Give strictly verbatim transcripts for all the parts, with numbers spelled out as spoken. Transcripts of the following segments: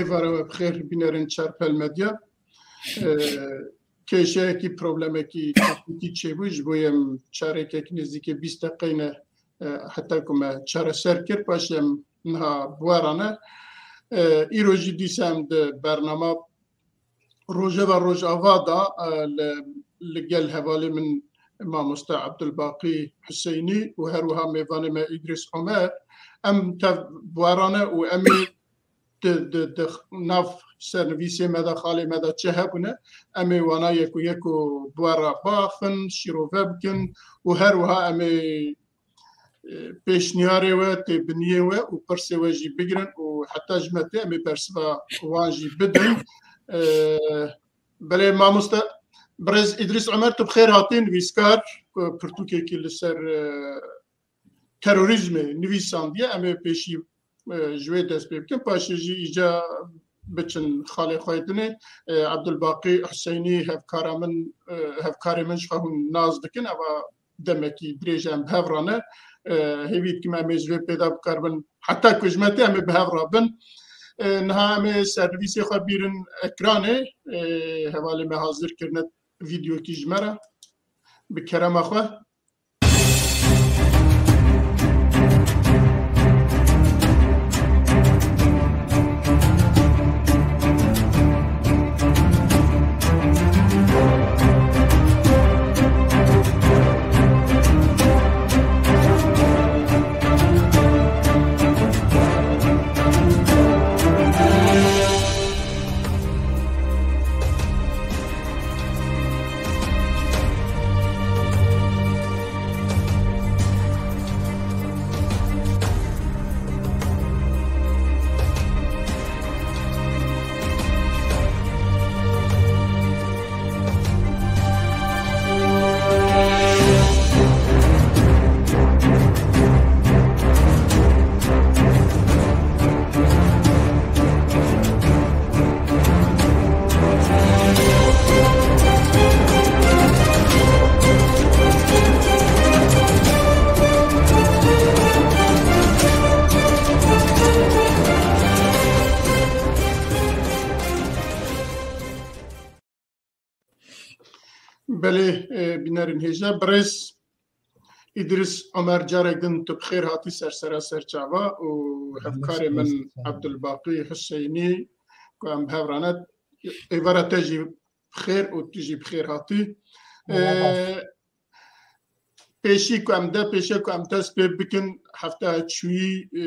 Êvara we bi xêr, bînerên Çarpel Medya. Ee, kêşeyekî, problemekî teknîkî çêbû, ji bo em çarekek nêzîkê bîst deqeyne, e, heta ku me çareser kir, paşê em niha bi we re ne. Ee, îro jî dîsa em di bernama Rojeva Rojava da, e, li, li gel hevalê min mamoste Abdulbaqî Huseynî û her wiha mêvanê me Îdrîs Omer, em tev bi we re ne û em ê di, di, di nav sernivîsê me de, xalê me de çi hebûne, em ê wana yek û yek û bi we re biaxivin, şîrove bikin û her wiha em ê, e, pêşniyarê we, têbiniyê we û pirsê we jî bigirin û heta ji me tê em ê bersiva wan jî bidin. E, belê mamoste, birêz Îdrîs Omer, tu bi xêr hatî, nivîskar, ku pirtûkekî li ser, e, terorîzmê nivîsandiye, em ê pêşî, e, ji wê dest pê bikin. Paşê jî îca biçin xalê xwe dinê. E, Abdulbaqî Huseynî hevkara min, e, hevkarê min, ji xwe hûn nas dikin. Eva demekî dirêj em bi hev re ne. E, hêvî dikim em ê ji vê pêda bikaribin. Heta ku ji me tê em ê bi hev re bin. E, niha em ê sernivîsê xwe bîrin ekranê. E, hevalê me hazir kirine vîdeokî ji me re. Bi kerema xwe. Belê, e, bînerên hêja, birêz Îdrîs Omer, carek din tu bi xêr hatî ser sera ser çava û hevkarê min Abdulbaqî Huseynî, ku em bi hev re ne, êvara te jî bi xêr û tu jî bi xêr hatî. Ee, pêşî ku em de, pêşe ku em dest pê bikin, hefteya çûyî, e,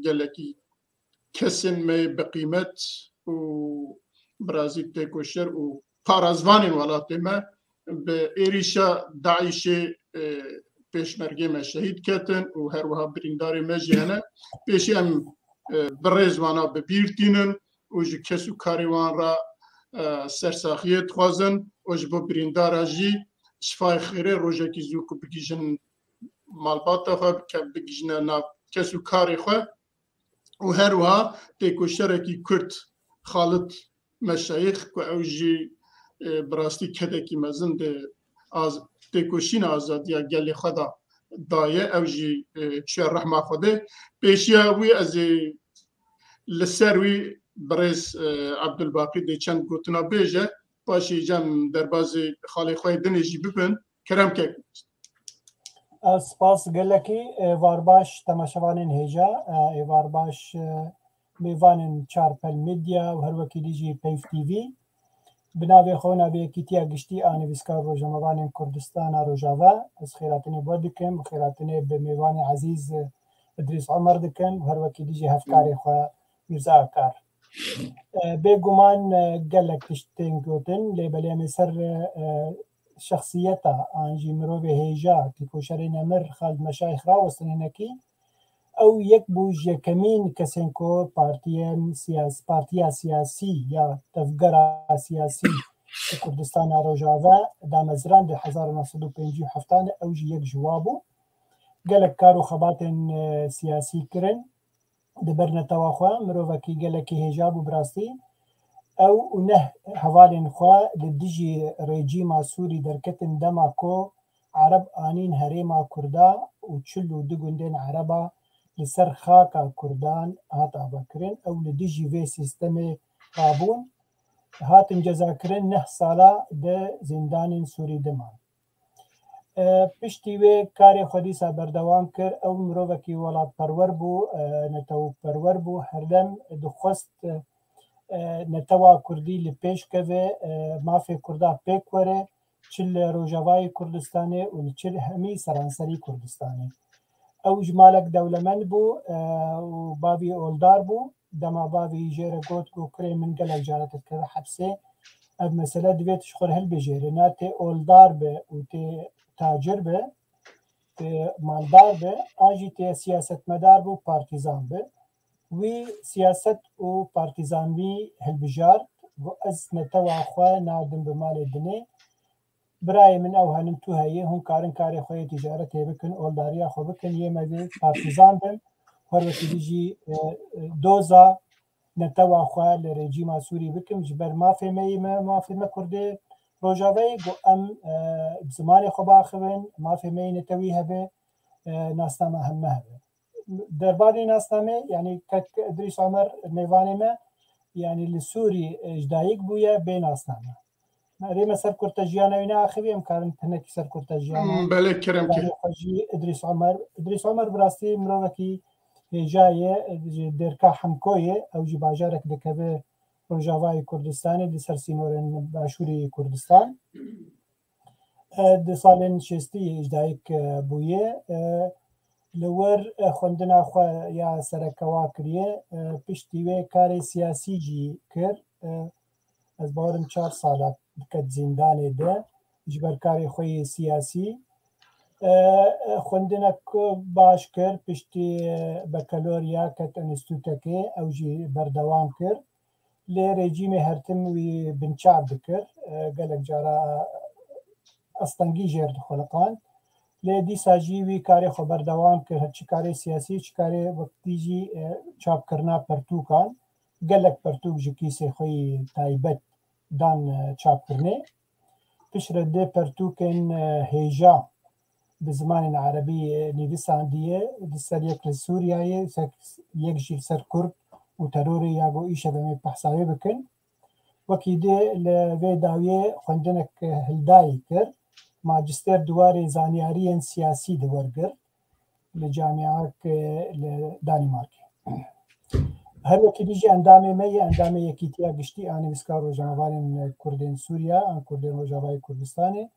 gelekî kesên me yê bi qîmet û birazî têkoşer û parazvanên welatê me bi êrîşa DAIŞê, e, pêşmergê me şehîd ketin û her wiha birîndarê me jî hene. Pêşî em, e, bi rêz wana bi bîr tînin û ji kes û karê wan re, e, sersaxiyê dixwazin û ji bo birîndara jî şifayê xêrê, rojekî zû ku bigihîjin malbata xwe, bike-, bigihîjine nav kes û karê xwe. Û her wiha têkoşerekî Kurd Xalid Meşayîx ku ew jî, e, bi rastî kedekî mezin di az-, têkoşîna azadiya gelê xwe de daye, ew jî, e, çûye rehma Xwedê. Pêşiya wî ez ê li ser wî birêz, e, Abdulbaqî dê çend gotina bêje, paşê îca em derbazê xalê xwe yê dinê jî bibin. Kerem ke. Ez spas gelekî, êvar baş temaşevanên hêja, êvar baş, e, mêvanên Çarpel Medya û her wekî dî jî Peyv T V. Bi navê xwe û navê Yekîtiya Giştî a Nivîskar Rojnamevanên Kurdistana Rojava, ez xêratinê bi we dikim, xêratinê bi mêvanê ezîz Idrîs Omer dikim û her wekî dî jî hevkarê xwe Mîrza Akar. E, bêguman, e, gelek tişt tên gotin, lê belê em ê ser, e, şexsiyeta an jî mirovê hêja, tîkoşerê nemir Xalid Meşayîx rawestin hinekî. Ew yek bû ji yekemîn kesên ku partiyên siyas-, partiya siyasî ya tevgera siyasî li Kurdistana Rojava damezrand di hezar û neh sed û pêncî û heft de, ew jî yek ji wa bû. Gelek kar û xebatên, e, siyasî kirin. Di ber netewa xwe mirovekî gelekî hêja bû bi rastî. Ew û neh hevalên xwe li dijî rejîma Sûrî derketin dema ku Ereb anîn herêma Kurda û çil û du gundên Ereba li ser xaka Kurdan hat avakirin. Ew li dijî vê sîstemê rabûn, hatin cezakirin, neh sala di zîndanên Sûrî diman. E, piştî wê karê xwe dîsa berdewam kir. Ew mirovekî welatperwer bû, e, netewperwer bû. Herdem dixwest, e, netewa Kurdî li pêş keve, e, mafê Kurda pêk were, çi li Rojavayê Kurdistanê û li çi hemî seranserî Kurdistanê. Ew ji malek dewlemend bû, e, û bavî oldar bû. Dema bavî jê re got ku kurê min gelek caran te dikeve hepsê, ev mesele divê tu ji xwe re hilbijêrî. Na tê oldar be û tê tacir be, tê maldar be, an jî tê siyasetmedar be û partîzan be. Wî siyaset û partîzanî hilbijart, got, ez netewa xwe nadim bi malê dinê. Birayê min ew henin tu heye, hûn karin karê xwe yê ticaretê bikin, oldariya xwe bikin, yê me vê partîzan bin, her wekî dî jî, e, e, doza netewa xwe li rejîma Sûrî bikim, ji ber mafê me yê me, mafê me Kurdê Rojavayê, got em, e, bi zimanê xwe biaxivin, mafê me yê netewî hebe, e, nasnama heme hebe. Derbarê nasnamê, yanî kek Idrîs Omer mêvanê me, yanî li Sûrî, e, ji dayik bûye bê nasname. Erê me ser kurtejiyana wî neaxivî, em karin hinekî ser kurtejiyana Hmm, belê, kerem ki. Xwe jî Idrîs Omer. Idrîs Omer bi rastî mirovekî hêja ye, ji Dêrka Hemko ye, ew jî bajarek dikeve Rojavayê Kurdistanê, li ser sînorên Başûrê Kurdistan. E, di salên şêstî ji dayik, e, bûye. E, li wir, e, xwendina xwe ya serekewa kiriye. E, piştî wê karê siyasî jî kir. E, ez bawerim çar sala diket zîndanê de ji ber karê xwe yê siyasî. E, e, xwendinek baş kir, piştî, e, bekaloriya ket enstîtutekê, ew jî berdewam kir. Lê rejîmê hertim wî binçav dikir. E, gelek cara astengî jêr dixuliqand. Lê dîsa jî wî karê xwe berdewam kir. Her çi karê siyasî, çi karê wektî jî, e, çapkirina pertûkan. Gelek pertûk ji kîsê xwe yî taybet dan, e, çapkirinê. Piştre dê pertûkên, e, hêja bi zimanên erebî, e, nivîsandiye, li ser yek li Sûriyeyê, ser, yek jî li ser Kurd û terorê ya ku îşev em ê behsa wê bikin. Wekî dê li vê dawiyê xwendinek hildayî kir, majistêr di warê zanyariyên siyasî di wergirt li camiyek li Danîmarkê. Her wekî dî jî endamê me yê, endamê Yekîtiya Giştî a Nivîskar Rojnamevanên Kurdên Sûriya an Kurdên Rojavayê Kurdistanê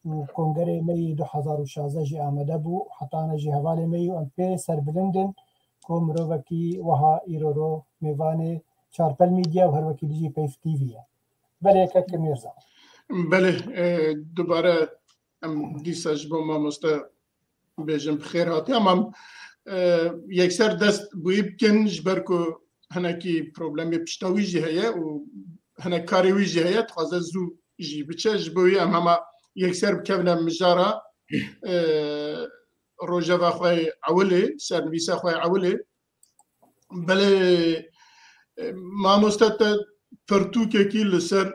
û kongerê me yê du hezar û şazdeh jî amade bû. Heta ne jî hevalê me yê û em pê serbilind in ku mirovekî wiha îro ro mêvanê Çarpel Media û her wekî dî jî Peyv T V ye. Belê kek Mîrza. Belê, e, dubare em dîsa ji bo mamoste bêjin bi xêr hatî, ama, e, yekser dest bi wî bikin, ji ber ku hinekî problemê pişta wî jî heye û hinek karê wî jî heye, dixwaze zû jî biçe. Ji bo wî em hema yekser bikevine mijara, e, rojeva xwe yê ewilê, sernivîsa xwe yê ewilê. Belê, e, mamoste, te pirtûkekî li ser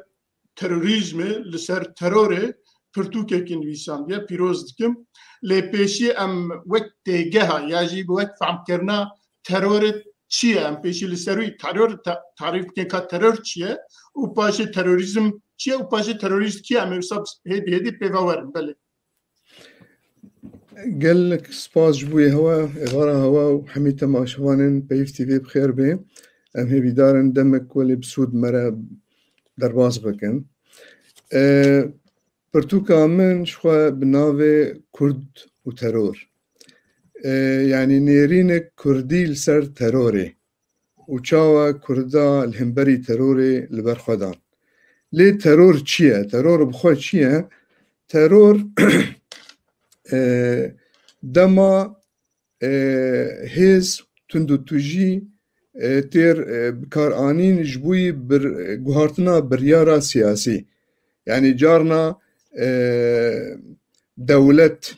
terorîzmê, li ser terorê pirtûkekî nivîsandiye, pîroz dikim. Lê pêşî em wek têgeha ya jî bi wek fehmkirina terorê çi ye? Em pêşî li ser wî teror ta-, tarîf bikin ka teror çi ye û paşê terorîzm çi ye û paşê terorîst kî ye? Em ê wisa hêdî hêdî pê ve werin. Belê. Gelek spas ji bo hewa, êvara hewa û hemî temaşevanên Peyv T V bi xêr bê. Em hêvîdar in demek welê bi sûd me re derbas bikin. E, pirtûka min ji xwe bi navê Kurd û teror. E, yanî nêrînik Kurdî li ser terorê û çawa Kurda li hemberî terorê li ber xwe dan. Lê teror çi ye? Teror bi xwe çi ye? Teror, e, dema, e, hêz tundûtûjî, e, têr, e, bikaranîn ji bo yî bir-, guhartina biryara siyasî. Yanî carna, e, dewlet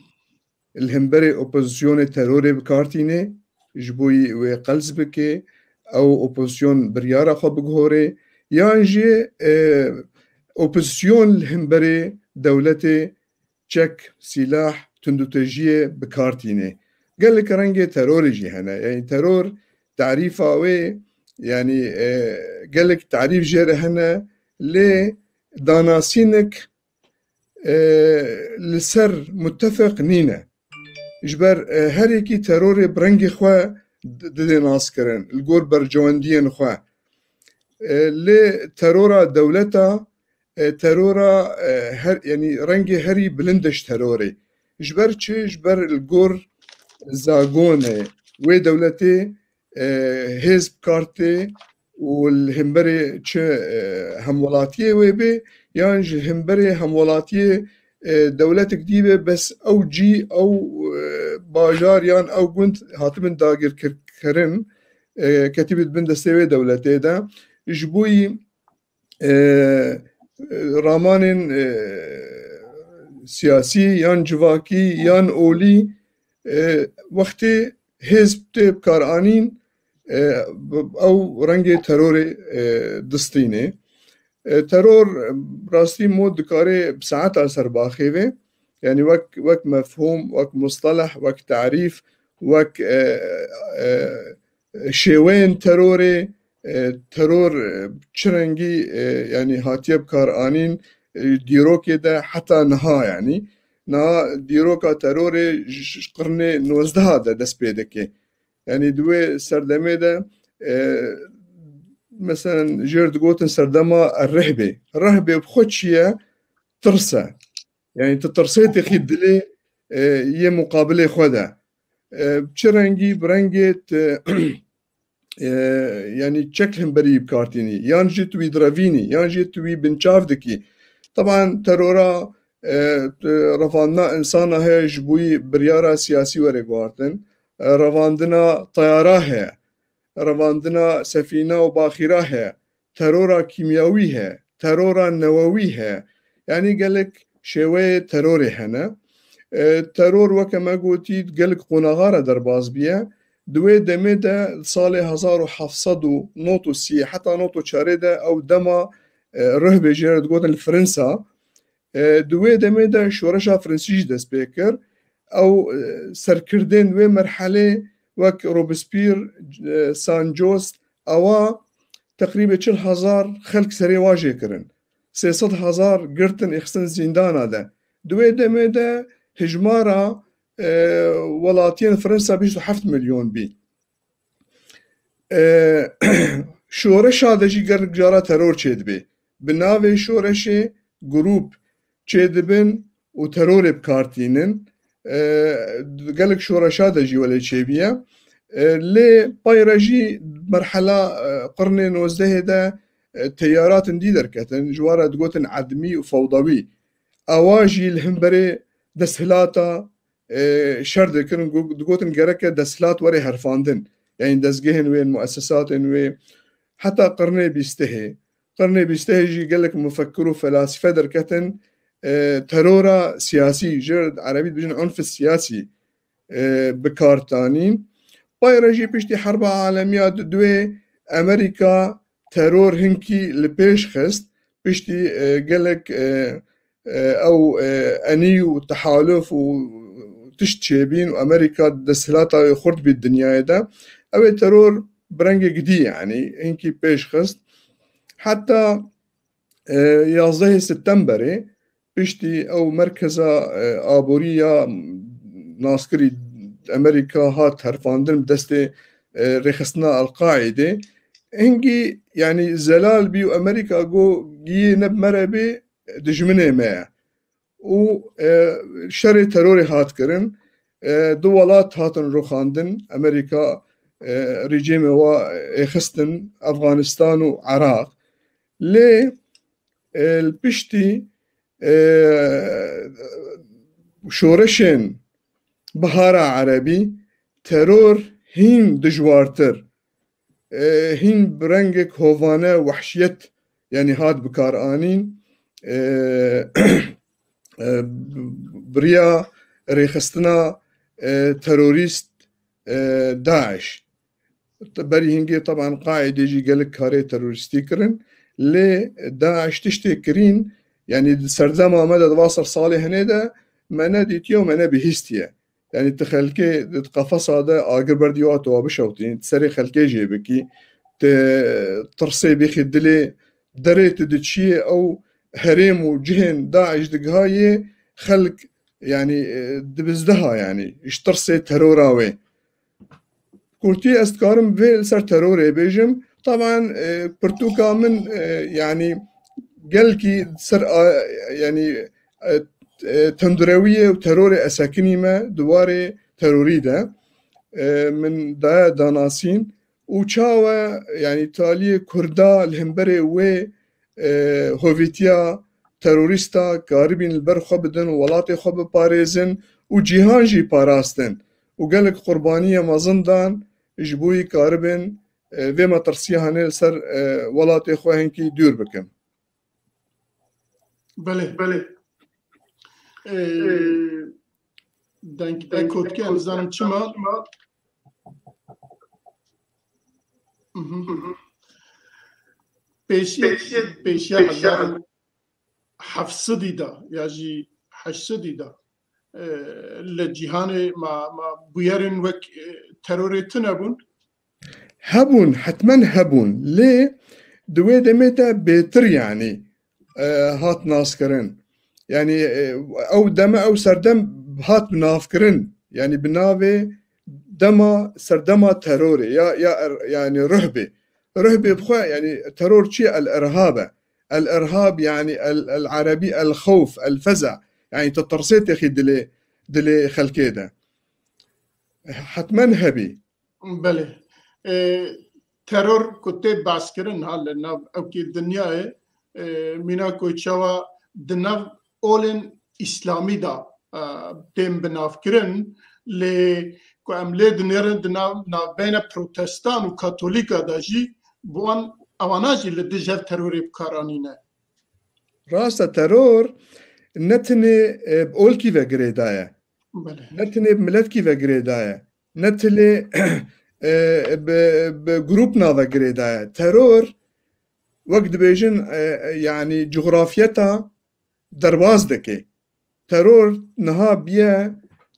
li hemberê opozisyonê terorê bi kar tîne, ji bo yî wê qels bike, ew opozisyon biryara xwe biguhore, yan jî, e, opozisyon li hemberê dewletê çek, sîlah, tundûtejiyê bi kar tîne. Gelek rengê terorê jî hene. Yanî teror tarîfa wê, yanî, e, gelek tarîf jê re hene, lê danasînik, e, li ser mutefeq nîne. Ji ber, e, her yekî terorê bi rengê xwe di-, didê naskirin, li gor bercewendiyên xwe. E, lê terora dewleta, e, terora, e, her, yanî rengê herî bilind e ji terorê. Ji ber çi? Ji ber li gor zagonê wê dewletê, e, hêz bi kar tê û li hemberê çi, e, hemwelatiyê wê bê, yan ji hemberê hemwelatiyê, e, dewletek dî be, bes ew cî, ew, e, bajar yan ew gund hatibin dagirkir-, kirin, e, ketibî dibin destê wê dewletê de. Ji bo yî, e, ramanên, e, siyasî yan civakî yan olî, e, wextê hêz tê bikaranîn, e, ew rengê terorê, e, distînê. E, teror, e, rastî mod dikare bi saeta ser baxê ve. Yanî wek, wek mefhûm, wek musteleh, wek tarîf, wek, e, e, şêweyên terorê, e, teror, e, çi rengî, e, yanî hatiye bikaranîn, e, dîrokê de heta niha yanî. Niha dîroka terorê ji, ji qirnê nozdeha de dest pê dike. Yanî di wê serdemê de, e, meselen jêr digotin serdema rehbê. Rehbê bi xwe çi ye? Tirs e. Yanî tu tirsê dixî dilê, e, yê muqabilê xwe de. E, çi rengî, bi rengê tu, e, yanî çek hemberî bi kar tînî, yan jî tu wî direvînî, yan jî tu wî binçav dikî. Teban terora, e, tu revandina insana heye ji bo yî biryara siyasî were guhartin. E, revandina teyara heye, revandina sefîna û baxîra heye, terora kîmyawî heye, terora newewî heye. Yanî gelek şêweyê terorê hene. E, teror weke me gotî gelek qonaxa re derbas bûye. Di wê demê de salê hezar û heft sed û nod û sî heta nod û çarê de ew dema, e, rihbê jê re digotin li Firinsa. E, di wê demê de şoreşa Firensî jî dest pê kir. Ew, e, serkirdên wê merhelê wek Robespierre, e, Saint-Just, ewa teqrîbê çil hezar xelk serê wa jê kirin. Sê sed hezar girtin, êxistin zîndana de. Di wê demê de hijmara, e, welatiyên Fransa bîst û heft milyon bî. E, şoreşa de jî gelek cara teror çêdibê. Bi navê şoreşê grûp çêdibin û terorê bi kar tînin. E, gelek şoreşa de jî welê çêbûye. E, lê pay re jî merhela, e, qirnê nozdehê de, e, teyaratin dî derketin. Ji wan re digotin edmî û fewdawî. Ewa jî li hemberê desthilata, e, şer dikirin, gu-, digotin gereke desthilat were herfandin. Yanî dezgehên wê, muesesatên wê, heta qirnê bîstehê. Qirnê bîstehê jî gelek mufekkir û felasife derketin, e, terora siyasî, ji erebî dibêjin unf siyasî, e, bi kar tanîn. Pay re jî piştî Herba Alemiya du-, duê Amerîka teror hinkî li pêş xist, piştî, e, gelek, e, e, ew, e, enî û tehaluf û tişt çêbîn û Amerîka desthilata wê xurt bî dinyayê de. Ew ê teror bi rengê gidî, yanî hinkî pêş xist. Heta, e, yazdehê Setemberê piştî ew merkeza, e, aborî ya naskirî Amerîka hat herfandin bi destê, e, rêxistina El-Qaîdê. Hingî, yanî zelal bî û Amerîka got, giyê ne bi me re bê, dijminê me ye. Û, e, şerê terorê hat kirin. E, du welat hatin rûxandin. Amerîka, e, rejîmê wa êxistin, Efxanistan û Iraq. Lê, e, li piştî, e, şoreşên Bihara Erebî, teror hîn dijwartir, e, hîn bi rengek hovane wehşiyet, yanî hat bikaranîn, e, e, bi riya rêxistina, e, terorîst, e, DAIŞ. Berî hingê, teban, Qaîdê jî gelek karê terorîstî kirin. Lê DAIŞ tiştê kirîn, yanî di serdema me de, di va ser salê hinê de me nedîtiye û me nebihîstiye. Yanî tu xelkê di qefesa de agir berdî wa tu wa bişewtî, tu serê xelkê jê bikî, tu tirsê bixî dilê derê tu diçiyê ew herêm û cihên DAIŞ digihayê xelk, yanî, e, dibizdiha, yanî ji tirsê terora wê. Kurtî ez dikarim vê li ser terorê bêjim. Taban, e, pirtûka min, e, yanî gelkî ser a, yanî, e, e, tundrewiyê û terorê ez sekinîme di warê terorî de. E, min daye danasîn û çawa, yanî, taliyê Kurda li hemberê wê, e, hovîtiya terorîsta karibîn li ber xwe bidin û welatê xwe biparêzin û cîhan jî parastin û gelek qurbaniye mezin dan ji bo yî karibin, e, vê metirsiya hene li ser, e, welatê xwe hinkî dûr bikin. Belê, belê. Ee, deng te kotkî, em zanim çima. Mhm. Pêşiya, pêşiya hezar heft sedî de ya jî heşt sedî de, e, li cîhanê ma, ma bûyerên wek, e, terorê tune bûn? Hebûn, hetmen hebûn. Lê di wê demê de bêtir, yanî, e, hat naskirin. Yanî, e, ew deme, ew serdem hat navkirin. Yanî bi navê dema, serdema terorê ya, ya er-, yanî ruhbê. Ruhbê bi xwe, yanî teror çi ye? El-irhab e. El-irhab, yanî el, el-erebî el-xewf, el-feza. Yanî tu tirsê têxî dilê, dilê xelkê de. Hetmen hebî. Belê. E, teror ku tê behskirin ha li nav ewkî dinyayê, e, mîna ku çawa di nav olên îslamî de, e, tên binavkirin, lê ku em lê dinêrin di nav, navbeyne protestan û katolîka de jî, bi wan, ewana jî li dij hev terorê bikaranîne. Rast e, teror ne tenê, e, bi olkî ve girêdaye. Belê. Ne tenê bi miletkî ve girêdaye. Ne tenê, e, bi, bi grûpna ve girêdaye. Teror, wek dibêjin, e, e, yanî cografiyeta derbaz dike. Teror niha biye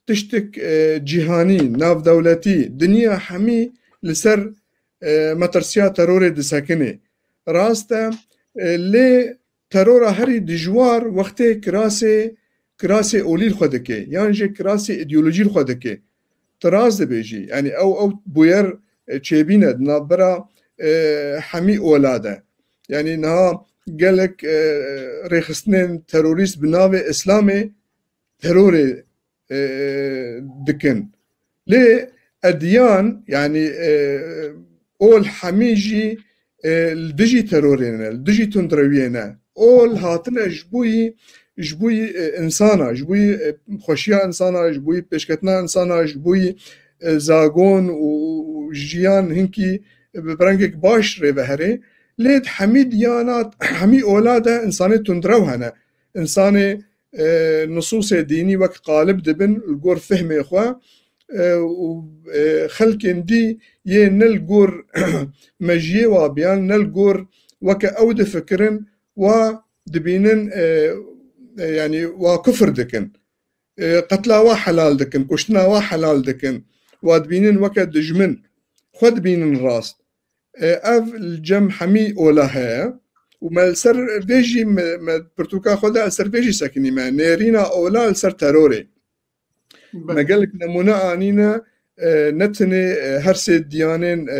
tiştek, e, cîhanî, navdewletî, dinya hemî li ser, e, metirsiya terorê disekine. Rast e, e, lê terora herî dijwar wextê kirasê, kirasê olî li xwe dike, yan jî kirasê îdeolojî li xwe dike. Tu rast dibêjî. Yanî ew, ew bûyer, e, çêbîne di navbera, e, hemî ola de. Yanî niha gelek, e, rêxistinên terorîst bi navê Îslamê terorê, e, dikin. Lê ediyan, yanî, e, ol hemî jî, e, li dijî terorê ne, li dijî tundrewiyê ne. Ol hatine ji bo yî, ji bo yî, e, insana, ji bo yî, e, xweşiya insana, ji bo yî pêşketina insana, ji bo yî, e, zagon û jiyan hinkî bi, bi rengek baş rê ve here. Lê di hemî diyana, hemî ola de insanê tundrew hene. Însanê, e, nusûsê dînî wek qalib dibin li gor fehmê xwe, e, û, e, xelkên dî yê ne li gor mejiyê wa biyan, ne li gor weke ew difikirin, wa dibînin, e, e, yanî wa kufir dikin. E, qetla wa helal dikin, kuştina wa helal dikin. Wa dibînin weke dijmin. Xwe dibînin rast. E, ev li cem hemî ola heye û me li ser vê jî, me, me pirtûka xwe de li ser vê jî sekinîme. Nêrîna ola li ser terorê. Belê. Me gelek nemûne anîne, e, ne tenê, e, her sê diyanên, e,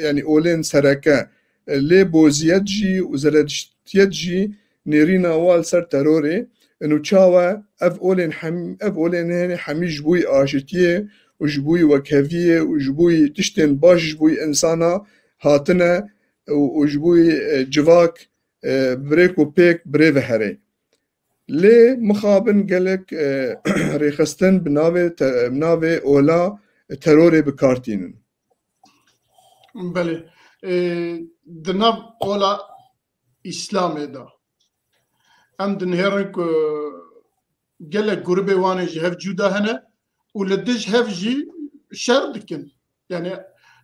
yanî olên sereke, e, lê boziyet jî û zerediştiyet jî nêrîna wa li ser terorê, û çawa ev olên hem-, ev olên hene hemî ji bo yî aşitiyê û ji bo yî wekheviyê û ji bo yî tiştên baş ji bo yî insana hatine û, û ji bo yî, e, civak, e, bi rêk û pêk bi rê ve here. Lê mixabin gelek, e, rêxistin bi navê te-, bi navê ola terorê bi kar tînin. Belê. E, di nav ola Îslamê de em dinihêrin ku gelek grûbê wan ê ji hev cuda hene û li dij hev jî şer dikin. Yani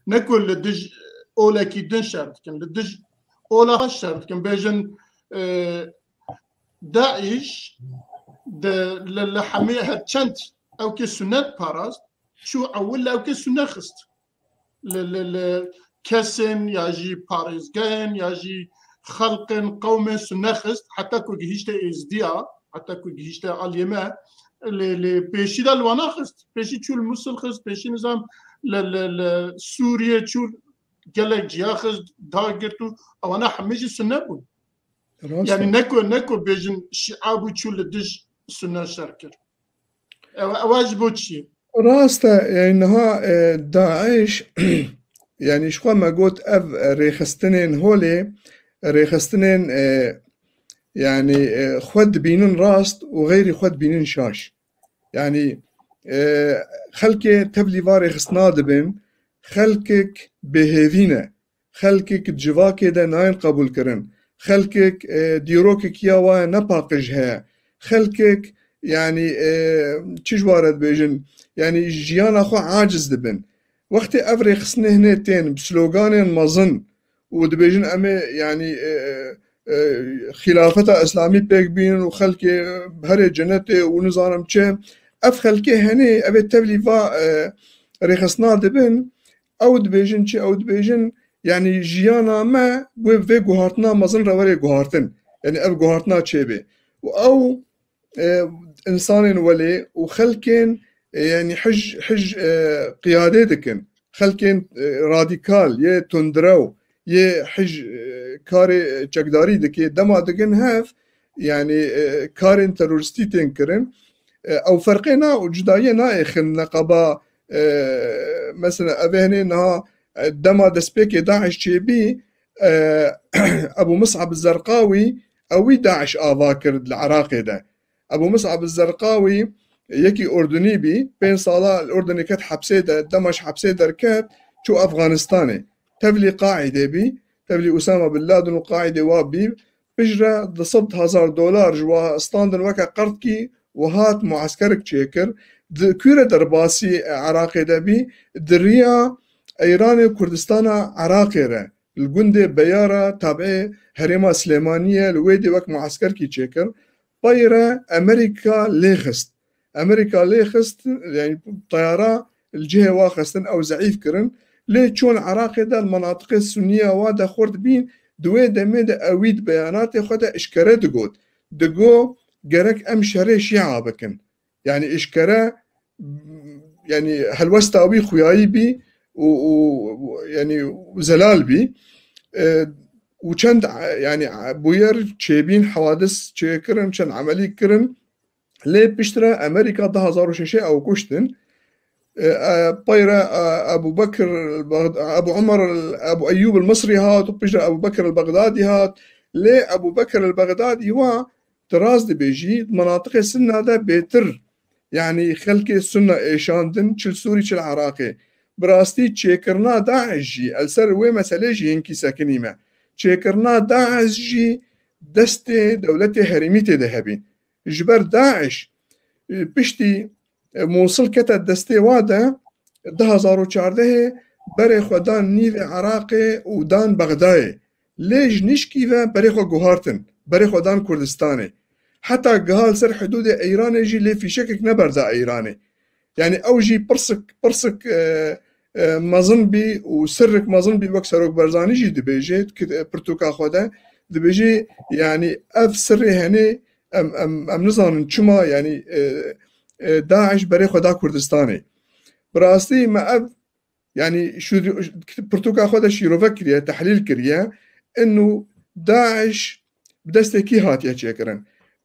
ne ku li dij olekî din şer dikin, li dij ola xwe şer dikin. Bêjin, e, DAIŞ di, li, li hemî her çend ewkê sunet parast, çû ewil li ewkê sunet xist. Li, li, li kesên ya jî parêzgehên ya jî xelqên qewmên sunet xist, heta ku gihîşte êzdiya, heta ku gihîşte aliyê me, lê, lê pêşî de li wana xist. Pêşî çû li Musil xist, pêşî nizam li, li, li Sûriyê çû gelek ciya xist, dagirt û ewana hemî jî sunne bûn. Rast Yani e. ne ku, ne ku bêjin şîa bû çû li dij sunne şer kir. Ew, ewa ji bo çi ye? Rast e, yani niha, e, DAIŞ, yani ji xwe me got ev, e, rêxistinên holê, rêxistinên, e, yani, e, xwe dibînin rast û xeyrî xwe dibînin şaş. Yani, e, xelkê tevlî va rêxistina dibin, xelkek bêhêvî ne. Xelkek di civakê de nayên qebûlkirin. Xelkek, e, dîrokek ya wa nepaqij heye. Xelkek, yani, e, çi ji ware dibêjin, yani jiyana xwe aciz dibin. Wextê ev rêxistinê hinê tên bi sloganên mezin û dibêjin em ê, yani, e, e, xîlafeta îslamî pêk bînin û xelkê herê cenetê û nizanim çi, ev xelkê henê, ev ê tevlî va, e, rêxistina dibin, ew dibêjin çi? Ew dibêjin, yani jiyana me wê vê guhartina mezin re were guhartin. Yani ev guhartina çêbê. Û ew, e, insanên welê û xelkên, e, yani hij, hij, e, qiyadê dikin. Xelkên, e, radîkal, yê tundrew, yê hij, e, karê çekdarî dike, dema digin hev, yani, e, karên terorîstî tên kirin. E, ew ferqê na û cudayiyê naêxin neqeba, e, mesela, ev ê hinê niha, e, dema destpêkê DAIŞ çêbî, e, Ebû Mis'ab Zerqawî, ewî DAIŞ ava kir li Iraqê de. Ebû Mis'ab Zerqawî yekî Urdunî bî, pênc sala li Urdunê ket hepsê de, dema ji hepsê derket, çû Efxanistanê. Tevlî Qaîdê bî, tevlî Usama bin Laden û Qaîdê wa bî, piştre du sed hezar dolar ji wa standin weke qerdkî û hat mueskerik çêkir. Di ku re derbasî Iraqê de bî, di riya Îranê û Kurdistana Iraqê re, li gundê Beyara tabiê herêma Silêmaniyê, li wê dê wek mueskerkî çêkir. Pey re Amerîka lê xist. Amerîka lê xist, yani teyara li cihê wa xistin, ew zeîf kirin. Lê çûn Iraqê de li menatiqê Sunniya wa de xurt bîn, di wê demê de ewî di beyanatê xwe de eşkere digot. Digo, gerek em şerê Şîa bikin. Yani eşkere, yani helwesta wî xuyayî bî û, û, yani zelal bî. E, û çend, yani bûyer çêbîn, hewadis çêkirin, çend emelî kirin. Lê piştre Amerîka du hezar û şeşê ew kuştin. E, e, peyre, e, Ebu Bekir el-Bexd-, Ebu Umer el-, Ebu Eyyub el-Misrî hat û piştre Ebu Bekir el-Bexdadî hat. Lê Ebu Bekir el-Bexdadî wa, tu rast dibêjî, di menatiqê Sinna de bêtir, yani xelkê Sunna êşandin, çil Sûrî, çil Iraqê. Bi rastî çêkirina DAIŞ jî, el ser wê meselê jî hinkî sekinîme. Çêkirina DAIŞ jî destê dewletê herêmî tê de hebî. Ji ber DAIŞ, e, piştî, e, Mûsil kete destê wa de, du hezar û çardehê berê xwe dan nîvê Iraqê û dan Bexdayê. Lê ji nişkî ve berê xwe guhartin, berê xwe dan Kurdistanê. Heta giha li ser hidûdê Îranê jî lê fîşekek neberda Îranê. Yani ew jî pirsik, pirsik, e, e, mezin bî û sirrik mezin bî, wek Serok Barzanî jî dibêje, ki-, e, pirtûka xwe de dibêje, yani ev sirrê henê em, em, em nizanin çima, yani, e, e, DAIŞ berê xwe da Kurdistanê. Bi rastî me ev, yani şu pirtûka xwe de şîrove kiriye, tehlîl kiriye. Inu DAIŞ bi destê kî hatiye çêkirin?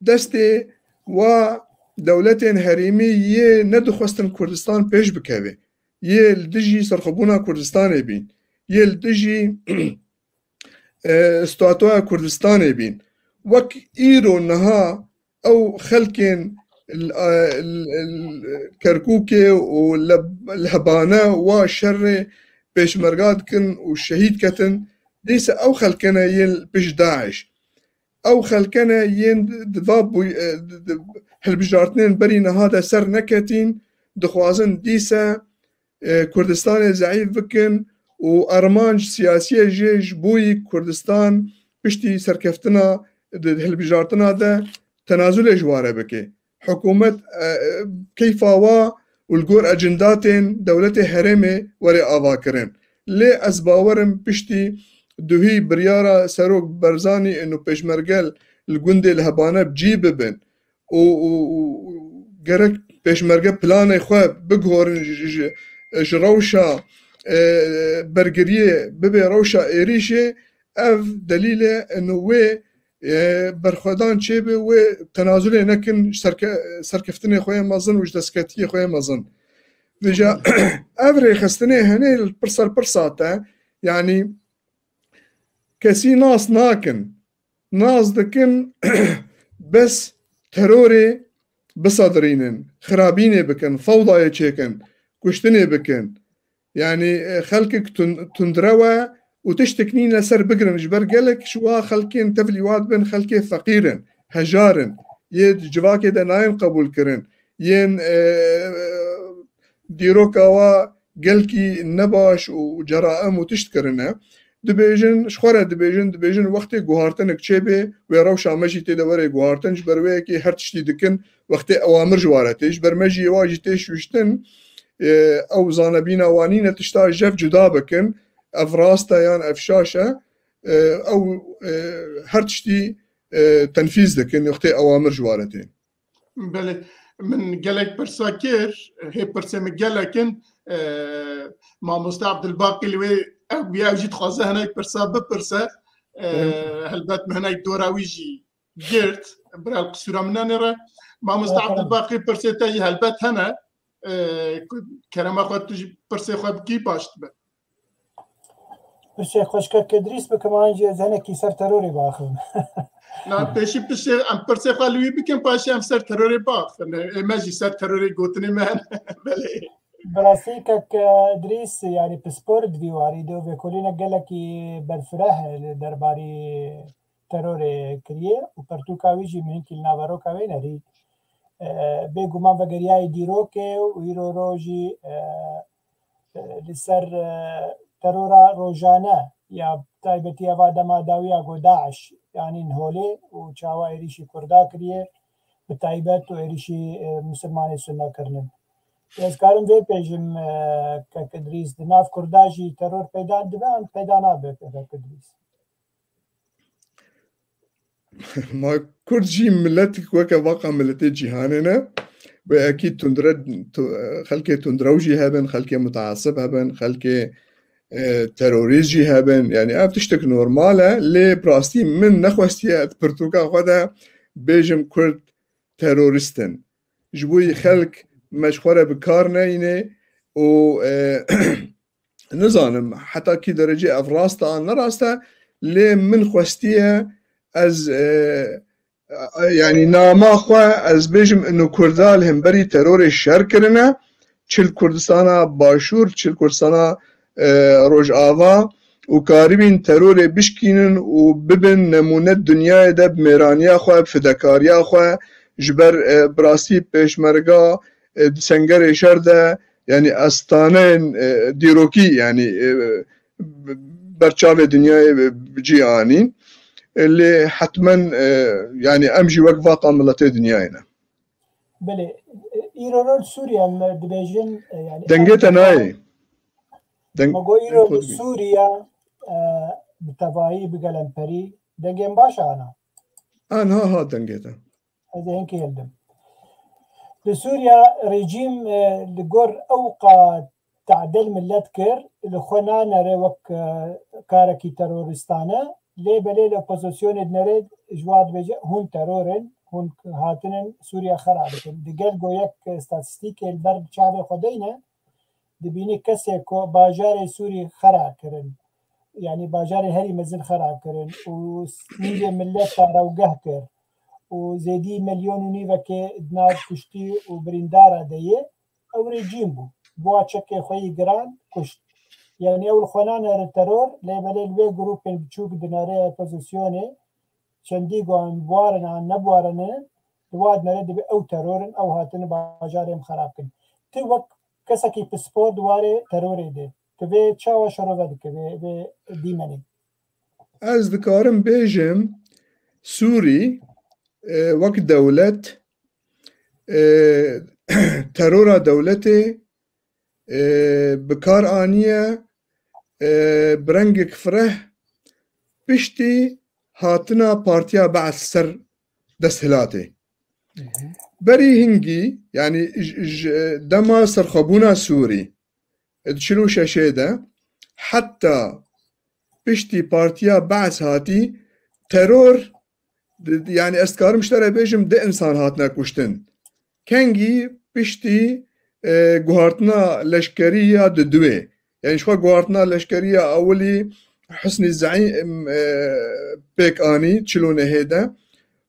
Destê wa dewletên herêmî yê nedixwestin Kurdistan pêş bikeve, yê li dijî serxwebûna Kurdistanê bîn, yê li dijî e, statuya Kurdistanê bîn. Wek îro niha ew xelkên l-, e, l-, l-, Kerkûkê û Leb-, Lehebane wa şerê pêşmerga dikin û şehîd ketin, dîse ew xelkene yên li pişt DAIŞ. Ew xelkene yên di va bûy-, e, di, di hilbijartinên berî niha de ser neketîn, dixwazin dîse e, Kurdistanê zeîf bikin û armanc siyasiyê jê ji bo yî Kurdistan piştî serkeftina di hilbijartina de tenazulê ji ware bike. Hikûmet, e, e, keyfa wa û li gor ecindatên dewletê herêmê were avakirin. Lê ez bawer im piştî duhî biryara Serok Barzanî û pêşmerge li gundê Lehebane bi cî bibin û, û, û, û gerek pêşmerge planê xwe biguhorin ji, ji, ji rewşa, e, bergiriyê bibe rewşa êrîşê, ev delîl e ino wê, e, berxwedan çêbe, wê tenazulê nekin ji serke-, serkeftinê xwe yê mezin û ji destketiyê xwe yê mezin. Vêca ev rêxistinê hene li pir ser pirsa te, yanî kesî nas nakin. Nas dikin bes terorê bisedirînin, xirabînê bikin, fewdayê çêkin, kuştinê bikin. Yanî, e, xelkek tun-, tundrew e û tiştek nîne ser bigirin. Ji ber gelek ji wa xelkên tevlî wa dibin xelkê feqîr in, hejar in, yê di civakê de nayên qebûl kirin, yên, e, dîroka wa gelkî nebaş û ceraim û tişt kirine. Dibêjin, ji xwe re dibêjin, dibêjin wextê guhartinek çêbê, wê rewşa me jî tê de were guhartin, ji ber wê yekê her tiştî dikin, wextê ewamir ji wa re tê. Ji ber me jî wa jî tê şûştin, e, ew zanebîna wa nîne tişta jev cuda bikin, ev rast e yan ev şaş e, e, ew, e, her tiştî, e, tenfîz dikin, wextê ewamir ji wa re tê. Belê, min gelek pirsa kir, hê pirsê min gelek in. E, mamoste Abdulbaqî li wê ev bûye, ew jî dixwaze hinek pirsa bipirse. E, Evet. Helbet min hinek dora wî jî girt. Bira qisûra min nenêre. Mamoste Aferin. Abdulbaqî, pirsê te jî helbet hene. E, ku kerema xwe tu jî pirsê xwe bikî baş dibe. Pirsê xweşkek Idrîs bikim, an jî ez hinekî ser terorê biaxivim. Na, pêşî pirsê, em pirsê xwe li wî bikin, paşê em ser terorê biaxivin. Ê me jî ser terorê gotinê me hene. Belê. Bi rastî kek Idrîs, yanî pispor di vî warî de û vêkolînek gelekî berfireh li derbarî terorê kiriye û pertûka wî jî min hinkî li naveroka wê nerî. E, bêguman vegeriyayê dîrokê û îro rojî, e, e, li ser, e, terora rojane ya taybetî eva dema dawiya ku DAIŞ anîn holê û çawa êrîşî Kurda kiriye, bi taybet û êrîşî, e, misilmanê Sunne kirinin. Ez karim vê bêjim, e, kek Idrîs, di nav Kurda jî teror peyda dibe an peyda nabe, kek Idrîs? Ma Kurd jî miletik weke vaqa miletê cîhanê ne. Wê ekî tundre, tu-, xelkê tundrew jî hebin, xelkê mutaasib hebin, xelkê, e, terorîst jî hebin. Yanî ev tiştek normal e. Lê bi rastî min nexwestiye di pirtûka xwe de bêjim Kurd terorîst in. Ji bo yî xelk me ji xwe re bi kar neyne û, e, nizanim heta kî derecê ev rast e an ne rast e, lê min xwestiye ez, e, e, yanî nama xwe ez bêjim ino Kurda li hemberî terorê şer kirine, çi li Kurdistana Başûr, çi li Kurdistana, e, Rojava û karibîn terorê bişkînin û bibin nemûne dinyayê de bi mêraniya xwe, bi fidekariya xwe ji ber, e, bi rastî pêşmerga, e, di sengerê şer de, yanî estaneyên, e, dîrokî, yanî, e, ber çavê dinyayê bi, bi cî anîn. E, lê hetmen, e, yanî em jî wek vaqa miletê dinyayê ne. Belê, e, îro rol Sûriye me dibêjin, e, yanî Dengê em te nayê. Deng-, Me got îro deng xwe li dibî. Sûriye, e, bi tevayî bi gelemperî dengên baş ana. An ha ha dengê te. Ez ê hinkî hildim. Li Sûriya rejîm, e, li gor ew qat tadel millet kir, li xwe nanere wek, e, karekî terorîstane, Lê belê li opozisyonê dinere ji wa dibêje hûn teror in, hûn hatinin Sûriya xera bikin. Digel go yek statistîkê li ber çavê xwe deyne, dibînî kesê ku bajarê Sûrî xera kirin, yanî bajarê herî mezin xera kirin û nîvê millet tarewgeh kir û zêdî milyon û nîvekê di nav kuştî û birîndara de ye, ew rejîm bû. Bû çekê xwe yî giran kuşt. Yanî ew li xwe nanere teror, lê belê li wê grûpên biçûk dinere opozisyonê, çendî go em biwarine an nebiwarine, li wa dinere dibe ew teror in, ew hatine bajarê em xerab kin. Tu wek kesekî pispor di warê terorê de, tu vê çawa şerove dike vê, vê dîmenê? Ez dikarim bêjim, Sûrî, e, wek dewlet, e, terora dewletê, e, bi kar aniye, e, bi rengek fireh piştî hatina Partiya Be'es ser desthilatê. Berî hingî, yanî ji, ji dema serxwebûna Sûrî, di çil û şeşê de, heta piştî Partiya Be'es hatî, teror, di, yanî ez dikarim ji te re bêjim, di insan hatine kuştin. Kengî piştî, e, guhartina leşkerî ya di duê. Yanî ji xwe guhartina leşkerî ya ewilî Husnî Zeîm, e, pêk anî çil û nehê de.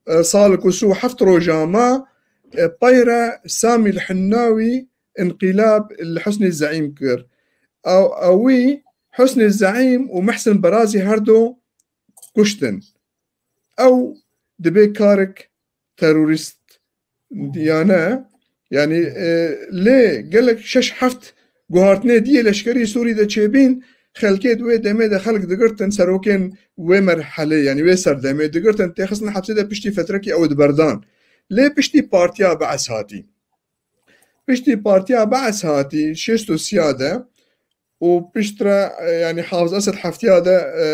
E, sal ku sî û heft roja ma, e, peyre Samî Lhinnawî înqîlab li Husnî Zeîm kir. Ew, ewî Husnî Zeîm û Mihsin Berazî her du kuştin. Ew dibe karek terorîst ya ne? Yanî, e, lê gelek şeş heft guhartinê diyê leşkerî Sûrî de çêbîn, xelkê di wê demê de xelk digirtin, serokên wê merhelê, yanî wê serdemê digirtin, têxistin hepsê de piştî fetrekî ew diberdan. Lê piştî Partiya Be'es hatî. Piştî Partiya Be'es hatî, şêst û sîya de, û piştre, e, yanî Hafiz Esed heftiya de, e,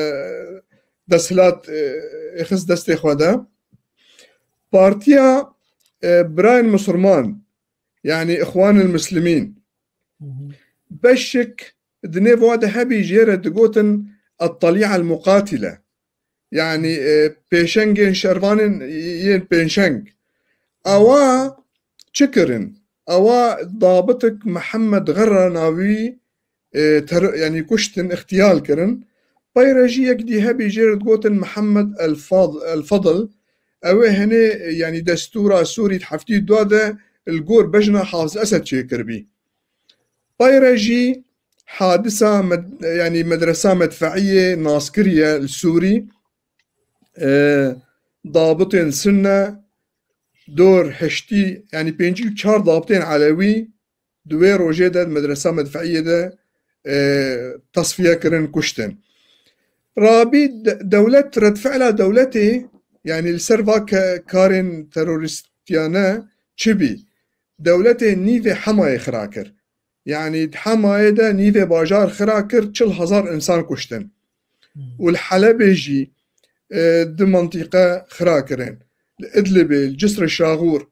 desthilat, e, xist destê xwe de. Partiya, e, Birayên Musulman, yanî Îxwanil Muslimîn, Hı hı. beşik di nêv wa de hebî jê re digotin At-Talîa el-Muqatîle. Yanî, e, pêşengên şervanên yên pêşeng. Ewa çi kirin? Ewa dabitik Mihemed Xerra navî, e, ter-, yanî kuştin, îxtiyal kirin. Peyre jî yek dî hebî jê re digotin Mihemed El Fad-, El Fadil. Ew ê henê, e, yanî destûra Sûrî di heftî dua de li gor bejna Hafiz Esed çêkiribî. Peyre jî hadisa med-, yanî medresa medfeiyê nas kiriye li Sûrî. E, dabitên Sunne dor heştî, yanî pêncî û çar dabitên Elewî di wê rojê de di medresa medfeiyê de, e, tasfiye kirin, kuştin. Rabî de-, dewlet, redfe'la dewletê, yanî li ser va ke-, karên terorîstiyane çi bî? Dewletê nîvê Hemayê xira kir. Yanî di Hemayê de nîvê bajar xira kir, çil hezar însan kuştin. Hmm. Û li Helebê jî, e, du mantîqe xira kirin. Li Idlibê, li Cisr Şaxûr.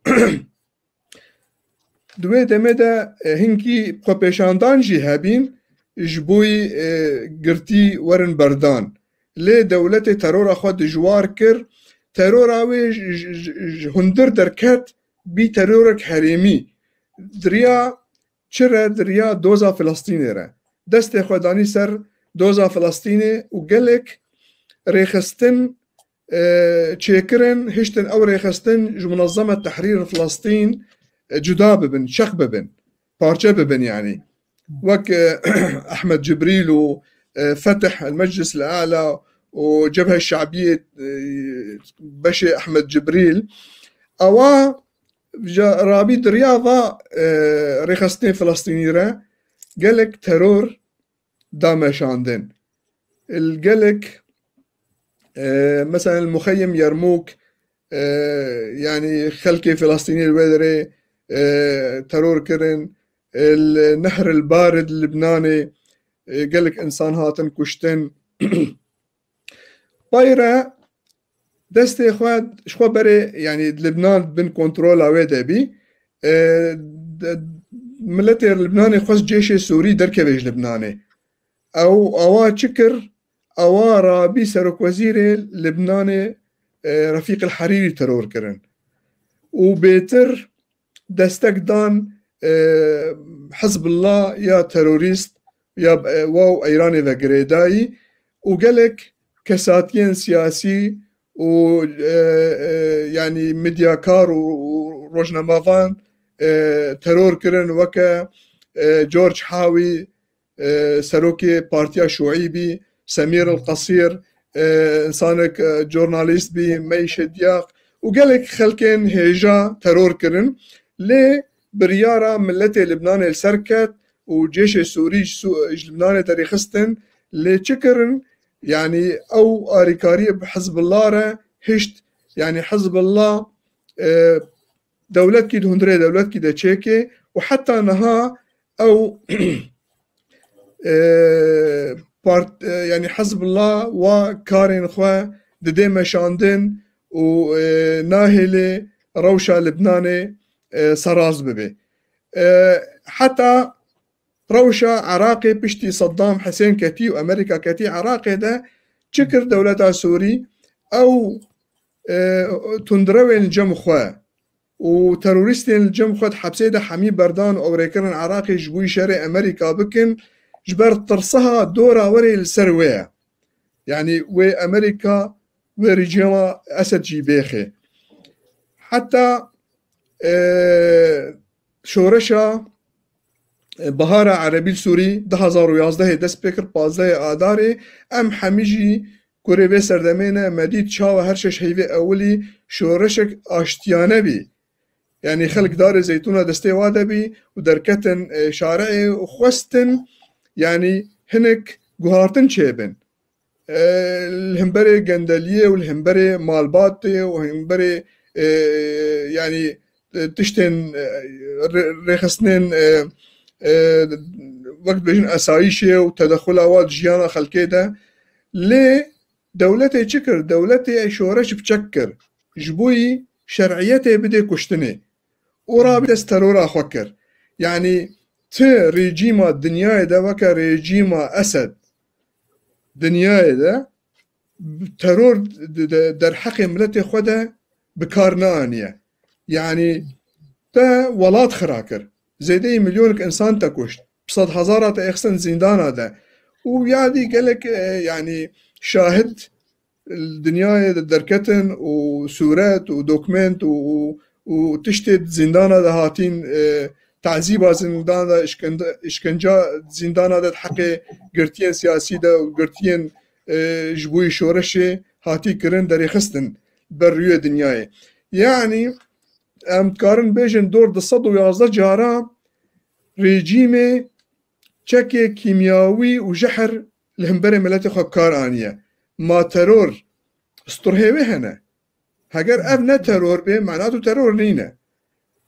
Di wê demê de, e, hinkî xwepêşandan jî hebîn, ji bo yî, e, girtî werin berdan. Lê dewletê terora xwe dijwar kir. Terora wê ji, ji, ji, ji hundir derket, bî terorek herêmî. Di riya çi re? Di riya doza Filistînê re. Destê xwe danî ser doza Filistînê û gelek rêxistin, e, çêkirin, hiştin ew rêxistin ji Munezzemet Tehrîr Filistîn, e, cuda bibin, çeq bibin, parçe bibin yanî. Wek, e, Ehmed Cibrîl û, e, Fetih El Meclis El A'la û Cebhe Şabiyê, e, beşê Ehmed Cibrîl. Ewa ja rabî di riya va, e, rêxistinê Filistînî re gelek teror da meşandin. Li gelek, e, mesela li Muxeyyim Yermûk, e, yanî xelkê Filistînî li wê derê, e, teror kirin, e, li Nehr el Barid li Libnanê, e, gelek însan hatin kuştin. Peyre destê xwe, ji xwe berê, yanî Libnan bin kontrola wê de bî. E, de, miletê Libnanê xwest cêşê Sûrî derkeve ji Libnanê. Ew, ewa çi kir? ewa rabî serokwezîrê Libnanê, e, Refîq El Herîrî teror kirin. Û bêtir destek dan, e, Hizbullah ya terorîst ya, e, wa û Îranê ve girêdayî û gelek kesatiyên siyasî û, e, e, yanî medyakar û, û rojnamevan, e, teror kirin, weke, e, George Hawî, e, serokê Partiya Şûî bî, Semîr El Qesîr, e, insanek, e, jurnalîst bî, Meyşe Diyaq û gelek xelkên hêja teror kirin. Lê biryara miletê Libnanê li ser ket û cêşê Sûrî ji Sû-, ji Libnanê derêxistin. Lê çi kirin? Yanî ew arîkariyê bi Hizbullah re hişt. Yanî Hizbullah, e, dewletkî di hundirê dewletkî de çêkê û heta niha ew, e, part-, e, yanî Hizbullah wa karên xwe didê meşandin û, e, nahêlê rewşa Libnanê, e, seraz bibe. E, heta rewşa Iraqê piştî Saddam Husên ketî û Amerîka ketî Iraqê de çi kir dewleta Sûrî? Ew, e, tundrewên cem xwe û terorîstên li cem xwe di hepsê de hemî berdan û ew rê kirin Iraqê ji bo şerê Amerîka bikin, ji ber tirsiha dora werê li ser wê ye. Yanî wê Amerîka wê rejîma Esed jî bêxê. Heta, e, şoreşa, e, Bihara Erebî li Sûrî du hazar û yazdehê dest pê kir, pazdehê Adarê, em hemî jî kurê vê serdemê ne, me dît çawa her şeş heyvê ewilî şoreşek aştiyane bî. Yanî xelk darê zeytûna destê wa de bî û derketin, e, şareyê û xwestin, yanî hinek guhartin çêbin. E, li hemberê gendeliyê û li hemberê malbatê û hemberê, e, yanî, e, tiştên, e, rê-, rêxistinên, e, e, wek dibêjin esayîşê û tedexula wa di jiyana xelkê de. Lê dewletê çi kir? Dewletê şoreş bi çek kir. Ji bo yî şer'iyetê bidê kuştinê. Û rabî dest terora xwe kir. Yanî ti rejîma dinyayê de weke rejîma Esed dinyayê de teror de, de, derheqê miletê xwe de bi kar neaniye. Yanî te welat xira kir. Zêdeyî milyonek insan te kuşt. Bi sed hezara te êxistin zîndana de. Û ya dî gelek, e, yanî şahid li dinyayê de derketin û sûret û dokument û, û, û tiştê di zîndana de hatîn, e, tazîba zîndana de, işkende-, işkenca zîndana de di heqê girtiyên siyasî de û girtiyên, e, ji bo şoreşê hatî kirin derêxistin ber rûyê dinyayê. Yanî em dikarin bêjin dor du sed û yazdeh cara rejîmê çekê kîmyawî û jehr li hemberê miletê xwe bi kar aniye. Ma teror, sturhê wê hene. Heger ev ne teror bê, mena tu teror nîne.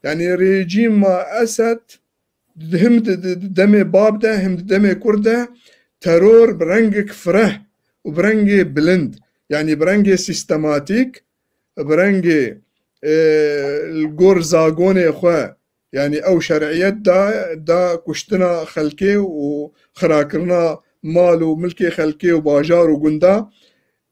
Yanî rejîma Esed him di, di, di demê Bab de, him di demê Kurd de teror bi rengek fireh û bi rengê bilind, yanî bi rengê sîstematîk, bi rengê, e, li gor zagonê xwe, yanî ew şer'iyet da, da kuştina xelkê û xirakirina mal û milkê xelkê û bajar û gunda.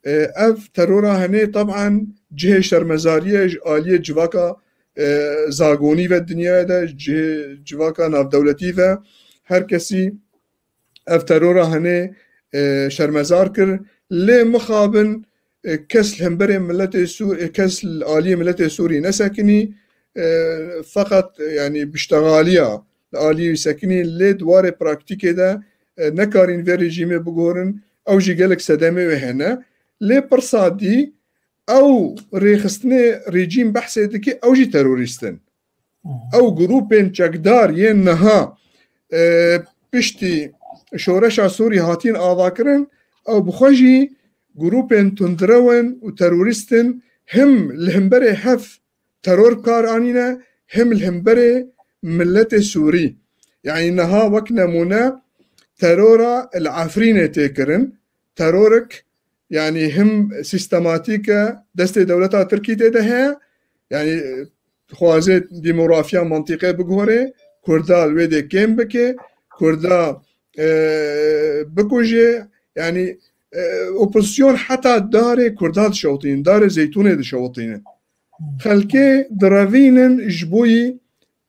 E, ev terora henê, teb'an cihê şermezariyê ji aliyê civaka, e, zagonî ve dinyayê de, cihê civaka navdewletî ve her kesî ev terora henê, e, şermezar kir. Lê mixabin, e, kes li hemberê miletê Sû-, e, kes li aliyê miletê Sûrî nesekinî, e, feqet, e, yanî biştexaliya li aliyê wî sekinî, lê di warê praktîkê de, e, nekarîn vê rejîmê biguhorin, ew jî gelek sedemê wê hene. Lê pirsa dî, ew rêxistinê rejîm behsê dike, ew jî terorîst in. Ew grûpên çekdar yên niha, e, piştî şoreşa Sûrî hatîn avakirin, ew bi xwe jî grûpên tundrew in û terorîst in, him li hemberê hev teror bi kar anîne, him li hemberê miletê Sûrî. Yanî niha wek nemûne terora li Efrînê tê kirin. Terorek, yanî him sîstematîk e, destê dewleta Tirkî tê de heye, yanî, e, dixwaze demografiya mantîqê biguhere, Kurda li wê dê kêm bike, Kurda, e, bikuje, yanî E, opozîsyon heta darê Kurda dişewitînin, darê Zeytûnê dişewitînin. Xelkê direvînin ji bo yî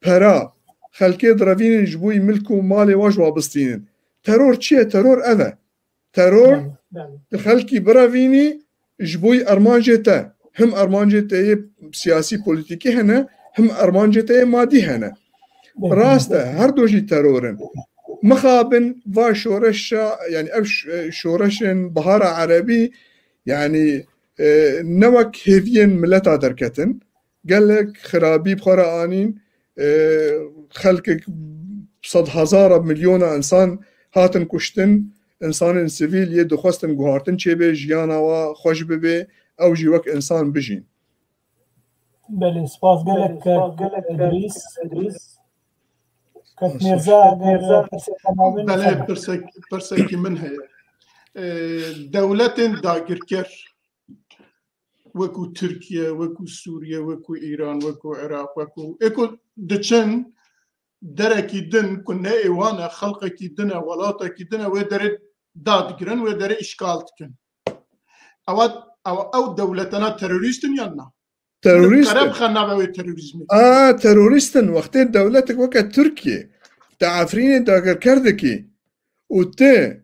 pera. Xelkê direvînin ji bo yî milk û malê wa ji wa bistînin. Teror çi ye? Teror ev e. Teror, belê, belê, tu xelkî birevînî ji bo yî armancê te. Him armancê te yê siyasî, polîtîkî hene, him armancê te yê madî hene. Belê, rast e, belê, her du jî teror in. Mixabin va şoreşa, yani ev ş-, e, şoreşên Bihara Erebî, yani, e, ne wek hêviyên mileta derketin. Gelek xirabî bi xwe re anîn, e, xelkek sedhezara, milyona insan hatin kuştin, insanên sivîl yê dixwestin guhartin çêbe, jiyana wa xweş bibe, ew jî wek insan bijîn. Belê, spas gelek, Belê, spas gelek, Edrîs. Edrîs. Kek Mirza, eger pirsek nabin, Belê, pirsek, pirsekî min heye. E, dewletên dagirker, wekû Tirkiye, wekû Sûriye, wekû Îran, wekû Iraq, wekû, ê ku diçin derekî din ku ne ê wan e, xelqekî din e, welatekî din e, wê derê dadigirin, wê derê îşgal dikin. Ewa, ewa ew dewletana terorîst in yan na? Terorîst in. Qere bixe navê wê terorîzmê. A, terorîst in. Wextê dewletek weke Tirkiye, te Efrînê dagirker dikî û te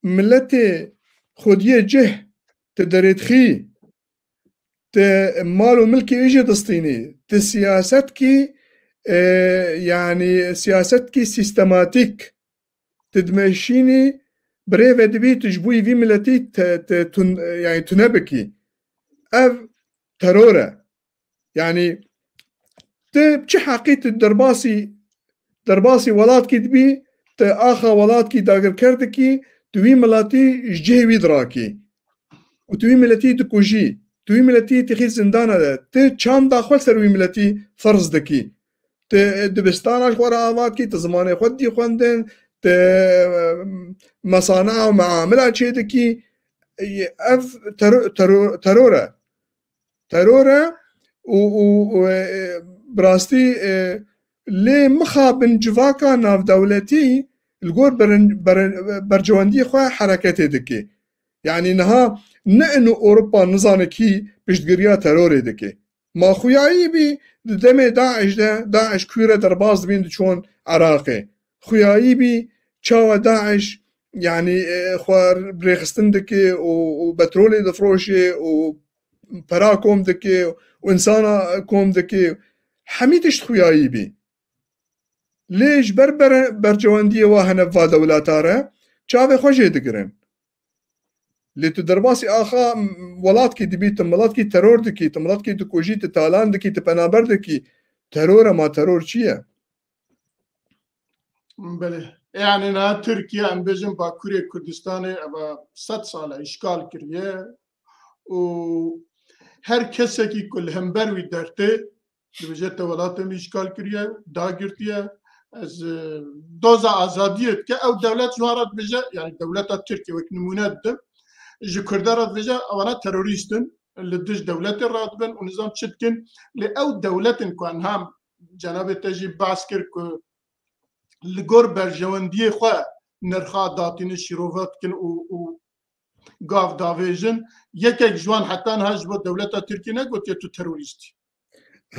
miletê xwediyê cih, te derêdixî, te mal û milkê wî jê distînî, te siyasetkî, e, yanî siyasetkî sîstematîk, tu dimeşînî, birêve dibî, tu ji bo vî miletî te, te tun-, yani tune bikî. Ev teror e. Yani tu çi heqî tu derbasî, derbasî welatkî dibî, tu axa welatkî dagirker dikî, tu wî miletî ji cihê wî dirakî. Û tu wî miletî dikujî. Tu wî miletî dixî zindana de. Tu çanda xwe ser wî miletî ferz dikî. Tu, e, dibistana ji xwe re ava dikî, tu zimanê xwe didî xwendin, tu, e, mesana û meamila çê dikî. E, ev tero-, tero-, teror e. Teror e û, û, û, e, bi rastî, e, lê mixabin civaka navdewletî li gor berin-, berin-, bercewendiyê xwe hereketê dike. Yani niha ne ino Ewropa nizane kî piştgiriya terorê dike. Ma xuyayî bî di demê DAIŞ de, DAIŞ ku re derbas dibîn diçûn Iraqê. Xuyayî bî çawa DAIŞ, yani, e, xwe rêxistin dike û, û petrolê difroşe û pera kom dike û insana kom dike. Hemî tişt xuyayî bî. Lê ji ber bere-, bercewendiyê wa hene va dewleta re çavê xwe jê digirin. Lê tu derbasî axa m-, welatkî dibî, tu miletkî teror dikî, tu miletkî dikujî, tu talan dikî, tu penaber dikî. Teror e, ma teror çi ye? Belê. Yani na Tirkiye, em bêjin Bakurê Kurdistanê, eva sed sal e îşgal kiriye û her kesekî ku li hember wî dertê, dibêje te welatê min îşgal kiriye, dagirtiye, ez, e, doza azadiyê dike, ew dewlet ji wan re dibêje, yani dewleta Tirkiye wek nimûne didim, ji Kurda re dibêje, ewana terorîst in, li dij dewletê radibin û nizam çi dikin, lê ew dewletin ku niha cenabê te jî behs kir ku li gor berjewendiyê xwe nirxa datînin, şîrove dikin û, û gav davêjin. Yekek ji wan heta niha ji bo dewleta Tirkiyê negotiye tu terorîst î.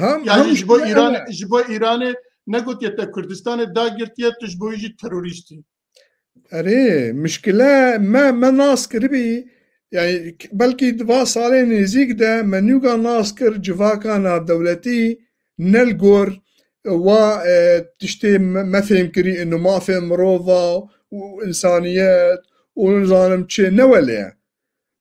Hem, ya hem jî ji bo Îran, ji bo Îranê negotiye te Kurdistanê dagirtiye, tu ji bo wî jî terorîst î. Erê, mişkile me, me nas kiribî, yani, k-, belkî di va salê nêzîk de me nûga nas kir civaka navdewletî ne li gor wa, e, tiştê me, me fêm kirî, ino mafê mirova û însaniyet û nizanim çi ne welê ye.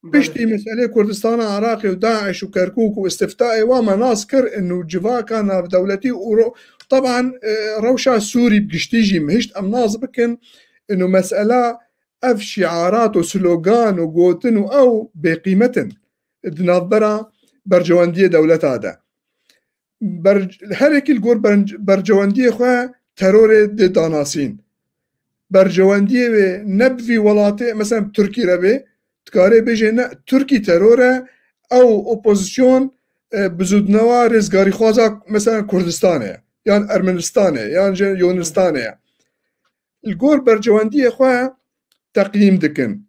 Belê. Piştî meselê Kurdistana Iraqê û DAIŞ û Kerkûk û îstiftaê wa me nas kir, ino civaka navdewletî û ro-, teban, e, rewşa Sûrî bi giştî jî me hişt em nas bikin, ino mesela ev şiarat û slogan û gotin û ew bêqîmet in di navbera bercewendiyê dewleta de. Ber-, her yekî li gor ber-, bercewendiyê xwe terorê dê danasîn. Bercewendiyê wê ne bi vî welatê, mesela Tirkî re bê, dikarê bêjê ne, Tirkî teror e, ew opozîsyon, e, bizûdnewa rêzgarîxwaza, mesela Kurdistanê ye, yan Ermenistanê ye, yan jî Yunistanê ye. Li gor bercewendiyê xwe teqyîm dikin.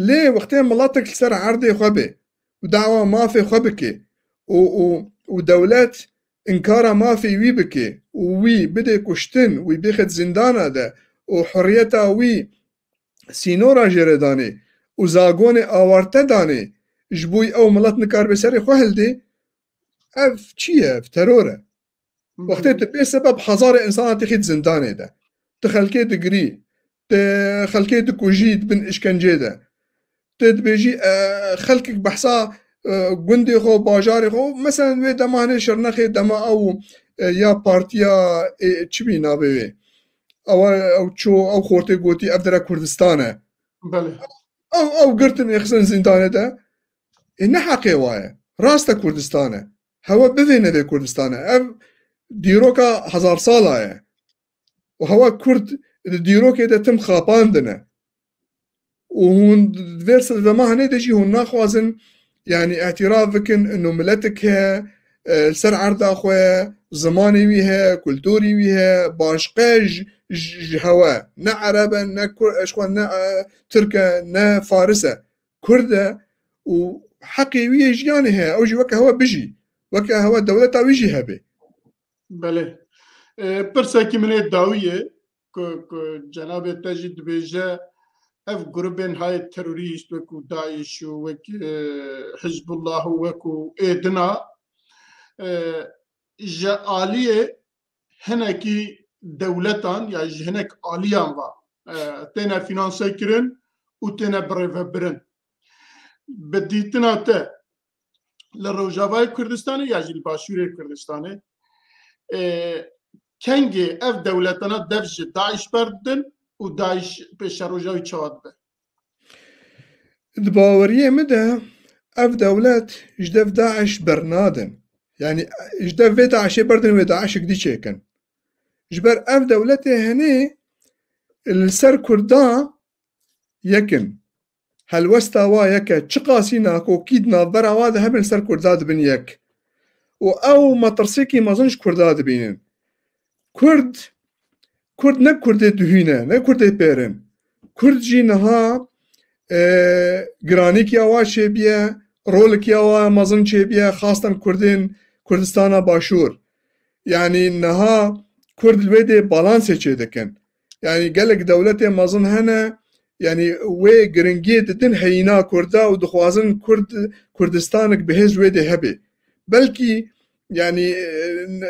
Lê wextê miletek li ser erdê xwe bê û dawa mafê xwe bike û, û, û dewlet inkara mafê wî bike û wî bidê kuştin, wî bêxet zindana de û hurriyeta wî sînora jê re danê û zagonê awarte danê, ji bo ew milet nikaribe serê xwe hildê, ev çi ye? Ev teror e. Wextê tu pê sebeb hezarê insana têxî di zindanê de, tu xelkê digirî, tu xelkê dikujî, di bin işkencê de, tu dibêjî, e, xelkek behsa, e, gundê xwe, bajarê xwe, meselen wê dema hinê Şirnexê dema ew, e, ya partiya, e, çi bî navê wê? Ew, ew ço, ew xortê gotî, ev dire Kurdistan e. Belê. Ew, ew girtin ê xistin zindanê de. Ê, ne heqê wa ye. Rast e Kurdistan e. Hewe bivêne vê Kurdistan e. Ev dîroka hezar sala ye. Û hewa Kurd di dîrokê de tim xapandine. Û hûn di vê sedema hinê de jî hûn naxwazin, yanî îtiraf bikin, ino miletik heye, e, li ser erda xwe, zimanê wî heye, kulturî wî heye, başqe ji, ji, ji hewe. Ne Ereb e, ne Kur-, ji xwe ne, e, Tirk e, ne Faris e. Kurd e û heqê wî yê jiyanê heye. Ew jî weke hewe bijî. Weke hewe dewleta wî jî hebe. Belê. E, pirsekî min ê dawî ye ku, ku cenabê te jî dibêje, ev grûbên hayê terorîst wekû DAIŞ û wek, e, Hizbullah û wekû ê dina, e, ji aliyê hinekî dewletan ya ji hinek aliyan ve, e, têne fînansekirin û têne birêvebirin. Bi dîtina te, li Rojavayê Kurdistanê ya jî li Başûrê Kurdistanê, e, kengê ev dewletana dev ji DAIŞ berdidin û DAIŞ pêşeroja wî çawa dibe? Di baweriyê min de ev dewlet ji dev DAIŞ bernadin. Yanî ji dev vê DAIŞê berdin wê DAIŞek dî çêkin. Ji ber ev dewletê henê li ser Kurda yek in. Helwesta wa yek e. Çiqasî nakokî di navbera wa de hebin, li ser Kurda dibin yek. Û ew metirsêkî mezin ji Kurda dibînin. Kurd, Kurd ne Kurdê duhî ne, ne Kurdê pêr in. Kurd jî niha, e, giranîkiya wa çêbiye, rolek ya wa mezin çêbiye, xastan Kurdên Kurdistana Başûr. Yanî niha Kurd li wê dê balansê çêdikin. Yanî gelek dewletê mezin hene, yanî wê giringiyê didin heyîna Kurda û dixwazin Kurd, Kurdistanek bi hêz wê dê hebe. Belkî, yanî,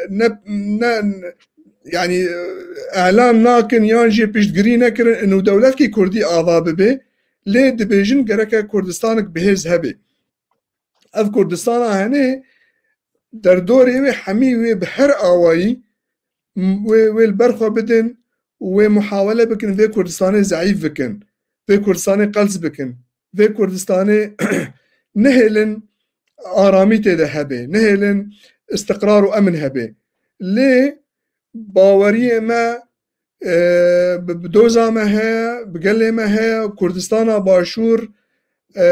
ne, ne, ne, yanî, elan nakin yan jî piştgirî nekirin, ino dewletkî Kurdî ava bibe, lê dibêjin gereke Kurdistanek bi hêz hebe. Ev Kurdistana hene, derdorê wê hemî wê bi her awayî m-, wê, wê li ber xwe bidin û wê muhawele bikin vê Kurdistanê zeîf bikin, vê Kurdistanê qels bikin, vê Kurdistanê nehêlin aramî tê de hebe, nehêlin istiqrar û emin hebe. Lê baweriyê me, e, bi, bi doza me heye, bi gelê me heye, Kurdistana Başûr, e,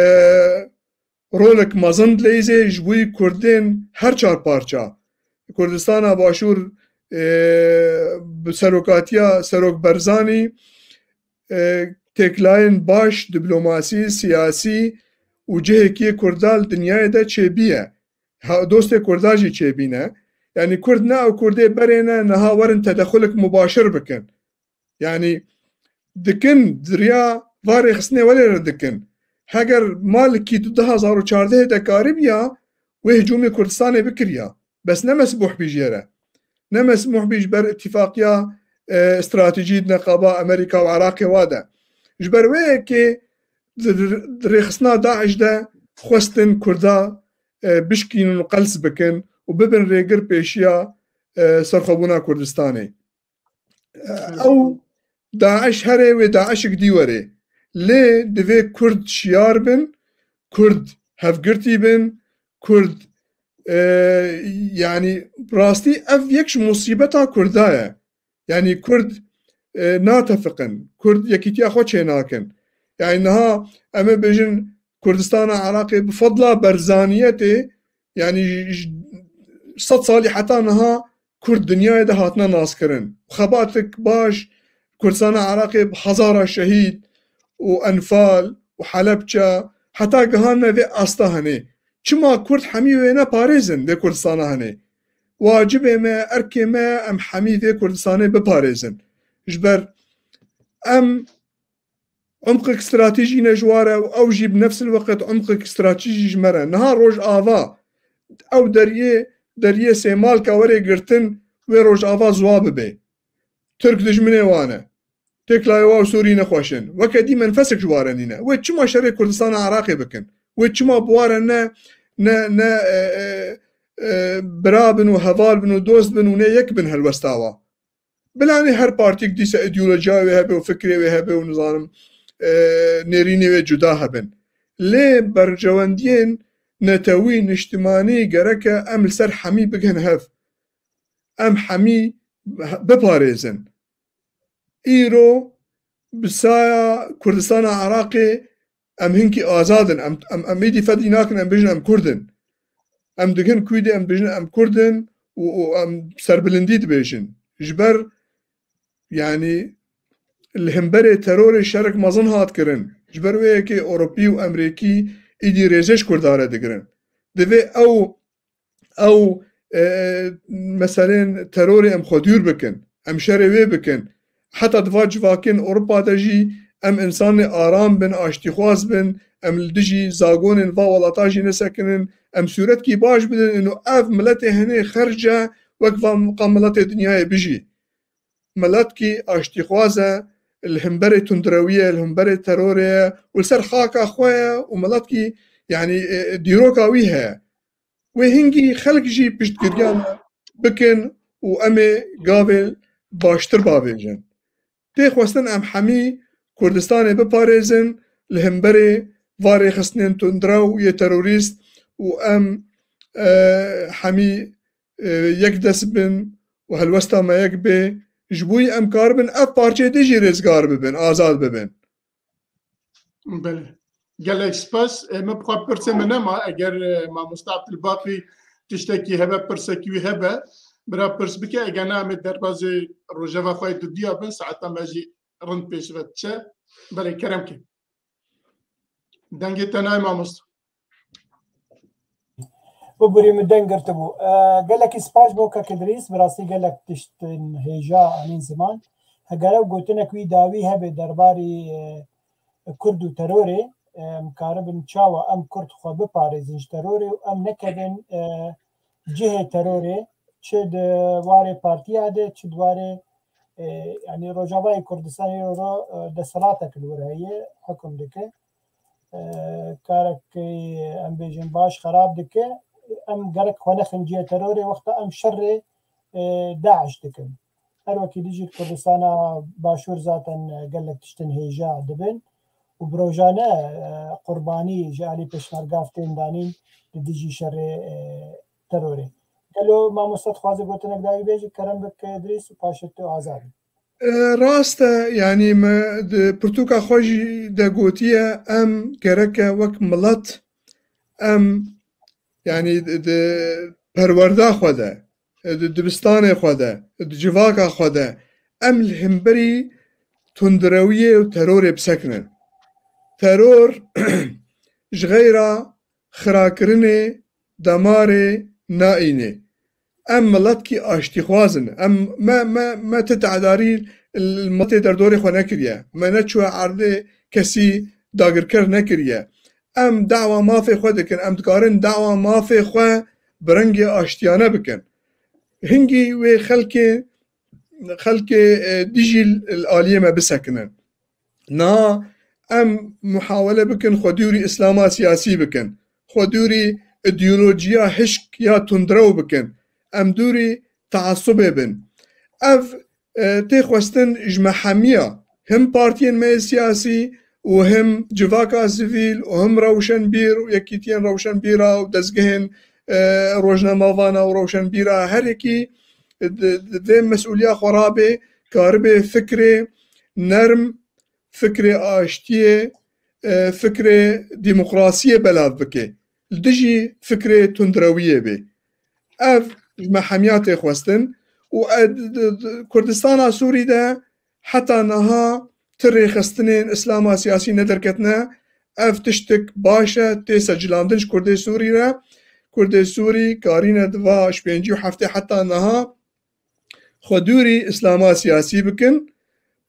rolek mezin dileyîzê ji bo Kurdên her çar parça. Kurdistana Başûr, e, bi serokatiya Serok Barzanî, e, têklayên baş, diplomasî, siyasî û cihekî Kurda li dinyayê de çêbîye. Ha, dostê Kurda jî çêbîne. Yanî Kurd ne ew Kurdê berê ne, niha werin tedexulek mubaşir bikin. Yanî dikin, di riya va rêxistinê welê re dikin. Heger malikî di du hezar û çardehê de karîbûya, wê hicûmê Kurdistanê bikiriya. Bes ne mesmûh bî jê re. Ne mesmûh bî ji ber îtîfaqiya, e, stratejî di neqaba Amerîka û Iraqê wa de. Ji ber wê yekê di, di, di rêxistina DAIŞ de xwestin Kurda, e, bişkînin û qels bikin û bibin rêgir pêşiya, e, serxwebûna Kurdistanê. Ew DAIŞ here wê DAIŞek dî were. Lê divê Kurd şiyar bin, Kurd hevgirtî bin, Kurd, e, yanî rastî ev yek ji musîbeta Kurda ye. Yanî Kurd, e, natefiqin, Kurd yekîtiya xwe çênakin. Yanî niha em ê bêjin Kurdistana Iraqê bi fedla Barzaniyetê, yanî ji, ji sed salî heta niha Kurd dinyayê de hatine naskirin. Xebatek baş Kurdistana Iraqê bi hezara şehîd û enfal û Helebça, heta gihanine vê asta henê. Çima Kurd hemî wê neparêzin vê Kurdistana henê? Wacibê me, erkê me, em hemî vê Kurdistanê biparêzin. Ji ber em umqek stratejî ne ji wa re û ew jî bi nefsil weqet umqek stratejî ji me re. Niha Rojava ew deriyê, deriyê Sêmalka were girtin, wê Rojava ziwa bibe. Tirk dijminê wan e. Têklayê wa û Sûrî nexweş in. Weke dî menfesek ji wa re nîne. Wê çima şerê Kurdistana Iraqê bikin? Wê çima bi wa re ne, ne, ne, e, e, e, bira bin û heval bin û dost bin û ne yek bin helwesta wa? Bilanê her partîk dîsa îdeolojiya wê hebe û fikrê wê hebe û nizanim, e, nêrînê wê cuda hebin. Lê berjewendiyên netewî, niştimanî gereke em li ser hemî bigihin hev. Em hemî biparêzin. Îro bi saya Kurdistana Iraqê em hinkî azad in. Em, em, em êdî fedî nakin, em bêjin em Kurd in. Em digin ku êdî em dibêjin em Kurd in û, û em serbilindî dibêjin. Ji ber, yanî, li hemberê terorê şerek mezin hat kirin. Ji ber wê yekê Ewropî û Emerîkî êdî rêzê ji Kurda re digirin. Divê ew ew, e, meselên terorê em xwe dûr bikin, em şerê wê bikin. Heta di va civakên Ewropa de jî em însanê aram bin, aştîxwaz bin, em li dijî zagonên va welata jî nesekinin, em sûretkî baş bidin û ev miletê hinê xerc e wek va miqa miletê dinyayê bijî. Miletkî aştîxwaz e, li hemberê tundrewiyê, li hemberê terorê ye û li ser xaka xwe ye û miletkî, yanî, e, dîroka wî heye. Wê hingî xelk jî piştgiriya me bikin û em ê gavê baştir bavêjin. Tê xwestin em hemî Kurdistanê biparêzin li hemberê va rêxistinên tundrew yê terorîst û em, e, hemî, e, yek dest bin û helwesta me yek bê. Ji bo em karibin ev parçeyê dê jî rêzgar bibin, azad bibin. Belê. Gelek spas. E, min bi xwe pirsê min nema. Eger, e, mamoste Abdulbaqî tiştekî hebe, pirsekî wî hebe, bira pirs bike. Eger ne, em ê derbazê rojeva xwe yê dudiya bin, saeta me jî rind pêş ve diçe. Belê, kerem ke. Dengê te nayê mamoste. Biborî min deng girtibû. E, gelekî spas bo kek Idrîs, bi rastî gelek tiştin hêja anîn ziman. Heger ew gotinek wî dawî hebe derbarî, e, Kurd û terorê, e, em karibin çawa em Kurd xwe biparêzin ji terorê û em nekevin, e, cihê terorê, çi di warê partiya de, çi di warê, e, yanî Rojavayê Kurdistanê îro, e, desthilatek li wir heye, hukum dike. E, karekî, em bêjin, baş xerab dike. Em gerek xwe nexin cihê terorê, wexta em şerê, e, DAIŞ dikin. Her wekî dijî Kurdistana Başûr zaten, e, gelek tiştin hêja dibin û bi rojane, e, qurbanî ji alî pêşmerga tên danîn li dijî şerê, e, terorê. Gelo mamoste dixwaze gotinek dawî bêjî, kerem bike Idrîs û paşê tu azad î. E, rast e, yanî me di pirtûka xwe jî de gotiye, em gereke wek milet, em, yanî di, di perwerda xwe de, di dibistanê xwe de, di civaka xwe de, em li hemberî tundrewiyê û terorê bisekinin. Teror ji xeyra xirakirinê demarê naînê. Em miletkî aştîxwaz in. Em, me, me, me ti tedarî li miletê derdorê xwe nekiriye. Me neçûye erdê kesî dagirker nekiriye. Em dawa mafê xwe dikin. Em dikarin dawa mafê xwe bi rengê aştiyane bikin. Hingî wê xelkê, xelkê, e, dijî li aliyê me bisekinin. Niha em muhawele bikin xwe dûrî Îslama siyasî bikin, xwe dûrî îdeolojiya hişk ya tundrew bikin, em dûrî teasubê bin. Ev, e, tê xwestin ji me hemiya, him partiyên me yê siyasî û him civaka sivîl û him rewşenbîr û yekîtiyên rewşenbîra û dezgehên, e, rojnamevana û rewşenbîra, her yekî di, di vê mesûliya xwe rabê, karibê fikrê nerm, fikrê aştiyê, e, fikrê demokrasiyê belav bike. Li dijî fikrê tundrewiyê bê. Ev ji me hemiya tê xwestin û, e, d-, d-, d-, Kurdistana Sûrî de heta niha ti rêxistinên Îslama siyasî nederketine. Ev tiştik baş e, tê secilandin ji Kurdê Sûrî re. Kurdê Sûrî karîne di va ji pêncî û heftê heta niha xwe dûrî Îslama siyasî bikin.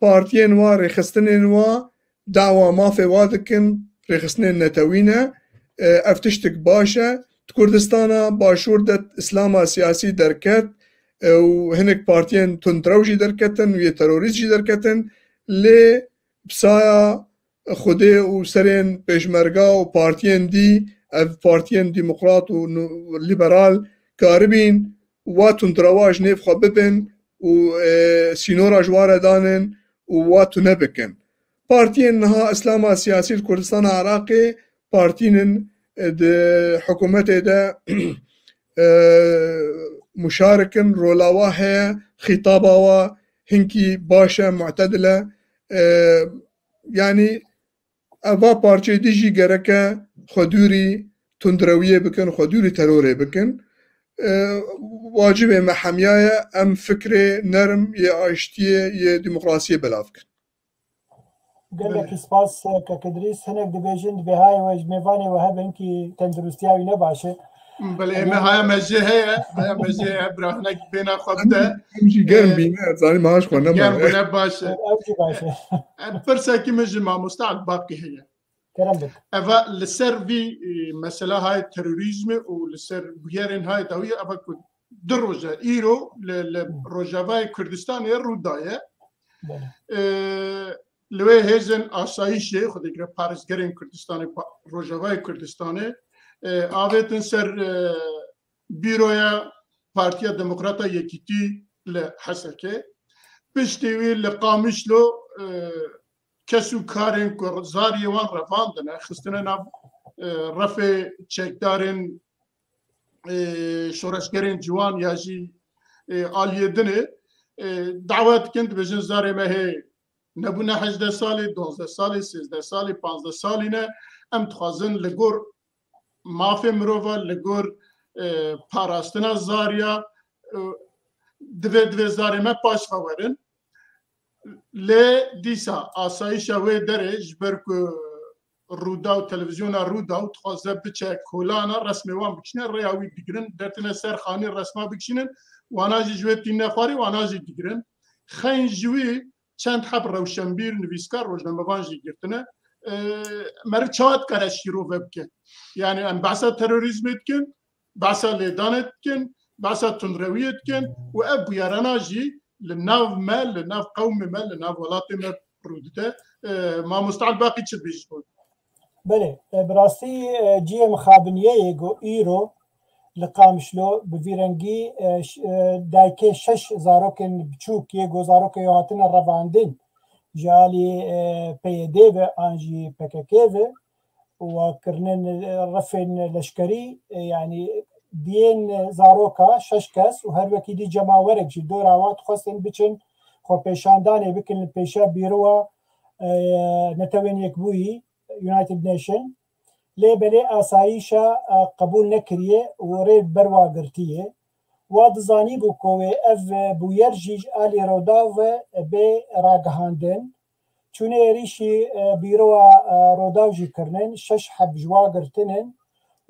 Partiyên wa, rêxistinên wa dawa mafê wa dikin, rêxistinên netewî ne. E, ev tiştik baş e. Di Kurdistana Başûr de Îslama siyasî derket, e, û hinek partiyên tundrew jî derketin û yê terorîst jî derketin. Lê bi saya Xwedê û serên pêşmerga û partiyên dî, ev partiyên demokrat û nu-, liberal karibîn wa tundrewa ji nêv xwe bibin û, e, sînora ji wa re danin û wa tune bikin. Partiyên niha Îslama siyasî li Kurdistana Iraqê partînin, e, di hikûmetê de, e, muşarikin, rola wa heye, xîtaba wa hinkî baş e, mu'tedil e. E, yanî eva parçeyê dî jî gereke xwe dûrî tundrewiyê bikin, xwe dûrî terorê bikin. E, wacibê me hemiya ye em fikrê nerm yê aştiyê, yê demokrasiyê belav bikin. Gelekî spas, e, kek Idrîs. Hinek dibêjin, divê hayê we ji mêvanê we hebin kî tenduristiya wî ne baş e. Belê, em ê haya me jê heye, haya me jê heye, bira hinek bêhna xwe bide. Em jî germ Ee, bîne, zanî maaş xwe nema. Germ bûne baş e. Ev jî baş e. Em pirsekî min ji mamoste Elbaqî heye. Kerem bik. Eva li ser vî, e, mesela hayê terorîzmê û li ser bûyerên hayê dawiyê, eva ku du roj e, îro li, li Rojavayê Kurdistanê rû daye. Belê. E, li wê hêzên asayîşê, xwedî gire parêzgerên Kurdistanê, pa-, Rojavayê Kurdistanê, e, avêtin ser, e, Bîroya Partiya Demokrata Yekîtî li Hesekê. Piştî wî li Qamişlo, e, kes û karên ku zariyê wan revandine, xistine nav, e, refê çekdarên, e, şoreşgerên ciwan ya jî, e, aliyê din ê, e, dawa dikin, dibêjin zarê me hê nebûne hejdeh salî, duwazdeh salî, sêzdeh salî, panzdeh salî ne. Em dixwazin li gor mafê mirova, li gor, e, parastina zariya, e, divê, divê zarê me paş ve werin. Lê dîsa asayişa wê derê, ji ber ku Rûdaw, televizyona Rûdaw dixwaze biçe kolana, resmê wan bikişîne, rêya wî digirin, dertine ser xanî resma bikişînin, wana jî ji wê tînine xwarî, wana jî digirin. Xeyn ji wî çend heb rewşenbîr, nivîskar, rojnamevan jî girtine. E, meriv çawa dikare şîrove bike? Yani em behsa terorîzmê dikin, behsa lêdanê dikin, behsa tundrewiyê dikin û ev bûyerana jî li nav me, li nav qewmê me, li nav welatê me rû dide. E, Mamoste Elbaqî çi dibêjî bo? Belê, e, bi rastî, e, cihê mixabiniyê yê ku îro li Qamişlo bi vî rengî, e, ş-, e, dayikê şeş zarokên biçûk yê ku zarokê wê hatine revandin ji alî, e, P Y D ve an jî P K K ve û kirinin, e, refên leşkerî, e, yanî diyên zaroka şeş kes û her wekî dî cemawerek jî dora wa dixwestin biçin xwepêşandanê bikin li pêşa bîrowa, e, Netewên Yekbûyî, United Nation. Lê belê asayîşa, e, qebûl nekiriye û rê ber wa girtiye. Wa dizanîbû ku wê ev, e, bûyer jî ji alî Rûdaw ve, e, bê ragihandin. Çûnê êrîşî, e, bîroya, e, Rûdaw jî kirinin, şeş heb ji wa girtinin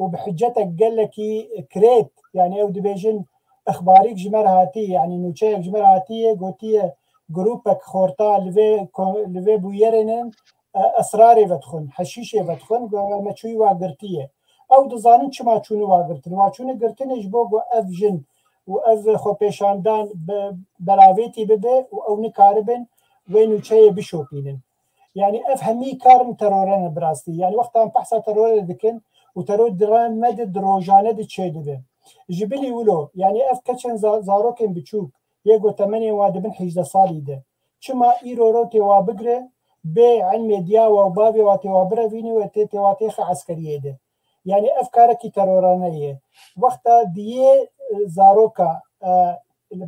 û bi hiccetek gelekî kirêt, yani ew dibêjin, ixbarîk ji me re hatiye, yani nûçeyek ji me re hatiye, gotiye, grûpek xorta li vê ko-, li vê bûyerê ne, e, esrarê vedixwin, heşîşê vedixwin, go me çûyî wa girtiye. Ew dizanin çima çûne wa girtin. Wa çûne girtinê ji bo ku ev jin û ev xwepêşandan bi belavêtî bibe û ew nikaribin wê nûçeyê bişopînin. Yani ev hemî karin terore ne bi rastî. Yani wexta em behsa terorê dikin û teror di re me de di rojane de çêdibe. Ji bilî wilo, yani ev keçên za-, zarokên biçûk, yê ku temenê wa dibin hejdeh salî de. Çima îro ro tê wa bigire, bê ilmê diya wa û bavê wa tê wa birevînî û tê, tê wa têxe eskeriyê de. Yani ev karekî terorane ye. Wexta diyê, e, zaroka, e, li,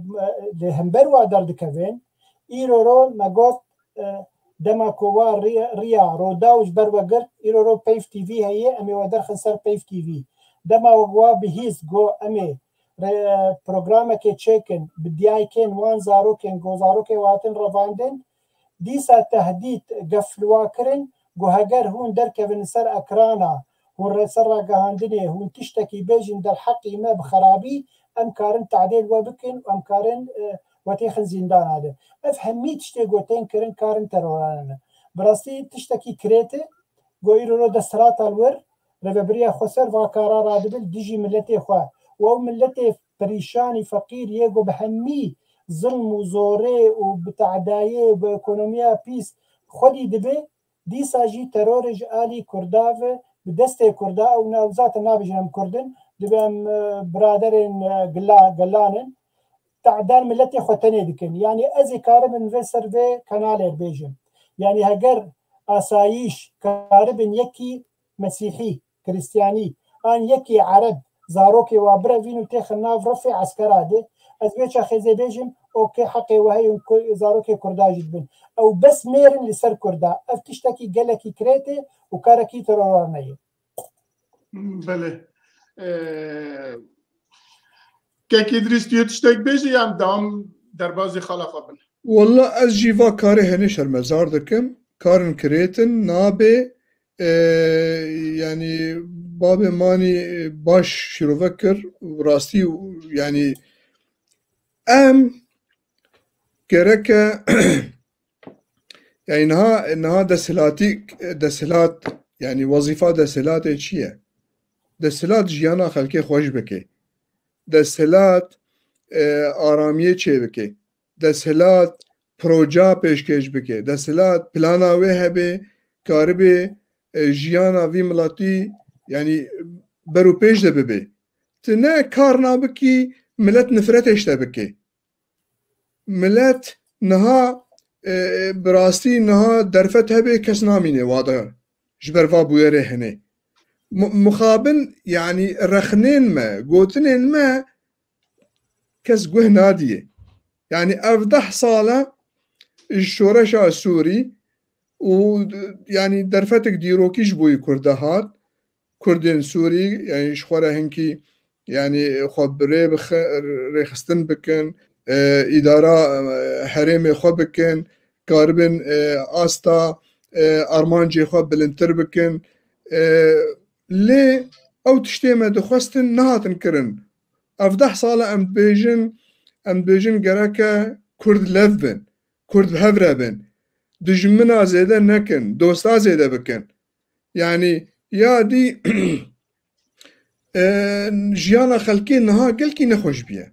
li hember wa derdikevin, îro ro me got, e, dema ku wa riya, riya Rûdaw ji ber we girt, îro ro Peyv T V heye, em ê we derxin ser Peyv T V. Dema wa bihîst, got, em ê re-, programekê çêkin, bi diyayikên wan zarokên, ku zarokê we hatin revandin, dîsa tehdît gef li wa kirin, Ku heger hûn derkevin li ser ekrana, hûn re-, ser ragihandinê, hûn tiştekî bêjin derheqî me bi xerabî, em karin tadê li we bikin û em karin, e, we têxin zîndana de. Ev hemî tiştê ku tên kirin karin terorane ne. Bi rastî tiştekî kirêt e, ku îro desthelata li wir rêvebiriya xweser va kara radibin dijî miletê xwe. Û ew miletê perîşanî, feqîr yê ku bi hemî zilm û zorê û bi tehdayê û bi ekonomiya pîs xwedî dibe, dîsa jî terorê ji alî Kurda ve bi destê Kurda, ew na-, zaten nabêjin em Kurd in, dibe em, e, biraderên, e, gila-, gelan in. Tehdan miletê xwe tenê dikin. Yanî ez ê karibin vê ser vê kenalê bêjim. Yanî heger asayîş karibin yekî Mesîhî, Krîstiyanî, an yekî Ereb, zarokê wa birevîn û têxin nav rifê eskera de, ez vê çaxê zê bêjim, okê, heqê we heye ku zarokê Kurda jî dibin. Ew bes mêrin li ser Kurda. Ev tiştekî gelekî kirêt e û karekî terorane ye. Belê. Ee, Kek Îdrîs, tu yê tiştek bêjî yan dewam derbazî xala xwe bin? Walla ez jî va karê henê şermezar dikim. Karin kirêtin nabe, e, yanî babê manî, e, baş şîrove kir. Rastî, yanî em gereke, yanî niha, niha desthilatî, desthilat, yanî wezîfa desthilatê çi ye? Desthilat jiyana xelkê xweş bike. Desthilat, e, aramiyê çê bike. Desthilat proja pêşkêş bike. Desthilat plana wê hebe, karibe, e, jiyana vî miletî, yanî ber û pêş de bibe. Tu ne kar nabikî, milet nifretê ji te bike. Milet niha, e, bi rastî niha derfet hebe kes namîne wada ji ber va bûyerê hene. Mu-, mixabin, yanî rexnên me, gotinên me kes guh nadiyê. Yanî ev deh sal e ji şoreşa Sûrî û, yanî derfetek dîrokî ji bo yî Kurda hat. Kurdên Sûrî, yanî ji xwe re hinkî, yanî xwe bi rê bixe-, rêxistin bikin, e, îdara, e, herêmê xwe bikin, karibin, e, asta, e, armancê xwe bilindtir bikin. E, lê ew tiştê me dixwestin nehatin kirin. Ev deh sal e em dibêjin, em dibêjin gereke Kurd lev bin, Kurd bi hev re bin. Dijmina zêde nekin, dosta zêde bikin. Yanî ya dî, e, jiyana xelkê niha gelkî nexweş biye.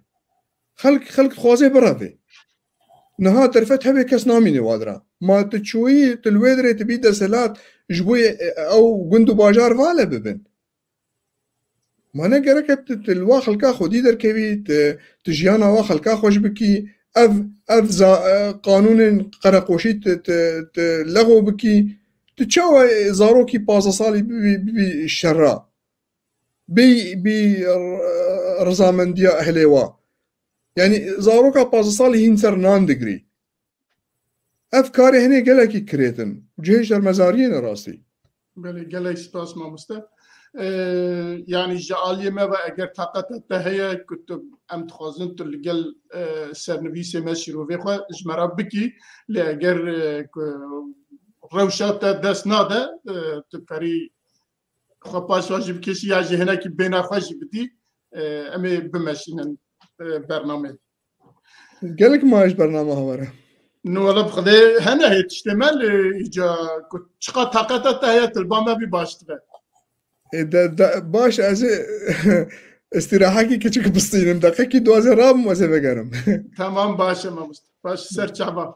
Xelk, xelk dixwaze bireve. Niha derfet hebe kes namîne wadira. Ma tu çûyî, tu li wê dirê tu bî desthilat, ji bo, e, ew gund û bajar vale bibin. Ma ne gereke tu, tu li wa xelka xwedî derkevî, tu, tu jiyana wa xelka xweş bikî. Ev, ev za-, e, qanûnên qereqoşî tu, tu, tu lexo bikî. Tu çawa, e, zarokî pazdeh salî bibî, bibî şerra? Bî, bî r-, rizamendiya ehlê wa. Yanî zaroka pazdeh salî hîn ser nan digirî. Ev karê hinê gelekî kirêtin. Cihê şermezariyê ne rastî. Belê, gelek spas mamoste. Ee, yanî ji aliyê me ve eger taqeta te heye ku tu, em dixwazin tu li gel, e, sernivîsê me şîrovê xwe ji me re bikî, lê eger, e, ku rewşa te dest nade, e, tu perî xwe paşva jî bikêşî ya jî hinekî bêhna xwe jî bidî, e, em ê bimeşînin, e, bernameyê. Gelek ma ji bernama hawara. No, wala bi Xwedê hene hê tiştê me lê îca ku çiqa taqeta te heye, tu li ba me bî baş dibe. E, de, de, baş, ez ê istirahekî kiçik bistînim. Deqekî duwazdeh rabim, ez ê vegerim. Tamam, baş e mamoste. Baş, ser çava.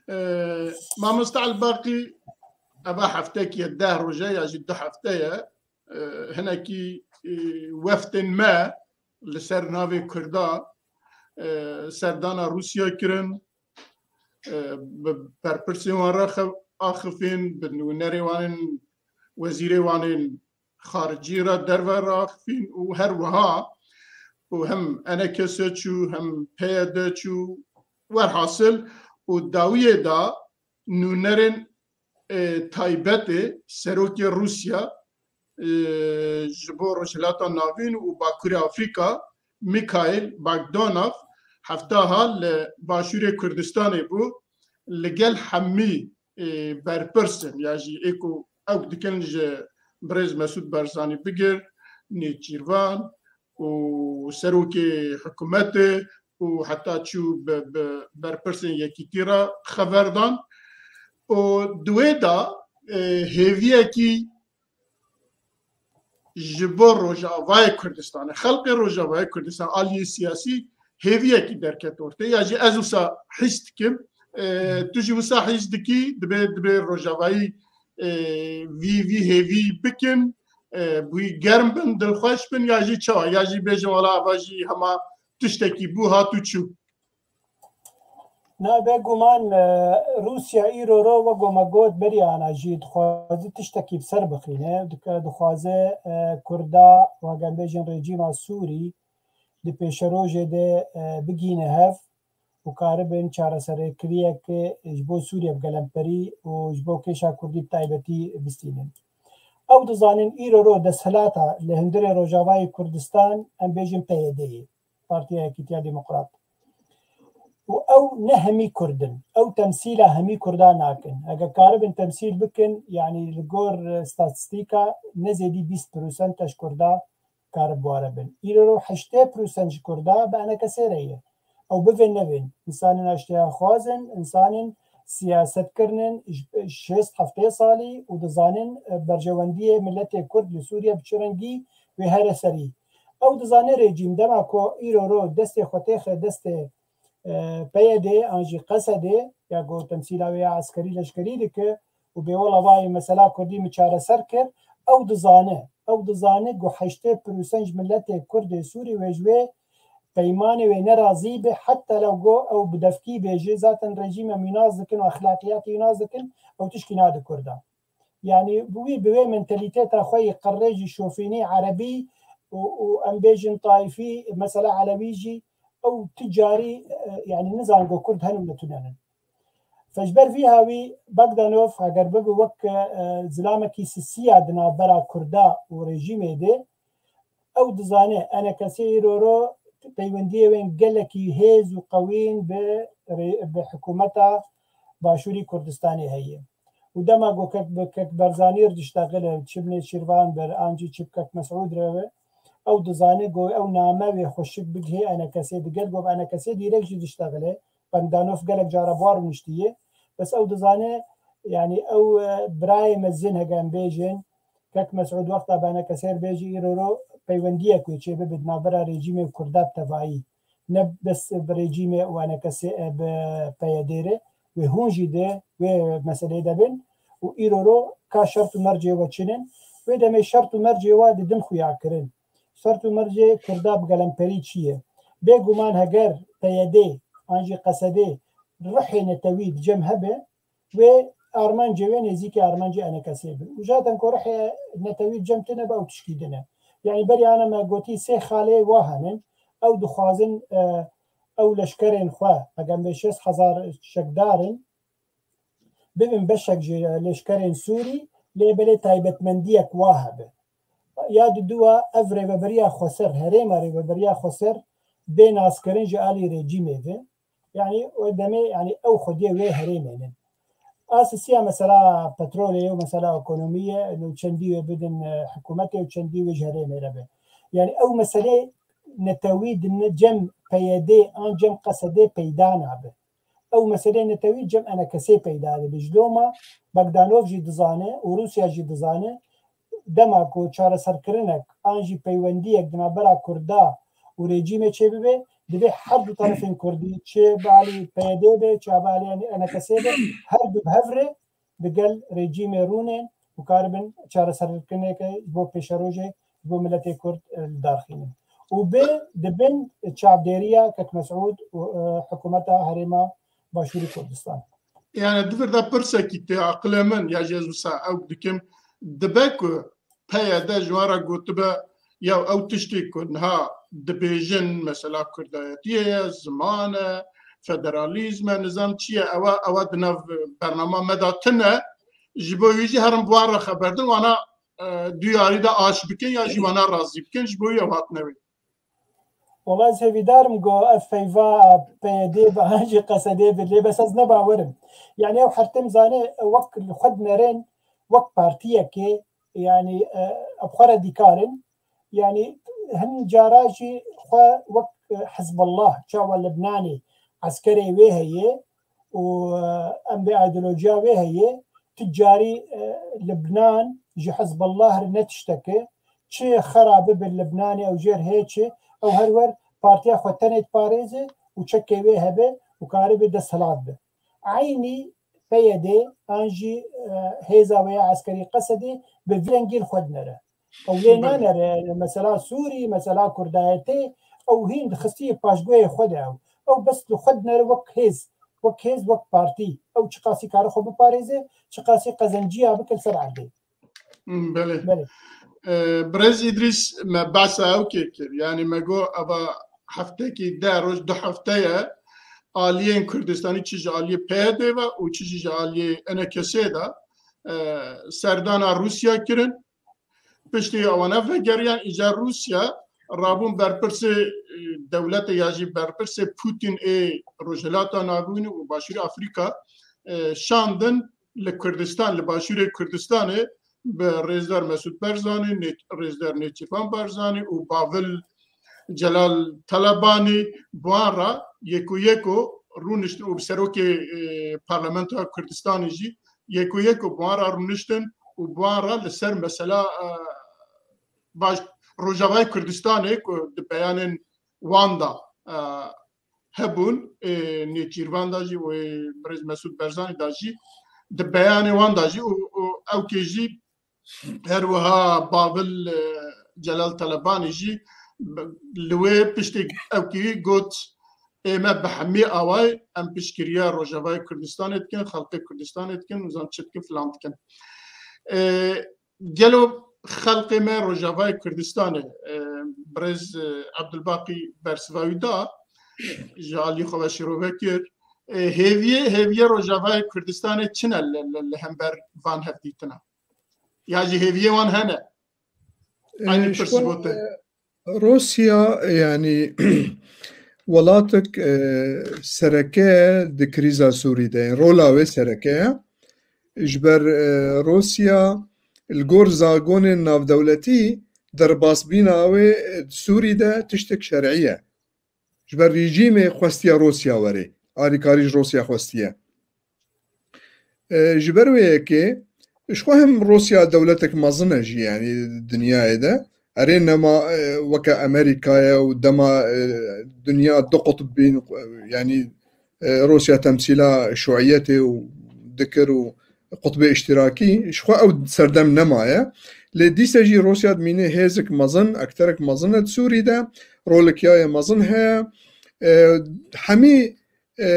E, mamoste Elbaqî, eva heftekî ye, deh roje ya jî du hefte ye. E, hinekî, e, weftên me li ser navê Kurda, e, serdana Rûsya kirin, e, bi berpirsên wan re xe-, axifîn, bi nûnerê wan ên, wezîrê wan ên xaricî re derve re axifîn û her wiha û hem E N K S çû, hem P Y D çû, werhasil û dawiyê de nûnerên, e, taybetê serokê Rûsya, e, ji bo Rojhilata Navîn û Bakurê Afrîka, Mikhail Bogdanov, hefta ha li Başûrê Kurdistanê bû, li gel hemî, e, berpirs in, ya jî ê ku ew dikin ji birêz Mesûd Barzanî bigir, Nêçîrvan û serokê hikûmetê û heta çû bi, bi berpirsên yekîtî re xeber dan. Û di wê de, e, hêviyekî ji bo Rojavayê Kurdistanê, xelkê Rojavayê Kurdistan, aliyê siyasî hêviyekî derket ortê. Ya jî ez wisa hîs dikim, e, tu jî wisa hîs dikî, dibê, dibê Rojavayî, e, vî, vî hêvî bikin, e, bi wî germ bin, dilxweş bin, ya jî çawa, ya jî bêjin wala ava jî hema tiştekî bû, hat û çû. Na, bêguman, e, Rûsya îro ro, wek ku me got, berî ana jî dixwaze tiştekî bi ser bixîne, dike-, dixwaze, e, Kurda, wek em bêjin rejîma Sûrî, di pêşerojê de, e, bigîne hev û karibin çareserkiriyek ji bo Sûriye bi gelemperî û ji bo kêşa Kurdî bi taybetî bistînin. Ew dizanin îro ro desthilata li hundirê Rojavayê Kurdistan, em bêjin P Y D'yê, Partiya Yekîtiya Demokrat. Û ew ne hemî Kurd in. Ew temsîla hemî Kurdan nakin. Eger karibin temsîl bikin, yanî li gor, e, statistîka ne zêdî bîst prosent ji Kurda karib ware bin. Îro ro heştê prosent ji Kurda bi enekesê re ye. Ew bivên nevên. Însanên aştiyaxwaz in, însanên siyaset kirinin ji şêst heftê salî û dizanin, e, berjewendiyê miletê Kurd li Sûriye bi çi rengî wê here serî. Ew dizane rejîm dema ku îro ro destê xwe têxe destê, e, P Y D an jî Qesedê, ya ku temsîla wê ya eskerî leşkerî dike û bê wela vayê mesela Kurdî min çareser kir, ew dizane, ew dizane ku heştê prosent ji miletê Kurd ê Sûrî wê ji wê peymanê wê nerazî be, heta lew ku ew bi devkî bêje, zaten rejîm em wî nas dikin û exlaqiyatê wî nas dikin, ew tişkî nade Kurdan. Yanî bi wî, bi wê mentalîteta xwe yê qirrê jî şofînî erebî û, û em bêjin taîfî, mesela elewî jî, ew ti carî, e, yanî nizan ku Kurd henin û tune nin. Fe ji ber vî hawî Bogdanov eger bibe wek, e, zilamekî sisiya di navbera Kurda û rejîmê de, ew dizane enekesê îro ro peywendiyê wên gelekî hêz û qewîn bi rê-, bi hikûmeta Başûrî Kurdistanê heye. Û dema ku kek bi kek Barzanî re diştexile, çi bi Nêçîrvan bir, an jî çi bi kek Mesûd re be, ew dizane ku ew name wê xweşik bigihê enekesê, digel ku bi enekesê dîrek jî diştexile, Bogdanov gelek cara bi wan rûniştiye. Bes ew dizane, yanî ew, e, birayê mezin heke em bêjin, kek Mesûd wexta bi enekesê re bêjî îro ro peywendiyek wê çêbibe di navbera rejîmê û Kurda bi tevayî. Ne bes bi rejîmê û enekesê, e, bi P Y D re, wê hûn jî di wê meseleyê de bin û îro ro ka şert û mercê we çi nin, wê demê şert û mercê we didin xuya kirin. Şert û mercê Kurda bi gelemperî çi ye? Bêguman heger P Y D an jî Qesedê ruhê netewî di cem hebe, wê armancê wê nêzîkî armancê enekesê bin. Û zaten ku ruhê netewî di cem tune be, ew tişkî din e. Yanî berî ana me gotî sê xalê wa henin, ew dixwazin, e, ew leşkerên xwe, eger bê şêst hezar çekdar in, bibin beşek ji leşkerên Sûrî, lê belê taybetmendiyek wa hebe. Ya diduwa ev rêveberiya xweser, herêma rêveberiya xweser bê naskirin ji alî rejîmê ve. Yanî o demê, yanî ew xwediyê wê herêmê nin. A sisiya mesela petrolê ye û mesela ekonomî ye, û çendî wê bidin, e, hikûmetê û çendî wê ji herêmê re be. Yanî ew meselê netewî di ne-, cem P Y D an cem Qesedê peyda nabe. Ew meselê netewî cem enekesê peyda dibe. Ji loma Bogdanov jî dizane û Rûsya jî dizane, dema ku çareserkirinek an jî peywendiyek di navbera Kurda û rejîmê çêbibe, divê her du terefên Kurdî, çi bi alî P Y D be, çi bi alî enekesê be, her du bi hev re digel rejîmê rûnên û karibin çareserkirineke ji bo pêşerojê ji bo miletê Kurd, e, li dar xînin. Û bi, dibin çavdêriya kek Mesûd û, e, hikûmeta Herêma Başûrî Kurdistan. Yani di vir de pirsekî tê aqilê min, ya jî ez wisa ew dikim, dibe ku P Y D ji wan re gotibe, ya ew tiştê ku niha dibêjin, mesela kurdayetiyê ye, ziman e, federalîzm e, nizam çi ye, ewa, ewa di nav bernama me de tune, ji bo wî jî herin bi wan re xeber din, wana, e, duyarî de aş bikin ya jî wana razî bikin, ji bo wî ew hatine wê. Wala ez hêvîdar im ku ev peyva P Y D bi an jî Q S D bi, lê bes ez ne bawer im. Yani ew her tim zane wek li xwe dinerin, wek partiyekê, yani, e, ev xwe radîkal in. Yani hin cara jî xwe wek, e, Hizbullah, çawa Libnanê eskerê wê heye û, e, em bê ideolojiya wê heye, tu carî, e, Libnan ji Hizbullah re ne tiştek e. Çi xera bibe Libnanê ew jêr hê çi, ew her wer partiya xwe tenê diparêze û çekê wê hebe û karibe desthilat be. Eynî P Y D an jî, e, hêza wê ya eskerî Q S D bi vî rengî li xwe dinere. Ew lê Belê. nanere, mesela Sûrî, mesela Kurdayetê, ew hîn dixistî paşguhê xwe de ew. Ew bes li xwe dinere wek hêz, wek hêz, wek partî. Ew çiqasî kare xwe biparêze, çiqasî qezenciya bike li ser erdê. Hmm, belê. Belê. Ee, Birêz Îdrîs, me behsa ew kê kir. Yani me got eva heftekî deh roj, du hefte ye, aliyên Kurdistanî çi ji aliyê P Y D ve û çi jî ji aliyê E N K S de, e, serdana Rûsya kirin. Piştî ewana vegeriyan, îcar Rûsya rabûn berpirsê, e, dewletê ya jî berpirsê Putin ê Rojhilata Navîn û Başûrê Afrîka, e, şandin li Kurdistan, li Başûrê Kurdistanê bi Rêzdar Mesûd Barzanî, Nê-, Rêzdar Nêçîrvan Barzanî û Bavil Celal Telebanî bi wan re yeko yeko rûniştin û bi serokê, e, Parlamentoya Kurdistanê jî yeko yeko bi wan re rûniştin û bi wan re li ser mesela, e, baş Rojavayê Kurdistanê ku di beyanên wan de, e, hebûn, ê Nêçîrvan de jî û ê Birêz Mesûd Barzanî de jî, di beyanê wan de jî û, û ew kê jî her wiha Bavil, e, Celal Telebanî jî li wê piştê ew kê got, ê me bi hemî awayî em piştgiriya Rojavayê Kurdistanê dikin, xelkê Kurdistanê dikin, nizam çi dikin, filan dikin. E, Gelo xelkê me Rojavayê Kurdistanê, e, birêz, e, Ebdulbaqî bersiva wî da, ji alî xwe ve şîrove kir. E, hêviyê, hêviyê Rojavayê Kurdistanê çi ne li, li, li hember van hevdîtina? Ya jî hêviyê wan hene? Aynî E, pirs ji bo te. E, Rûsya, yanî, welatek, e, sereke di krîza Sûrî de ye. Rola wê sereke ye. Ji ber, e, Rûsya li gor zagonên navdewletî derbasbîna wê, e, di Sûrî de tiştek şerî ye. Ji ber rejîmê xwestiye Rûsya were. Alîkarî ji Rûsya xwestiye. E, ji ber wê yekê, ji xwe hem Rûsya dewletek mezin e jî, yanî dinyayê de. Erê nema, e, weke Amerîka ye û dema, e, dinya du qutb bîn, e, yanî, e, Rûsya temsîla şuiyetê û dikir û qutbê îştîrakî, ji xwe ew serdem nemaye. Lê dîse jî Rûsya dimîne hêzik mezin, ekterek mezin e di Sûrî de, rolek ya ye mezin heye. E, hemî e,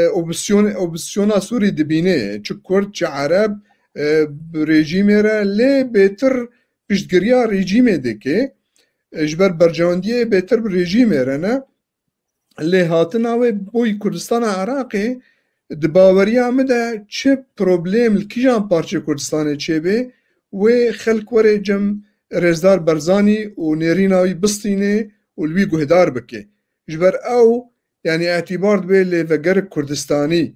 opozisyon-, opozisyona Sûrî dibîne, çi Kurd, çi Ereb, e, bi rejîmê re, lê bêtir piştgiriya rejîmê dike, e, ji ber berjewendiyê bêtir bi rejîmê re ne. Lê hatina wê boy Kurdistana Iraqê di baweriya min de çi problem li kîjan parçê Kurdistanê çêbe, wê xelk were cem Rêzdar Barzanî û nêrîna wî bistîne û li wî guhdar bike. Ji ber ew, yanî, îtibar dibe lê vegerik Kurdistanî.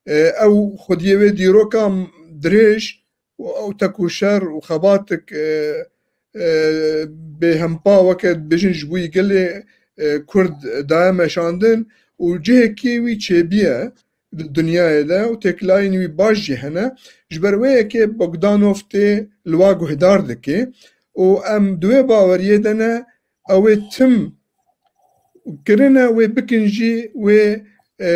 E, ew xwediyê wê dîroka dirêj û ew tekoşer û xebatik, e, e, bêhempa weke dibêjin ji bo yî gelê, e, Kurd daye meşandin û cihekî wî çêbûye di dinyayê de û têkilayên wî baş jî hene. Ji ber wê yekê Bogdanov tê li wa guhdar dike û em di wê baweriyê de ne, ew ê tim kirine wê bikin jî wê, e,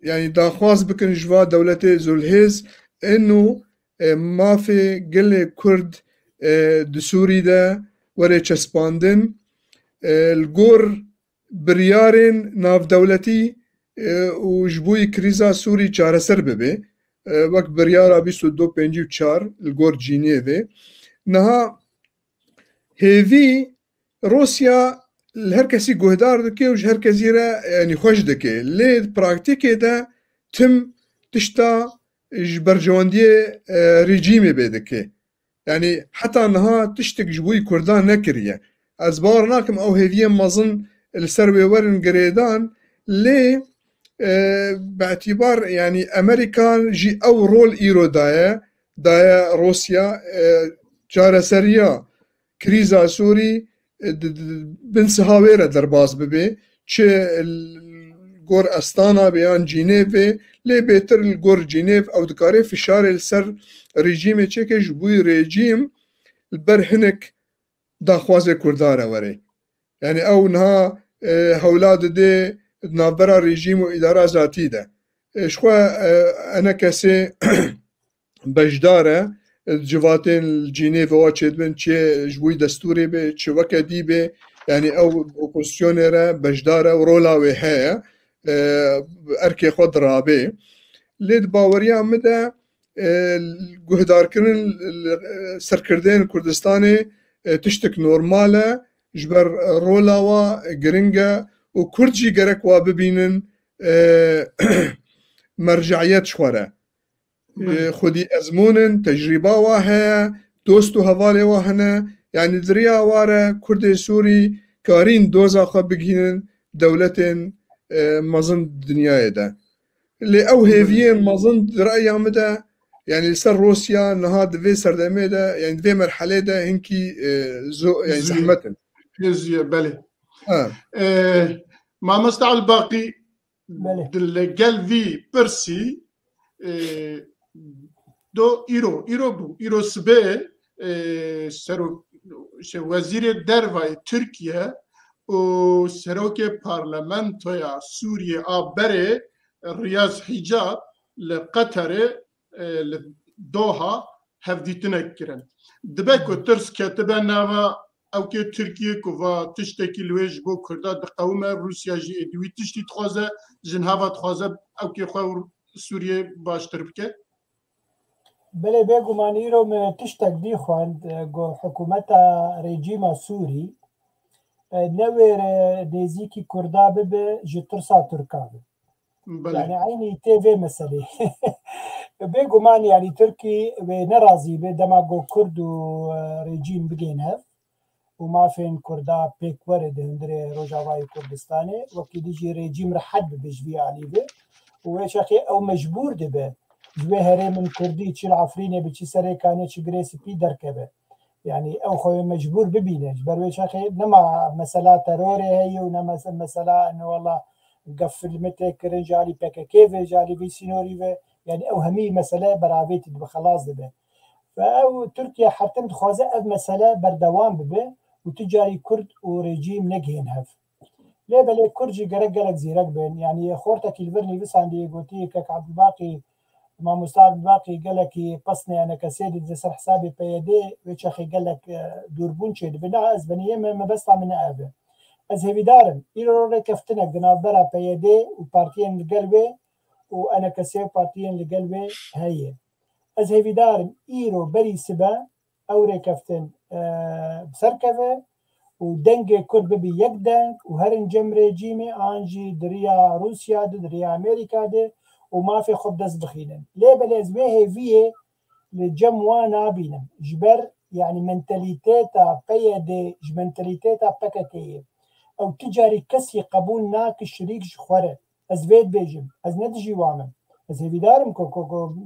yanî daxwaz bikin ji va dewletê zûlhêz êno, e, mafê gelê Kurd, e, di Sûrî de were çespandin, e, li gor biryarên navdewletî, e, û ji bo yî krîza Sûrî çareser bibe, e, wek biryara bîst û du pêncî û çar li gor Cînêvê. Niha hêvî Rûsya li her kesî guhdar dike û ji her kesî re, yanî, xweş dike. Lê di praktîkê de tim tişta ji berjewendiyê, e, rejîmê bê dike. Yanî heta niha tiştek ji bo yî Kurdan nekiriye. Ez bawer nakim ew hêviyê mezin, li ser wê werin girêdan, lê, e, bi îtîbar, yanî Amerîka jî ew rol îro daye, daye Rûsya, e, çareseriya krîza Sûrî, e, di, di, bin siha wê re derbas bibe, çi li gor Astana be yan Cînêvê, lê bêtir li gor Cînêv ew dikare fişarê li ser rejîmê çêke, ji bo rejîm li ber hinek daxwazê Kurda re were. Yani ew niha, e, hewla dide di navbera rejîm û îdara zatî de. E, ji xwe, e, enekesê beşdar e, e, civatên li Cînêvê wa çêdibin, çi ji bo destûrê be, çi weke dî be, yani ew opozisyonê re beşdar e û rola wê heye, e, erkê xwe dirabe. Lê di baweriya min de, e, guhdarkirin li, e, serkirdeyên Kurdistanê, e, tiştek normal e, ji ber rola wa giring e û Kurd jî gerek wa bibînin, e, merceiyet ji xwe re. E, xwedî ezmûn in, tecrîba wa heye, dost û hevalê wa hene. Yani di riya wa re Kurdê Sûrî karîn doza xwe bigihînin dewletên, e, mezin di dinyayê de. Lê ew hêviyên mezin di reya min de, yani li ser Rûsya niha di vê serdemê de, yani di vê merhelê de hinkî, e, zo-, yani zehmet in. Hêziye, belê. Ha. E, Mamosta Elbaqî, Belê. Di li gel vî pirsî, e, do îro, îro bû, îro sibê, e, serok, şey, wezîrê dervayê Tirkiye û serokê parlamentoya Sûriye a berê Riyaz Hicab li Qeterê, e, li Doha hevdîtinek kirin. Dibe ku tirs ketibe nava ewkê Tirkiyê ku va tiştekî li wê ji bo Kurda diqewime, Rûsya jî êdî wî tiştî dixwaze, ji niha ve dixwaze ewkê xwe û Sûriyê baştir bike? Belê, bêguman îro me tiştek dî xwend, e, ku hikûmeta rejîma Sûrî, e, newêre nêzîkî Kurda bibe ji tirsa Tirka be. Belê. Yani eynî tê vê meselê. Bêguman yani Tirkî wê nerazî be dema ku Kurd û, e, rejîm bigên hev û mafên Kurda pêk were di hundirê Rojavayê Kurdistanê, wekî dijî rejîm rehet bibe ji vî alî ve û wê çaxê ew mecbûr dibe ji wê herêmin Kurdî çi li Efrînê bi çi Serêkanê çi Girê Spî derkeve. Yani ew xwe mecbûr bibîne. Ji ber wê çaxê nema mesela terorê heye û ne mese-, mesela ne wala gef li min tê kirin ji alî P K K ve, ji alî vî sînorî ve. Yani ew hemî mesele beravêtî dibe, xelas dibe. Ve ew Tirkiye her tim dixwaze ev mesele berdewam bibe û tu carî Kurd û rejîm negihên hev. Lê belê Kurd jî gerek gelek zîrek bin. Yani xortekî li vir nivîsandî, gotî Kek Abdulbaqî, Mamosta Abdulbaqî gelekî pesnê enekesê dide ser hesabê P Y D, wê çaxê gelek, e, dûrbûn çêdibe. Niha ez benî yê me, mebesta min ne ev e. Ez hêvîdar im, îro rêkeftinek di navbera P Y D û partiyên li gel wê û enekesê û partiyên li gel wê heye. Ez hêvîdar im, îro berî sibe ew rêkeftin, e, bi ser keve û dengê Kurd bibe yek deng û herin cem rejîmê an jî di riya Rûsya de, di riya Amerîka de û mafê xwe bi dest bixînin. Lê belê ez wê hêviyê li cem wan nabînim. Ji ber, yani, mentalîteta P Y D ji mentalîteta P K K ye. Ew tu carî kesî qebûl nake şirîk ji xwe re. Ez vê dibêjim. Ez ne dijî wan im. Ez hêvîdar im ku, ku, ku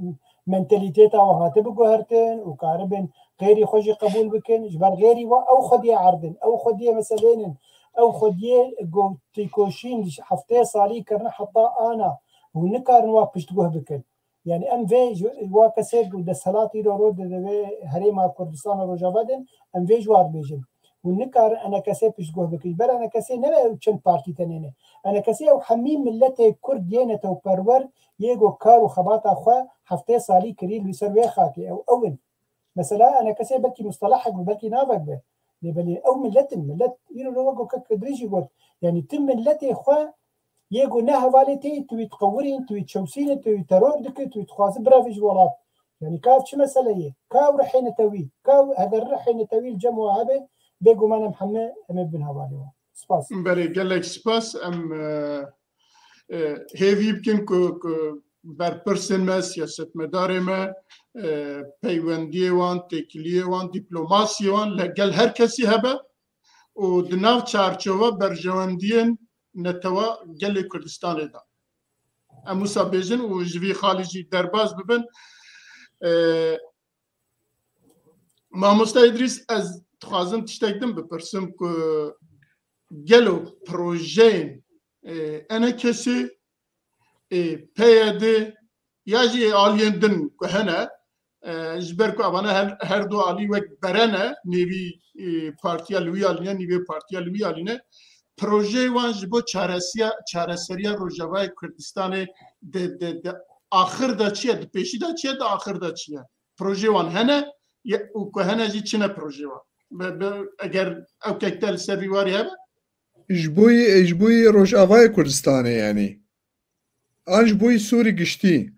mentalîteta wan hate biguhertin û karibin xêrî xwe jî qebûl bikin. Ji ber xêrî wan ew xwediyê erdin, ew xwediyê meselên in, ew xwediyê ku têkoşîn ji heftê salî kirine heta ana hûn nikarin wan piştguh bikin. Yani em vê ji, wa kesê ku desthilat îro rû dide vê herêma Kurdistan û Rojava din, em vê ji wan dibêjin. Hûn nikarin enekesê piştguh bikin. Ber enekesê ne ew çend partî tenê ne. Enekesê ew hemî miletê Kurd yê netewperwer yê ku kar û xebata xwe heftê salî kirî li ser wê xakê. Ew, ew in. Mesela enekesê belkî mustelahek be, belkî navek be. Lê belê ew milet in, milet îro li wek kek Idrîs jî got. Yani tu miletê xwe yê ku ne hevalê te yî, tu wî diqewirîn, tu wî diçewsînin, tu wî teror dikî, tu wî dixwazî birevî ji welat. Yani ka ev çi mesele ye? Ka ew rihê netewî, ka ew heger rihê netewî li cem wan hebe, bêguman em heme em ê bibin hevalê wan. Spas. Belê, gelek spas. Em, e, e, hêvî bikin ku, ku berpirsên me, siyasetmedarê me, e, peywendiyê wan, têkiliyê wan, dîplomasiyê wan li gel her kesî hebe. û di nav çarçova berjewendiyên netewa gelê Kurdistanê de. Em wisa bêjin û ji vî xalî jî derbas bibin. E, Mamosta Îdrîs, ez dixwazim tiştek din bipirsim ku gelo projeyên, e, enekesê, e, P Y D ya jî aliyên din ku hene, e, ji ber ku evana her, her du alî wek bere ne, nêvî, e, partiya li wî alî ne, nîvê partiya li wî alî ne, projeyê wan ji bo çaresiya, çareseriya Rojavayê Kurdistanê di, di, di axir de çi ye, di pêşî de çi ye, di axir de çi ye? Projeyê wan hene ye û ku hene jî çi ne projeyê wan? Be, be, eger ew kekte li ser vî warî hebe? Ji bo yê, ji bo yê Rojavayê Kurdistanê, yanî. An ji bo yê Sûrî giştî?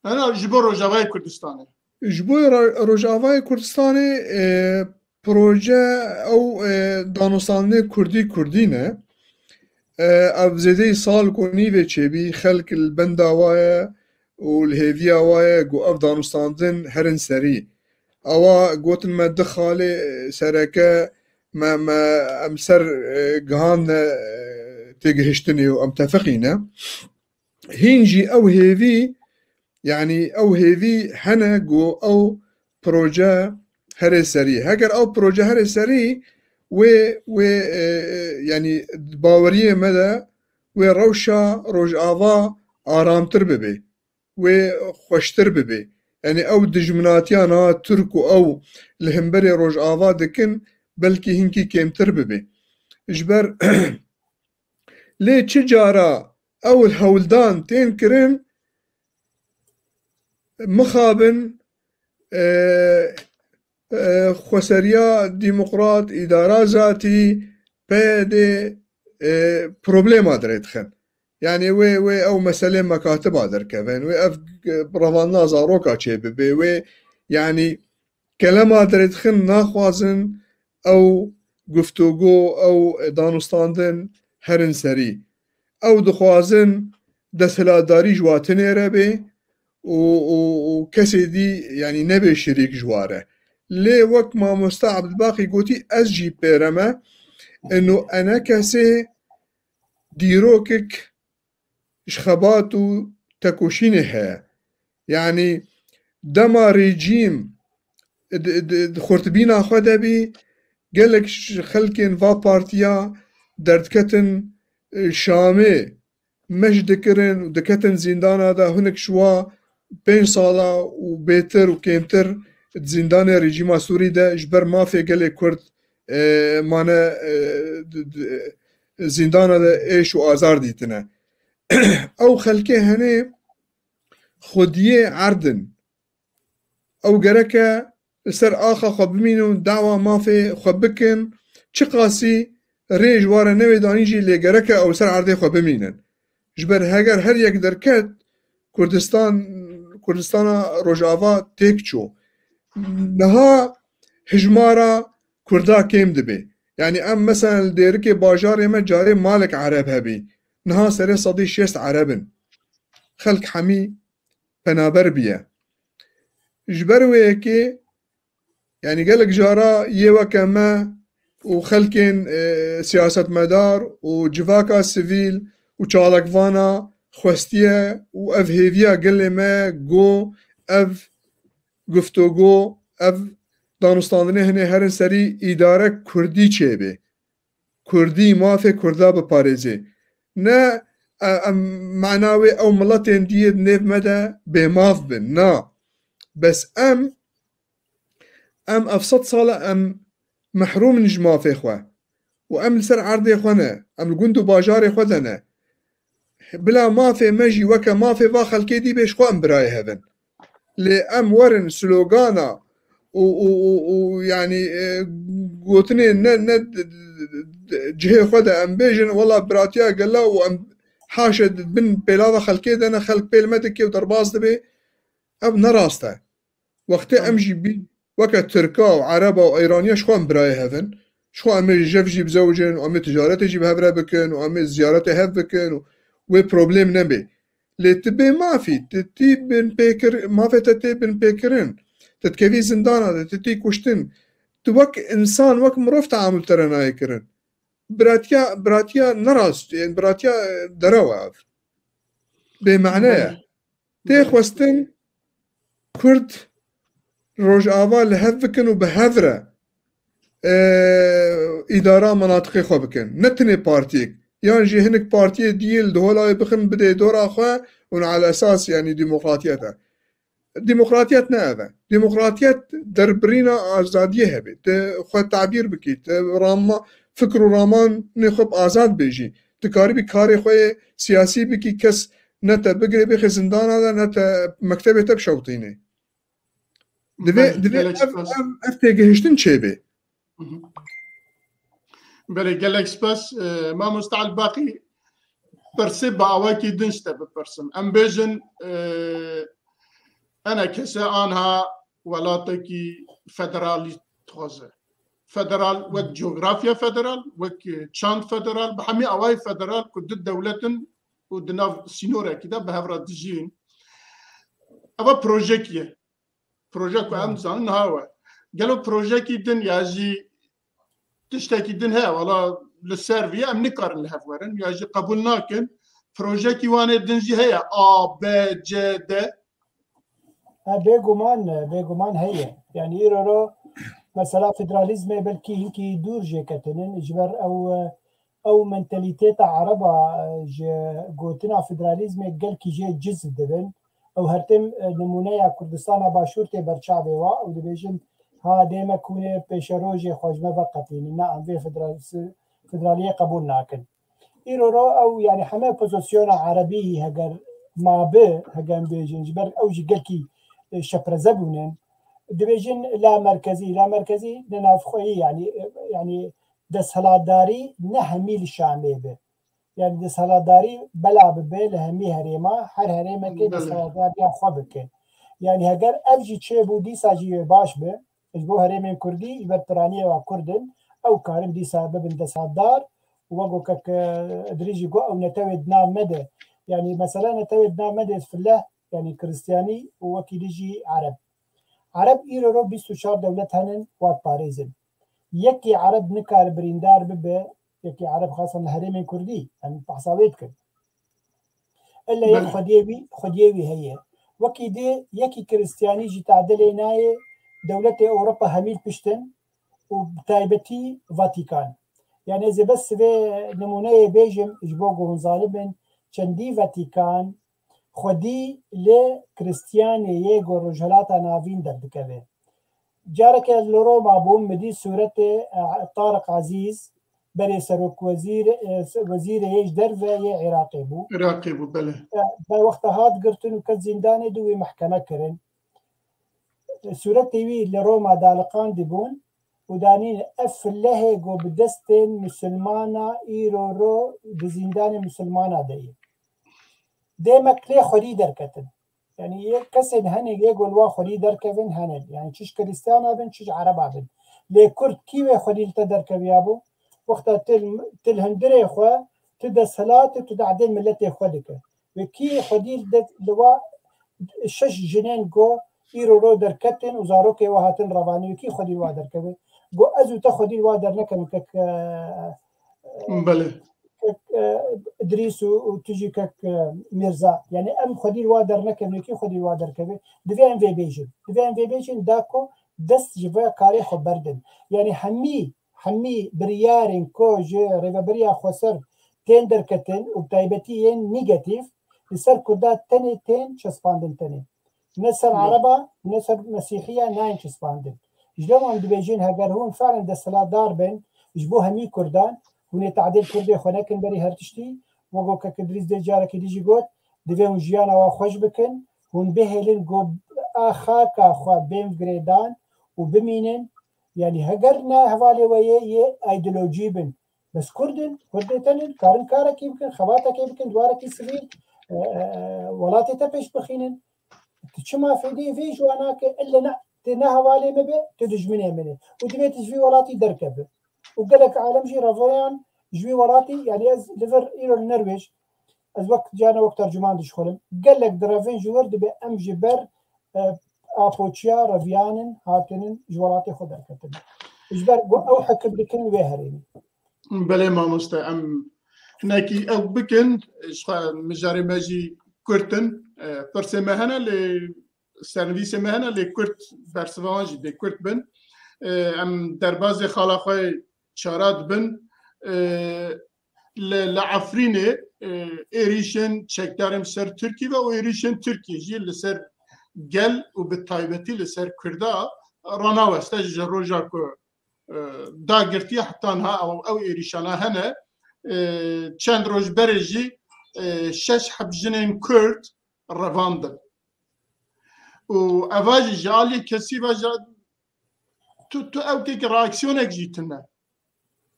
Hena ji bo Rojavayê Kurdistanê. Ji bo Ro-, Rojavayê Kurdistanê, e, proje ew, e, danûstandinê Kurdî Kurdî ne. E, ev zêdeyî sal ku nîvê çêbî, xelk li benda wa ye û li hêviya wa ye ku ev danûstandin herin serî. Ewa gotin me du xalê, e, sereke me, me em ser, e, gihandine, e, têgihiştinê û em tefiqîne. Hîn jî ew hêvî, yanî ew hêvî hene ku ew proje herê serî. Heger ew proje herê serî, wê, wê, e, e, yanî di baweriyê me de wê rewşa Rojava aramtir bibe, wê xweştir bibe. Yanî ew dijminatiya niha Tirk û ew li hemberê Rojava dikin, belkî hinkî kêmtir bibe. Ji ber lê çi cara ew hewldan tên kirin, mixabin, e, e, xweseriya demokrat, îdara zatî, P Y D, e, problema dirê dixin. Yanî wê, wê ew meselê mekatiba derkevin, wê ev, e, revandina zaroka çêbibe, wê, yanî kelema dirê dixin, naxwazin ew guftûgo, ew danûstandin herin serî. Ew dixwazin desthilatdarî ji wa tinê re bê û, û, û kesê dî, yanî, nebê şirîk ji wa re. Lê wek mamosta Ebdulbaqî gotî, ez jî pêre me, ino enekesê dîrokek ji xebat û tekoşînê heye. Yanî dema rejîm di, di, di xurtbîna xwe de bî, gelek ji xelkên va partiya derdiketin, e, Şamê meş dikirin û diketin zîndana de, hinek ji wa pênc sala û bêtir û kêmtir di zîndanê rejîma Sûrî de ji ber mafê gelê Kurd, e, mane, e, di, di, zîndana de êş û azar dîtine. Ew xelkê henê xwediyê erd in. Ew gereke li ser axa xwe bimînin û dawa mafê xwe bikin. Çiqasî rê ji wa re newê danîn jî, lê gereke ew li ser erdê xwe bimînin. Ji ber heger her yek derket, Kurdistan, Kurdistana Rojava têk çû. Niha hijmara Kurda kêm dibe. Yanî em mesela li Dêrikê bajarê me carê malek Ereb hebî. Niha serê sedî şêst Ereb in. Xelk hemî penaber bûye. Ji ber wê yekê, yanî gelek cara yê weke me û xelkên, e, siyasetmedar û civaka sivîl û çalakvana xwestiye û ev hêviya gelê me, go ev guftûgo, ev danûstandinê hinê herin serî îdare kurdî çêbe. Kurdî, mafê Kurda biparêze. Ne, e, em mana wê ew miletên dî yê di nêv me de bêmaf bin. Na. Bes em, em ev sed sal e em mehrûm in ji mafê xwe. Û em li ser erdê xwe ne. Em li gund û bajarê xwe de ne. Bila mafê me jî weke mafê va xelkê dî bê, ji xwe em birayê hev in. Lê em werin slogana û, û, û, û, yanî, e, gotinê ne, ne d-, d-, d-, cihê xwe de em bêjin, wela biratiya gela û em haşe di bin pêlava xelkê de ne, xelk pêl me dike û derbas dibe. Ev ne rast e. Wextê em Tamam. jî bî weke Tirka û Ereba û Eyraniya, ji xwe em birayê hev in. Ji xwe em ê jev jî bizewicin û em ê ticaretê jî bi hev re bikin û em ê ziyaretê hev bikin û wê problem nebe. Lê tu bê mafî, tu tî binpêkir-, mafê te tê binpêkirin. Tu dikevî zindana de, tu tî kuştin. Tu wek insan, wek mirov teamul te re nayê kirin. Biratiya, biratiya nerast, yani biratiya derew e ev. Bêmane ye. Tê xwestin Kurd Rojava li hev bikin û bi hev re, e, îdara menatiqê xwe bikin. Ne tenê partiyek. Yan jî hinek partiyê diyê li dihola wê bixin bidê dora xwe û ala esas, yani, demokratiyet e. Demokratiyet ne ev e. Demokratiyet derbirîna azadiyê hebe. Tu xwe tabîr bikî, tu rama, fikr û ramanê xwe bi azad bêjî. Tu karibî karê xwe yê siyasî bikî, kes ne te bigire bêxe zindana de, ne te mektebê te bişewtîne. Divê, Belê, divê gelek ev, spas. ev, ev têgihiştin çêbê. Mhm. Belê, gelek spas. E, Mamoste Elbaqî, pirsê bi awakî din ji te bipirsim. Em bêjin, e, ene kese anha welatekî federalî dixwaze. Federal, wek coğrafya federal, wek çand federal, bi hemî awayî federal ku du dewlet in û di nav sînorekî de bi hev re dijîn. Eva projekî ye. Proje ku em dizanin niha we. Gelo projekî din ya jî tiştekî din heye, wala li ser vî em nikarin li hev werin, ya jî qebûl nakin. Projekî wan ê din jî heye, A, B, C, D. Ha, bêguman, bêguman heye. Yani îro ro mesela federalîzmê belkî hinkî dûr jê ketinin, ji ber ew, ew mentalîteta Ereba ji gotina federalîzmê gelkî jê ciz dibin. Ew her tim, e, nimûneya Kurdistana Başûr tê ber çavê wa û dibêjin, ha, dê me kûnê pêşerojê xwe ji me veqetînin. Na, em vê federal-, federaliyê qebûl nakin. Îro ro ew, yani heme opozisyona Erebî heger mabi, heger em bêjin, ji ber ew jî gelkî, e, şepreze bûnin. Dibêjin la merkezî, la merkezî ne navxweyî, yani, e, yani desthilatdarî ne hemî li Şamê be. Yani desthilatdarî bela bibe li hemî herêma, her herêmekê Belê. desthilatdariya xwe bike. Yani heger ev jî çêbû dîsa jî wê baş be, ji bo herêmên Kurdî, ji ber piraniyê wa Kurd in, ew karin dîsa bibin desthilatdar û wek ku kek, e, Idrîs jî got, ew netewê di nav me de. Yani mesela netewê di nav me de fileh, yani Kristiyanî û wekî dî jî Ereb. Ereb îro ro bîst û çar dewlet henin, wat parêzin. Yekî Ereb nikare birîndar bibe, yekî Ereb xasan li herêmên Kurdî, em behsa wê dikin. Ella yek Belê. xwediyê wî, xwediyê wî heye. Wekî dê yekî Kristiyanî jî tadilê nayê, dewletê Ewropa hemî li pişt in û bi taybetî Vatikan. Yani ez ê bes vê nimûneyê bêjim, ji bo ku hûn zanim bin, çendî Vatikan xwedî li Kristiyanê yê ku Rojhelata Navîn derdikeve. Careke li Roma bûm, min dî sûretê, e, Tariq Ezîz, berê serokwezîr, e, wezîrê yê ji derve yê Iraqê bû. Iraqê bû, belê. E, ber wexta hat girtin û ket zîndanê dû wî mehkeme kirin. E, sûretê wî li Roma daliqandî bûn û danîn ev filehê ku bi destên misilmana îro ro di zîndanê misilmana de ye. Dê me lê xwedî derketin. Yani yê kesên hene yê ku li wa xwedî derkevin hene. Yani çi ji Kristiyana bin, çi ji Ereba bin. Lê Kurd kî wê xwedî li te derkeviyabû? Wexta tu, tu li hundirê xwe, tu desthilat, tu derdê miletê xwe dike. Wê kî xwedî li de, li wa şeş jinên ku îro ro derketin û zarokê we hatin revanî, wê kî xwedî li wa derkeve? Got, ez û te xwedî li wa dernekevin kek, e, Belê. kek, e, Idrîs û, û tu jî kek, e, Mîrza. Yani em xwedî li wa dernekevin, kî xwedî li wa derkeve? Divê em vê bêjin. Divê em vê bêjin, da ku dest ji vê karê xwe berdin. Yani hemî, hemî biryarên ku ji Rêveberiya Xweser tên derketin û bi taybetî yên negatîf li ser Kurda tenê tên çespandin tenê. Ne ser Hı. Ereba, ne ser Mesîhiya nayên çespandin. Ji lewma em dibêjin, heger hûn fiilen desthilatdar bin, ji bo hemî Kurdan, hûn ê tadil Kurdê xwe nekin berî her tiştî, wek ku kek Idrîs dê carekî dî jî got, divê hûn jiyana wan xweş bikin, hûn bihêlin ku a xaka xwe bên girêdan û bimînin. Yani heger ne hevalê we yê, yê îdeolojî bin, bes Kurd in, Kurdê te ne, karin karekî bikin, xebatekê bikin, di warekî sivîl, e, e, welatê te pêş bixînin. Tu çima fêdê vê ji wan nake? Ille ne, tu ne hevalê me be, tu dijminê min î. Û divê tu ji vî welatî derkeve. Û gelek alem jî revoyan ji vî welatî, yani ez li vir îro li Norwêc, ez wek carna wek tercuman dişxulim. Gelek direvin ji wir, dibe em ji ber, e, apoçiya reviyanin hatinin ji welatê xwe derketin. Ji ber ku ew hekim dikin wê herêmê. Belê mamoste, em hinekî ew bikin, ji xwe mijarê me jî kurt in. E, pirsê me hene lê sernivîsê me hene lê kurt bersiva wan jî dê kurt bin. E, em derbazê xala xwe çara dibin. E, li, li Efrînê, e, êrîşên çekdarên ser Tirkî ve û êrîşên Tirkî jî li ser gel û bi taybetî li ser Kurda ranaweste ji roja ku, e, dagirtiye heta niha ew, ew êrîşana hene. E, çend roj berê jî, e, şeş heb jinên Kurd revandin. Û eva jî ji aliyê kesî ve ji, tu, tu ewkekî reaksiyonek jî tune.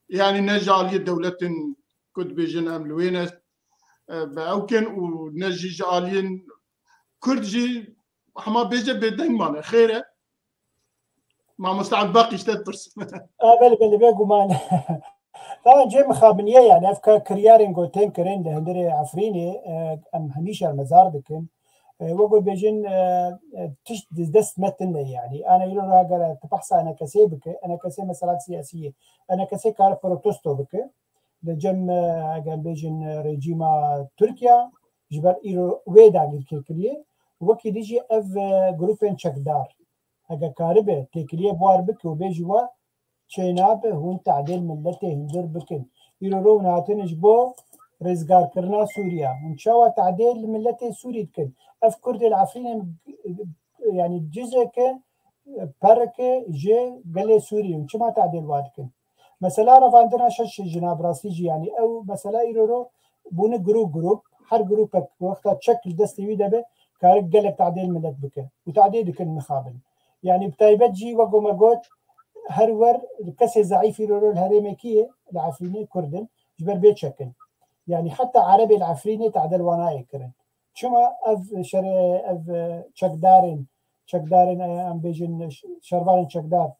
Yanî ne ji aliyê dewletên ku dibêjin em li wê ne, e, bi ewkin û ne jî ji aliyên Kurd jî hema bêje bêdeng mane. Xêr e? Mamoste Elbaqî ji te dipirsim. A, belê, belê, bêguman. Taban cê mixabiniye, yani ev ka kiryarên ku tên kirin li hundirê Efrînê, e, em hemî şermezar dikin. E, wek ku bêjin, e, e, tişt di dest me tune, yani. Ana îro ra gere tu behsa enekesê bike, enekesê meselak siyasî ye. Enekesê kare protesto bike. Li cem, e, eger bêjin, e, rejîma Tirkiye, ji ber îro wê dagirkirkiriyê. Wekî dî jî ev, e, grûpên çekdar. Eger karibe têkiliyê bi war bike û bêjî we, çênabe hûn tehdê li miletê hundir bikin. Îro ro hûn hatine ji bo rizgarkirina Sûriye. Hûn çawa tehdê li miletê Sûrî dikin? Ev Kurdê li Efrînê, yani cizeke, pereke ji gelê Sûrî. Hûn çima tehdê li wa dikin? Mesela revandina şeş jina bi rastî jî, yani ew mesela îro ro bûne grûp grûp. Her grûpek wexta çek li destê wî de be, kare gelek tehdê li milet bike. Û tehdê dikin mixabin. Yani bi taybet jî wek ku me got, her wer kesê zeîf îro li herêmekî ye, li Efrînê Kurd in, ji ber bê çekin. Yani heta Erebê li Efrînê tehdê li wan nayê kirin. Çima ev şere-, ev, e, çekdarên, çekdarên, e, em bêjin, ş-, şervanên çekdar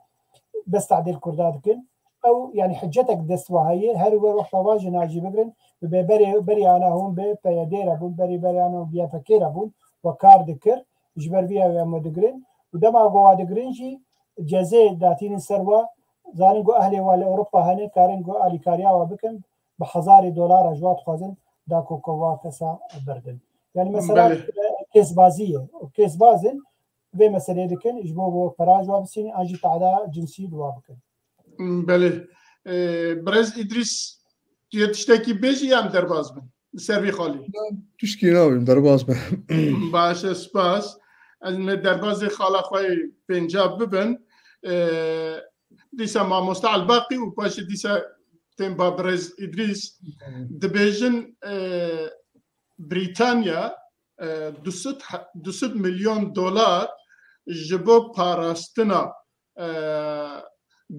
bes tehdê li Kurda dikin? Ew, yani hicetek dest wa heye, her wer wexta wan jina jî bigrin, bi bê berê, berî ana hûn bi P Y D re bûn, berî berî ana hûn bi Y P G re bûn, we kar dikir, ji ber vî ew em we digirin. Û dema ku wa digirin jî cezê datînin ser wa, zanin ku ehlê wa li Ewropa hene, karin ku alîkariya wa bikin, bi hezarê dolara ji wa dixwazin dakoka wa kesa berdin. Yani mesela, belê, kêsbazî ye. Kêsbaz in, vê meseleyê dikin, ji bo, bo pera ji wa bisînin, an jî tehda cinsî li wa bikin. Belê. Ee, Birêz Îdrîs, tu yê tiştekî bêjî ya em derbas bin? Li ser vî xalî. Tişkî nabim, derbas be. Baş e, spas. Ez me derbazê xala xwe yê pênca bibin. Ee, dîsa mamoste Elbaqî û paşê dîsa tên ba Birêz Îdrîs. Hı. Dibêjin, e, Brîtanya, e, du sed he-, du sed milyon dolar ji bo parastina, e,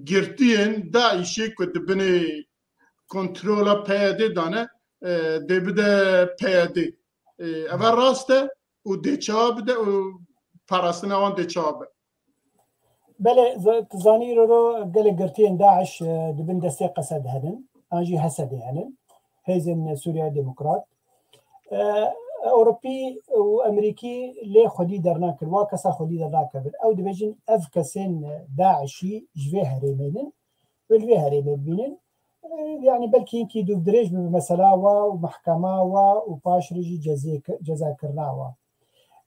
girtiyên DAIŞê ku di binê kontrola P Y D de ne, e, dê bide P Y D. E, eva rast e û dê çawa bide û parastina wan dê çawa be? Belê, z-, tu zanî îro ro gelek girtiyên DAIŞ, e, di bin destê Qesedê henin, an jî Hesedê henin, Hêzên Sûriya Demokrat. E, Ewropî û Emerîkî lê xwedî dernakir, wa kesa xwedî dernakevin. Ew dibêjin ev kesên DAIŞî ji vê herêmê ne, wê li vê herêmê bibînin. E, yani belkî hinkî dûvdirêj bibe mesela wa û mehkema wa û paş re jî cezê-, cezakirina wa.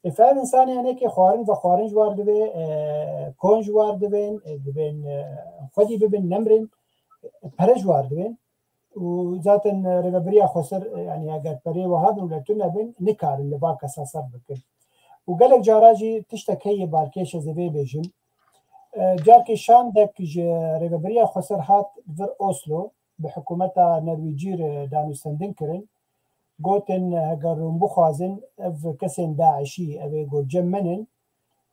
E, fe ev insanê hinekê xwarin vexwarin ji war divê, e, kon ji war divên, e, divên, e, xwedî bibin, nemrên, e, pere ji war divên. Û zaten, e, Rêveberiya Xweser, e, yani eger perê wiha bin û li tune bin, nikarin li va kesa ser bikin. Û gelek cara jî tiştek heye balkêş ez ê vê bêjim. E, carkê şandek ji Rêveberiya Xweser hat vir Oslo, bi hikûmeta Norwêcî re danûstendin kirin. Gotin, heger hûn bixwazin, ev kesên DAIŞî, ev ê ku cem min in,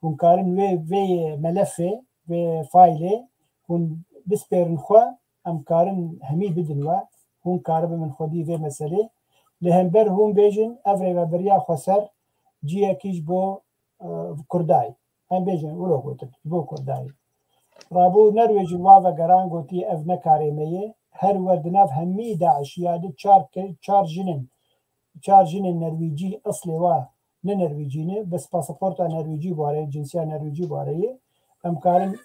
hûn karin wê, vê melefê, vê faylê, hûn bispêrin xwe, em karin hemî bidin we, hûn karibin min xwedî vê meselê. Li hember hûn bêjin, ev Rêveberiya Xweser ciyekî ji bo, e, Kurda ye. Em bêjin, wilo gotin, ji bo Kurda ye. Rabû Norwêc li wa vegeran, gotî, ev ne karê me ye. Her wer di nav hemî DAIŞiya de çar ke-, çar jinên, çar jinên Norwêcî, eslê wa ne Norwêcî ne, bes pasaporta Norwêcî bi ware ye, cinsiya Norwêcî bi ware ye. Em karin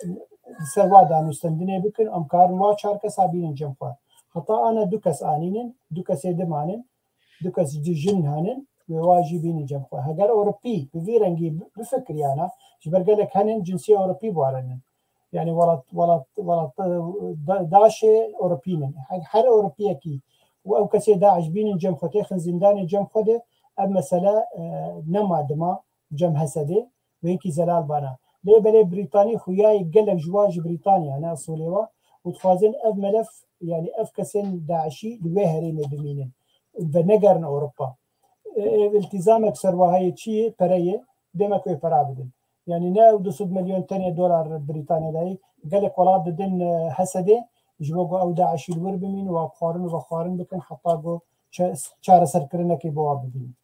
li ser wa danûstendinê bikin, em karin wa çar kesa bînin cem xwe. Heta ana du kes anînin, du kesê dimanin, du kes jin henin, wê wa jî bînin cem xwe. Heger Ewropî bi vî rengî bifikiriyana, ji ber gelek henin cinsiyê Ewropî bi wan re nin. Yani welat, welat, welat, e, da-, daşê Ewropî nin. Her, her Ewropiyekî û ew kesê DAIŞ bînin cem xwe, têxin zîndanê cem xwe de, ev mesele, e, nema dima cem Hesedê. Wê yekî zelal bana. Lê belê Brîtanî xuyayê gelek ji wa ji Brîtanya ne esolê wa û dixwazin ev melef, yani ev kesên DAIŞî li wê herêmê bimînin ve negerin Ewropa. E, e, îltîzamek ser wa heye çi ye? Pere ye. Dêmek wê pera bidin. Yani ne ew du sed milyon tenê dolar Brîtanya dayî, gelek welat didin, e, Hesedê, ji bo ku ew DAIŞî li wir bimîn û xwarin û vexwarin bikin heta ku çe-, çareserkirinekê bo wa bibînin.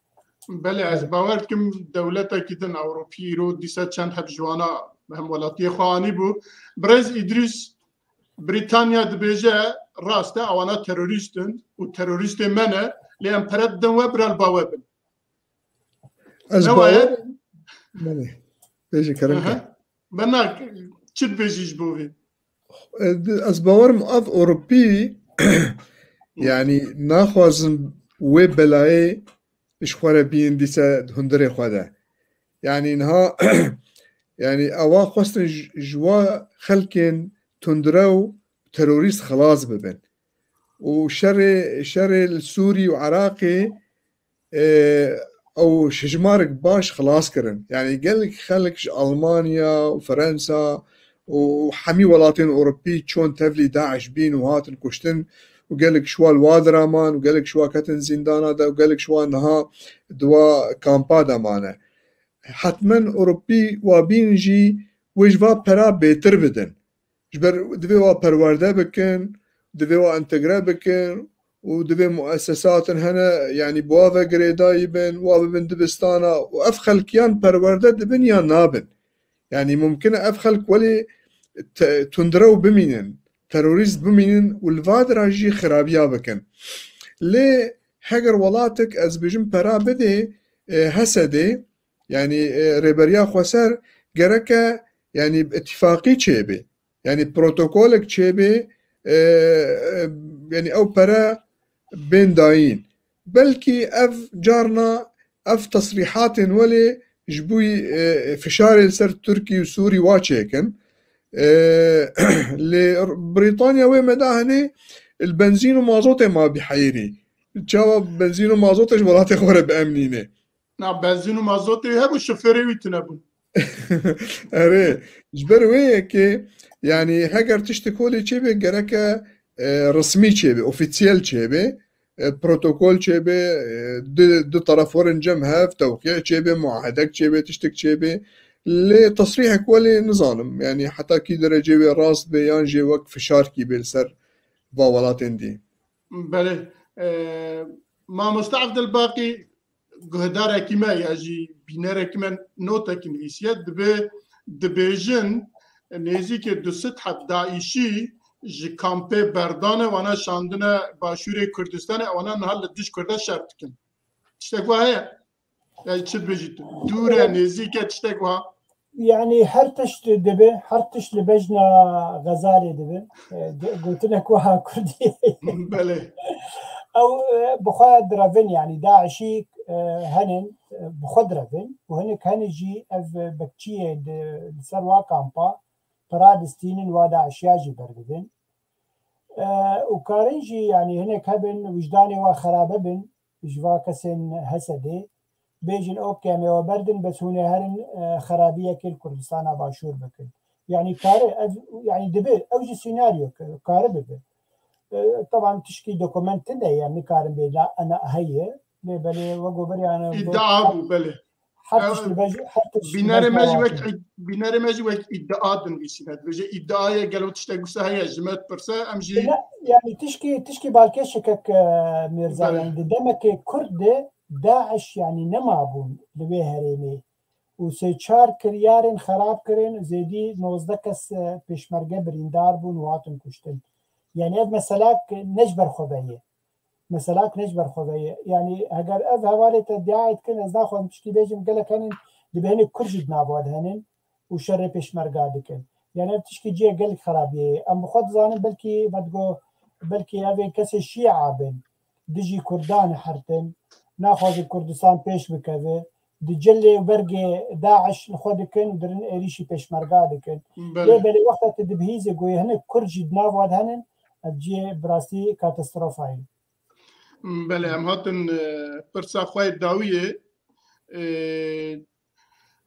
Belê, ez bawer dikim dewletekî din Ewropî îro dîsa çend heb ji wana hemwelatiyê xwe anîbû. Birêz Îdrîs, Brîtanya dibêje, rast e, ewana terorîst in û terorîstê me ne, lê em pere didin we bira li ba we bin. Ez Ne waye? bawer, belê. Bêjî kerem Aha. ke. Bena çi dibêjî ji bo vê? Ez bawerim ev Ewropî, yani naxwazin wê belayê ji xwe re bînin dîse hundirê xwe de. Yani niha, yani ewa xwestin ji, ji wa xelkên tundrew terorîst xilas bibin. Û şerê, şerê li Sûrî û Iraqê, e, ew hejmarek baş xilas kirin. Yani gelek xelk ji Almanya û Fransa û hemî welatên Ewropî çûn tevlî DAIŞ bîn û hatin kuştin û gelek ji wan li wa dira man û gelek ji wan ketin zîndana de û gelek ji wan niha di wa kampa de mane. Hetmen Ewropî wa bîn jî wê ji va pera bêtir bidin. Ji ber divê wa perwerde bikin, divê wa entegre bikin û divê muesesatin hene, yani bi wa ve girêdayî bin, wa bibin dibistana û ev xelk yan perwerde dibin yan nabin. Yani mumkin e ev xelk welê te-, tundrew bimînin, terorîst bimînin û li va dira jî xirabiya bikin. Lê heger welatek ez bêjim pera bidê, e, Hesedê, yani, e, rêberiya xweser gereke, yani, îtîfaqî çêbê. Yani protokolek çêbê, e, e, yani ew pere bên dayîn. Belkî ev carna ev tesrîhatên welê ji bo, e, fişarê li ser Tirkî û Sûrî wa çêkin. E, lê Brîtanya wê me da henê li benzîn û mazotê ma bî heyirî. Çawa benzîn û mazotê ji welatê xwe re biemnîne? Na, benzîn û mazotê wî hebû, şofêrê wî tune bûn. Erê, ji ber wê yekê, yani heger tiştek holê çêbe gereke, e, resmî çêbe, ofîsiyel çêbe, e, protokol çêbe, e, du, du taraf werin cem hev, tewqî çêbe, muahedek çêbe, tiştek çêbe. Lê tesrîhek welê nizanim, yani heta kî derecê wê rast be yan jî wek fişarkî bê li ser va welatên dî. Belê. E, Mamoste Evdilbaqî, guhdarekî me ya jî bînerekî me notekî nivîsiye, dibe, dibêjin nêzîkê du sed heb DAIŞî ji kampê berdane wana şandine Başûrê Kurdistanê, ewana niha li dij Kurda şer dikin. Tiştek wa heye? Ya çi dibêjî tu? Dûr e, nêzîk e, tiştek wa? Yani her tişt dibe, her tişt li bejna Xezalê dibe. E, de-, gotinek wiha kurdî. Belê. Ew, e, bi xwe direvin, yani DAIŞî, e, henin, e, bi xwe direvin. Û hinek henin jî ev bekçiyê di, li ser wa kampa pira distînin, wa DAIŞiya jî berdidin. E, û karin jî, yani hinek hebin, wijdanê wa xerabe bin, ji va kesên Hesedê, bêjin, "Ok, em ê we berdin, bes hûn ê herin, e, xerabiyekê li Kurdistana Başûr bikin." Yani kare, ev, yani dibe, ew jî sînaryo ke, kare bibe. E, taban tişkî dokument tune ye, nikarin bê la ena heye, lê belê we gober yani bu Îdia bû, belê. Her tişt li bej-, her tişt li Bînerê bej me jî wek, bînerê me jî wek îdia dinivîsîne. Dibêje îdiayê gelo tiştek wisa heye, ji me dipirse, em jî Ne, yani tişkî, tişkî balkêş kek, e, Mîrza, Belê. Yani di demekê kurt de DAIŞ yani nemabûn li wê herêmê û sê çar kiryarên xerab kirin, zêdî nozdeh kes, e, pêşmerge birîndar bûn û hatin kuştin. Yani ev meselak ne ji ber xwe ve ye. Meselak ne ji ber xwe ve ye. Yani heger ev hevalê te diayê dikin, ez naxwazim tiştî bêjim, gelek henin, dibe hinek Kurd jî di nava de henin û şerê pêşmerga dikin. Yani ev tişkî cihê gelek xerabiyê ye. Em bi xwe dizanin belkî vedigo, belkî ev ê kesê şîa bin, dijî Kurdan e her tim, naxwazin Kurdistan pêş bikeve, di cilê û bergê DAIŞ li xwe dikin û dirin êrîşî pêşmerga dikin. Lê Belê. belê wexta tu dibihîzê ku yê hinek Kurd jî di nav wan de henin, ev cihê bi rastî katastropha ye. Belê, em hatin, e, pirsa xwe yê dawiyê, e,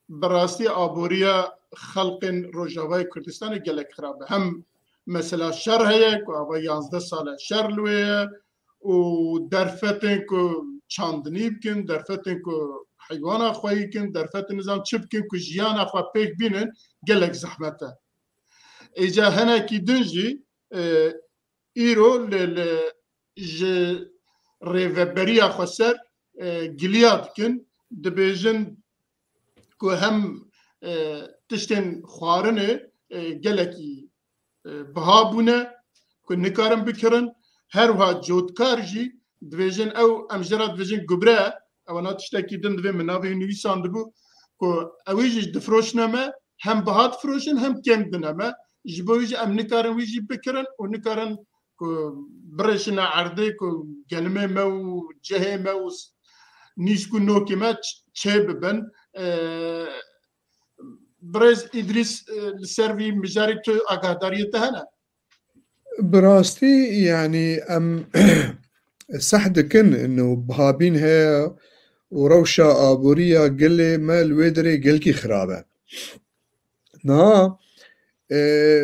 bi rastî aboriya xelqên Rojavayê Kurdistanê gelek xirab e. Hem mesela şer heye ku ava yanzdeh sal e şer li wê ye û derfetên ku çandinî bikin, derfetên ku heywana xweyî kin, derfetên nizam çi bikin ku jiyana xwe pêk bînin gelek zehmet e. Êca hinekî din jî, e, îro li, li, ji rêveberiya xweser, e, giliya dikin, dibêjin ku hem, e, tiştên xwarinê, e, gelekî, e, biha bûne ku nikarin bikirin. Her wiha cotkar jî dibêjin ew, em jê re dibêjin gubre, ewana tiştekî din divê min navê wî nivîsandibû ku ewî jî difiroşine me, hem biha difiroşin hem kêm dine me. Ji bo wî jî em nikarin wî jî bikirin û nikarin ku birêşine erdê ku gelimê me û cihê me û s-, nîsk û nokê me ç-, çê bibin. E, Birêz Îdrîs, e, li ser vî mijarê tu agahdariyê te hene? Bi rastî, yanî em seh dikin û bihabîn heye û rewşa aboriya gelê me li wê derê gelkî xirab e. Niha, e,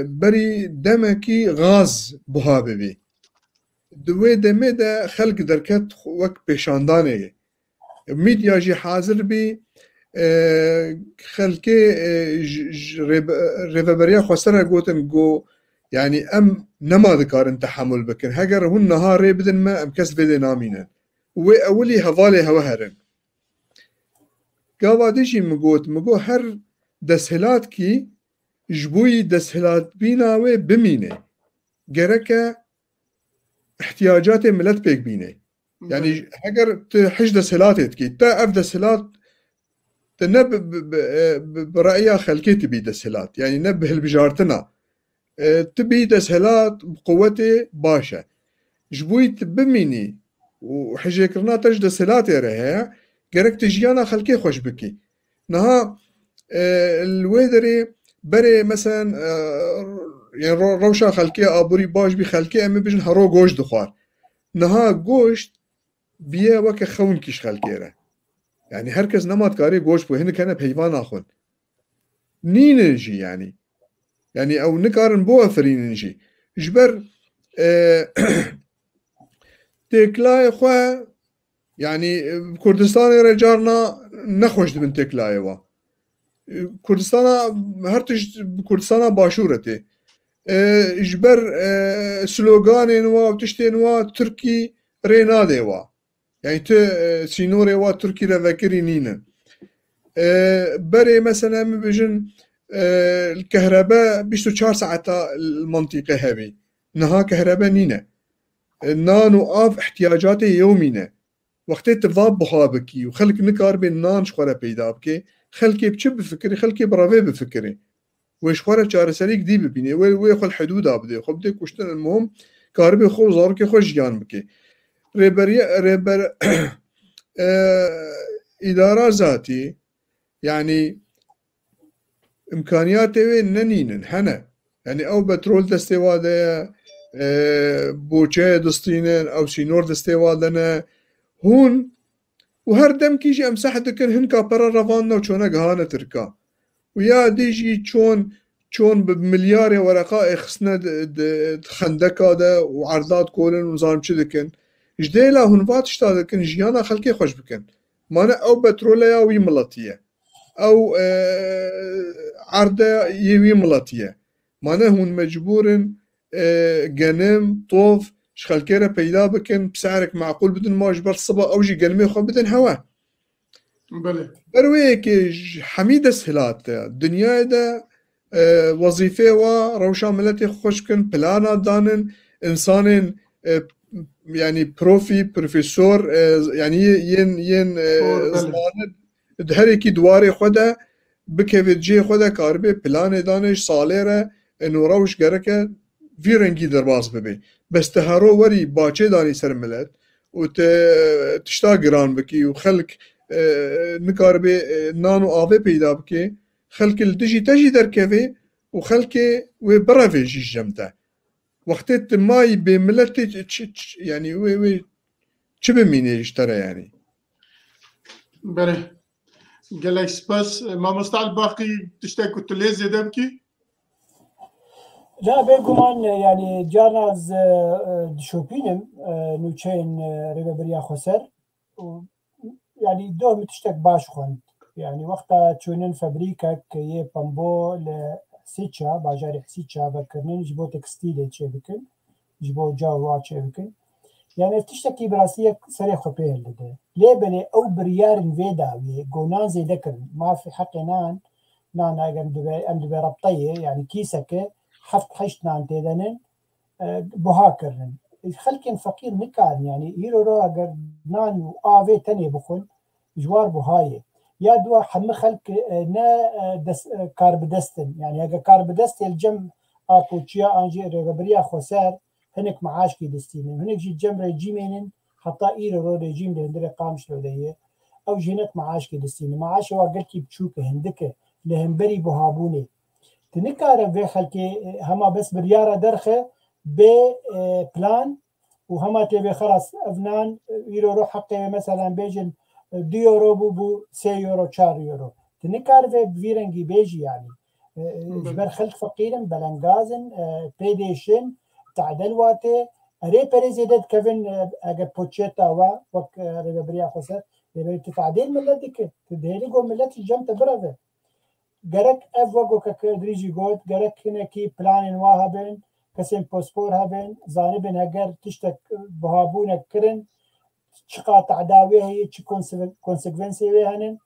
berî demekî gaz buha bibî. Di wê demê de xelk derket wek pêşandanê. Medya jî hazir bî, e, xelkê, e, ji, ji rêbe-, rêveberiya xweser re gotin, got, yanî em nema dikarin tehemûl bikin. Heger hûn niha rê bidin me, em kes vê dê namînin. Û wê ewilî hevalê hewe herin. Gava din jî min got, min got, her desthilatkî ji bo yî desthilatbîna wê bimîne, gereke ihtiyacatê milet pêk bîne. Yanî heger tu hij desthilatê dikî, te ev desthilat, te ne bi, bi, bi, e, bi, bi reya xelkê tu bî desthilat. Yanî ne bi hilbijartina. E, tu bî desthilat, bi quwetê baş e. Ji bo yî tu bimînî û hijêkirina te ji desthilatê re heye, gerek tu jiyana xelkê xweş bikî. Niha, e, li wê derê berê, meselen, e, yani ro-, rewşa xelkê aborî baş bî, xelkê em ê bijin hero goşt dixwar. Niha goşt biye weke xewn kîş xelkê re. Yani her kes nema dikarê goşt bixwe, hinek hene peyva naxwin. Nînin jî yani. Yani ew nikarin bo efirînin jî. Ji ber, e, têklayê xwe, yani, e, Kurdistanê re carna nexweş dibin têklayê wa. E, Kurdistana, her tişt bi Kurdistana Başûr re tê. E, ji ber, e, sloganên wa û tiştên wa Tirkî rê nadê wa. Yani tu, e, sînorê wa Tirkî re vekirî nîne. E, berê mesela min bijin, e, kehrebe bîst û çar saeta li mantîqê hebî. Niha kehrebe nîne. E, nan û av ihtiyacatê yewmî ne. Wextê tu va buha bikî û xelk nikaribe nan ji xwe re peyda bike, xelkê bi çi bifikirê? Xelkê bi revê bifikirê. Wê ji xwe re çareseriyek dî bibînê. Wê, wê xwe li hidûda bidê. Xwe bidê kuştin, el muhim karibê xwe û zarokê xwe jiyan bike. Rêberiya, rêber, e, îdara zatî, yani, îmkaniyatê wê nenînin, hene. Yani, ew petrol destê wa de ye, e, boçeyê distînin, ew sînor destê wa de ne. Hûn û her demkî jî em seh dikin, hinka pere revandin û çone gihane Tirka. Û ya dî jî çon, çon bi milyarê wereqa êxistine di, di, di xendeka de û erda dikolin û zanim çi dikin. Ji dêla hûn va tişta dikin, jiyana xelkê xweş bikin. Mane ew petrole ya wî miletî ye. Ew, e, erde yê wî miletî ye. Mane hûn mecbûr in, e, genim, tov ji xelkê re peyda bikin, bi se'rek meqûl bidin, ma ji ber siba ew jî genimê xwe bidin hewe. Belê. Ber wê yekê ji hemî desthilat de, dinyayê de, e, wezîfê wa rewşa miletê xwe xweş bikin, plana danin, insanên, e, yani profî, profesor, e, yani yên, yên, e, Doğru, belê. Zimanê di her yekî di warê xwe de bikeve cihê xwe de, karibe planê dane ji salê re, e, nû rewş gereke vî rengî derbas bibe. Bes te hero werî baçê danî ser milet û te tişta giran bikî û xelk, e, nikaribe, e, nan û avê peyda bike, xelkê li dijî te jî derkeve û xelkê wê birevê jî ji cem te. Wextê tu mayî bê miletê çi, çi, çi, yanî wê, wê çi bimîne ji te re yanî? Belê. Gelek spas. Mamosta Elbaqî, tiştek ku tu lê zêde bikî? Na, bêguman, yanî carna ez, e, e, dişopînim, e, nûçeyên, e, Rêveberiya Xweser. Û, yanî doh min tiştek baş xwend. Yanî wexta çûnin febrîkek yê pembo li Hesîça, bajarê Hesîça vekirinin, ji bo tekstîlê çêbikin, ji bo cawa çêbikin. Yanî ev tiştekî bi rastî yek serê xwe pê hildide. Lê belê ew biryarên vê dawiyê, go nan zêde kirin. Mafê heqê nan, nan eger dibe, em dibe rebteyê, yanî kîseke heft heşt nan têdenin, e, buha kirinin. Xelkên feqîr nikarin, yanî îro ro eger nan û avê tenê bixwin, ji war buha ye. Ya dua hemî xelk, e, ne, e, des-, e, karbidest in. Yanî eger karbidestê li cem a poçiya an jî Rêveberiya Xweser hinek meaşkî distînin. Hinek jî cem rejîmê nin, heta îro ro rejîm li hundirê Qamişlo de ye. Ew jî hinek meaşkî distînin. Meaşê wa gelkî biçûk e, hindik e. Li hemberî buhabûnê. Tu nikare vê xelkê, e, hema bes biryara derxe bê, e, plan û hema tê vê xelas ev nan, e, îro ro heqê wê meselan bêjin, e, du euro bû, bû sê euro, çar euro. Tu nikare vê bi vî rengî bêjî yanî. E, e, ji ber xelk feqîr in, belengaz in, e, pê dêşin, tadel watê, erê perê zêde dikevin, e, eger poçeta we, wek, e, Rêveberiya Xweser, lê belê tu tadêl millet dike, tu dêrî go millet ji cem te bireve. Gerek ev wek ku kek Edrî jî got, gerek hinekî planên wa hebin, kesên pospor hebin, zanibin heger tiştek buhabûnek kirin, çiqa tehda wê heye, çi konse-, konsekvensê wê henin.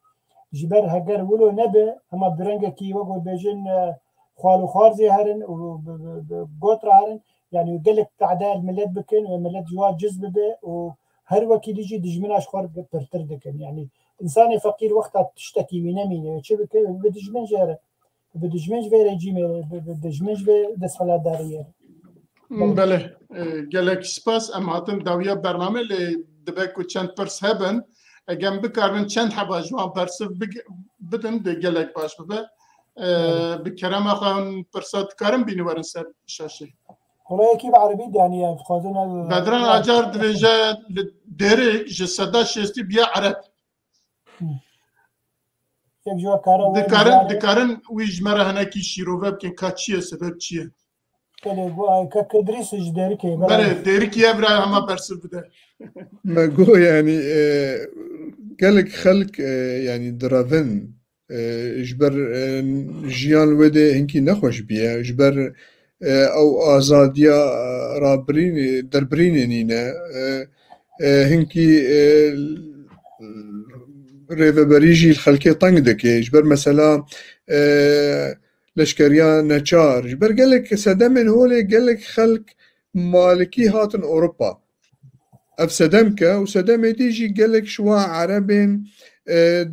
Ji ber heger wilo nebe, hema bi rengekî wek ku bêjin, e, xwal û xwarzê herin û bi, bi, bi got re herin, yanî gelek tehda li millet bikin û millet ji wa ciz bibe û her wekî dî jî dijmina ji xwe re pirtir dikin. Yanî Însanê feqîr wexta tiştekî wî nemîne, çi bike? Bi dijmin jê re. Bi dijmin ji vê rejîmê re, bi, bi dijmin ji vê desthilatdariyê re. Belê, e, gelek spas. Em hatin dawiya bernamê, lê dibe ku çend pirs hebin. Eger em bikarin çend heba ji wan bersiv big-, bidin, dê gelek baş bibe. E, Belê. Bi kerema xwe hûn pirsa dikarin bînin werin ser şaşê. Kolayekî bi erebî daniye, dixwazin ev Bedran Acar dibêje li Dêrik ji seda şêstî biya ereb. Yek ji we kare we Dikarin, dikarin wî ji me re hinekî şîrove bikin, ka çi ye, sebeb çi ye? Belê, gu-, ay, kek Idrîs ji Dêrikê, belê. Belê, Dêrikî ye, bira hema bersiv bide. Me got, yanî, e, gelek xelk, e, yanî direvin, e, ji ber, e, jiyan li wê de hinkî nexweş bûye, ji ber, e, ew azadiya, e, rabirînê, derbirînê nîne, e, e, hinkî, e, rêveberî jî li xelkê teng dike. Ji ber mesela, e, leşkeriya neçar, ji ber gelek sedemên holê gelek xelk malikî hatin Ewropa. Ev sedemke û sedemê dî jî gelek ji wan erebên, e,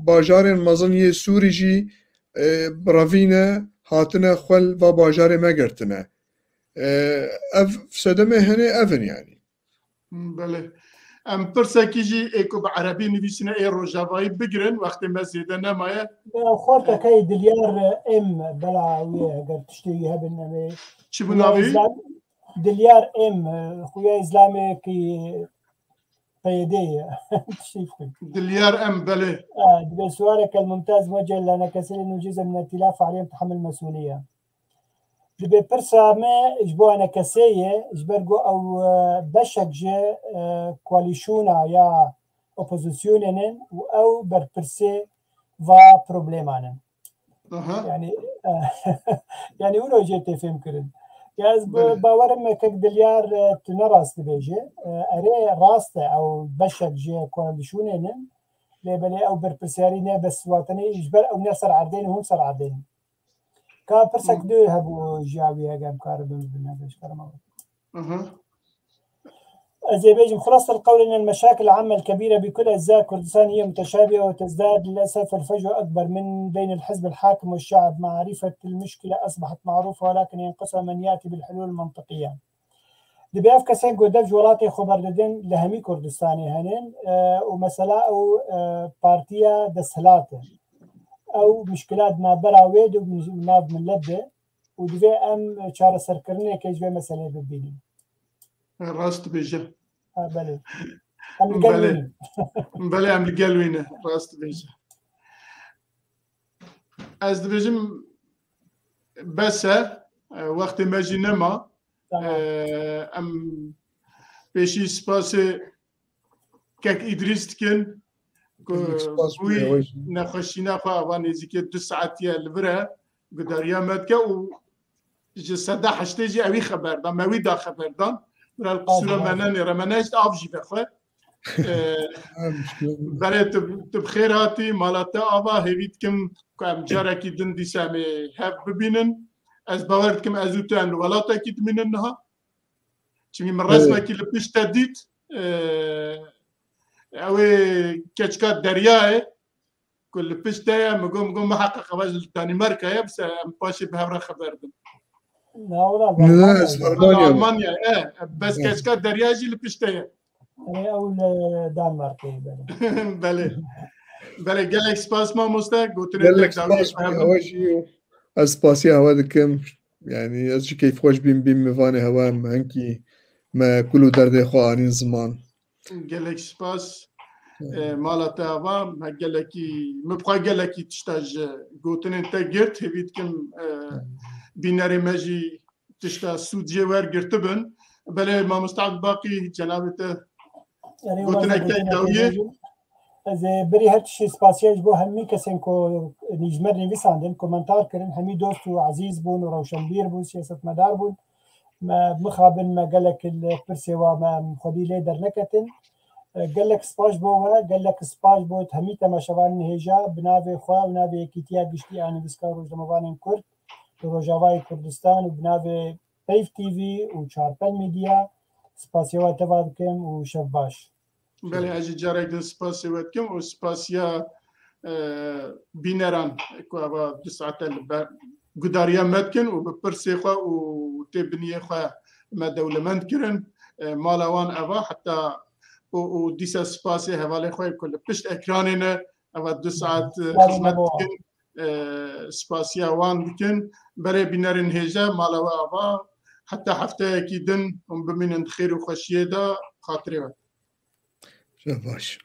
bajarên mezin yê Sûrî jî, e, bi revî ne hatine xwe li va bajarê me girtine. E, ev sedemê hene ev in yanî. Belê. Em pirsekî jî ê ku bi erebî nivîsîne ê rojavayî bigirin, wextê me zêde nemaye. Xortekey Dilyar em bela wê eger tiştê wî hebin em ê. Çi bû navê wî? Dilyar em, xuya Îslamê ki P Y D ye. Tiştê xwe. Dilyar em, belê. Ha, dibe sualek el mumtaz muweceh li enekesê nûcîz em netîla faaliyem tehamil mesûliye. Dibe pirsa me ji bo enekesê ye, ji ber ku ew, e, beşek ji, e, koalîsyona ya opozisyonê ne û ew berpirsê va probleman in. Aha. Yani, e, yani wilo jê tê fêm kirin. Ya ez bi Belê. bawerim me kek Dilyar, e, tu ne rast dibêje. E, erê rast e, ew beşek ji koalîsyonê ne. Lê belê ew berpirsiyarî ne bes watenê, ji ber ew ne ser erdê ne, hûn ser erdê ne. Ka pirsek Hı. dê hebû ji ya wî, eger em karibin bibin, eger ji kerema we. Aha. Ez ê bêjim, خلاصة القول إن المشاكل العامة الكبيرة بكل أجزاء كردستان هي متشابهة، وتزداد للأسف الفجوة أكبر من بين الحزب الحاكم والشعب. معرفة المشكلة أصبحت معروفة، ولكن ينقصها من يأتي بالحلول المنطقية. Dibê ev kesên ku dev ji welatê xwe berdidin li hemî Kurdistanê henin, e, û mesela ew, e, partiya desthilat e. Ew muşkila di navbera wê de û nav milet de û divê em çareserkirineke ji vê meseleyê bibînin. Rast dibêje. Ha, belê. Em li gel Belê. wî ne. Belê, em li gel wî ne. Rast dibêje. Ez dibêjim bes e. E, wextê me jî nema. Tamam. E, em pêşî spasê kek Îdrîs dikin ku Gelek spas wî bûye, ew jî. nexweşîna xwe ava nêzîkê du saetiye li vir e, gudariya me dike û ji seda heştê jî ewî xeber da, me wî da xeber dan. Bira li qisûra me nenêre, me nehişt av jî vexwe. Ee, Ha, muşkil yok. Berê tu, tu bi xêr hatî, mala te ava, hêvî dikim ku em carekî din dîsa em ê hev bibînin. Ez bawer dikim ez û tu em li welatekî dimînin niha. Çimî min Evet. resmekî li pişt te dît. Ee, ew ê keçika deryayê ku li pişt te ye, min got, min got, miheqeq ev ji Danîmarka ye, bise em paşê bi hev re xeber din. Na, wala, Ne, Almanya. ez Almanya. Almanya, e, bes Evet. keçika derya jî li pişt te ye. Erê, ew li Danmarkê ye, belê. Belê. Belê, gelek spas mamoste, gotinê Gelek te dawî spas, hev bin. Hewa jî û ez spasiya hewa dikim. Yani ez jî keyfxweş bîm, bîm mivanê hewa em henkî me kul û derdê xwe anîn ziman. Gelek spas. Hı. E, mala te ava, me gelekî, min bi xwe gelekî tişta ji gotinên te girt, hêvî dikim, e, Hı. bînerê me jî tişta sûd jê wergirtibin. Belê mamoste Abdulbaqî, cenabê te Erê, gotinek waza te gotinek dawiyê. Bêjim. Ez ê berî her tiştî spasiya ji bo hemî kesên ku nî ji me nivîsandin, komentar kirin, hemî dost û ezîz bûn û rewşenbîr bûn, siyasetmedar bûn. Me mixabin, me gelek li pirsê wa me xwedî lê derneketin. E, gelek spas bo we, gelek spas bo hemî temaşevanên hêja, bi navê xwe û navê Yekîtiya Giştî a Nivîskar Rojnamevanên Kurd li Rojavayê Kurdistan û bi navê Peyv T V û Çarpel Medya spasiya we teva dikim û şev baş. Belê, ez jî carek din spasê we dikim û spasiya, e, bîneran ku eva du saete li ber gudariya me dikin û bi pirsê xwe û têbiniyê xwe me dewlemend kirin. E, mala wan eva heta û, û dîsa spasê hevalê xwe ku li pişt ekranê ne, eva du saet, e, Wan xizmet eva. dikin. E, spasiya wan dikin. Belê bînerên hêja, mala we ava. Heta hefteyekî din hûn bimînin di xêr û xweşiyê de, xatirê we. Şev baş.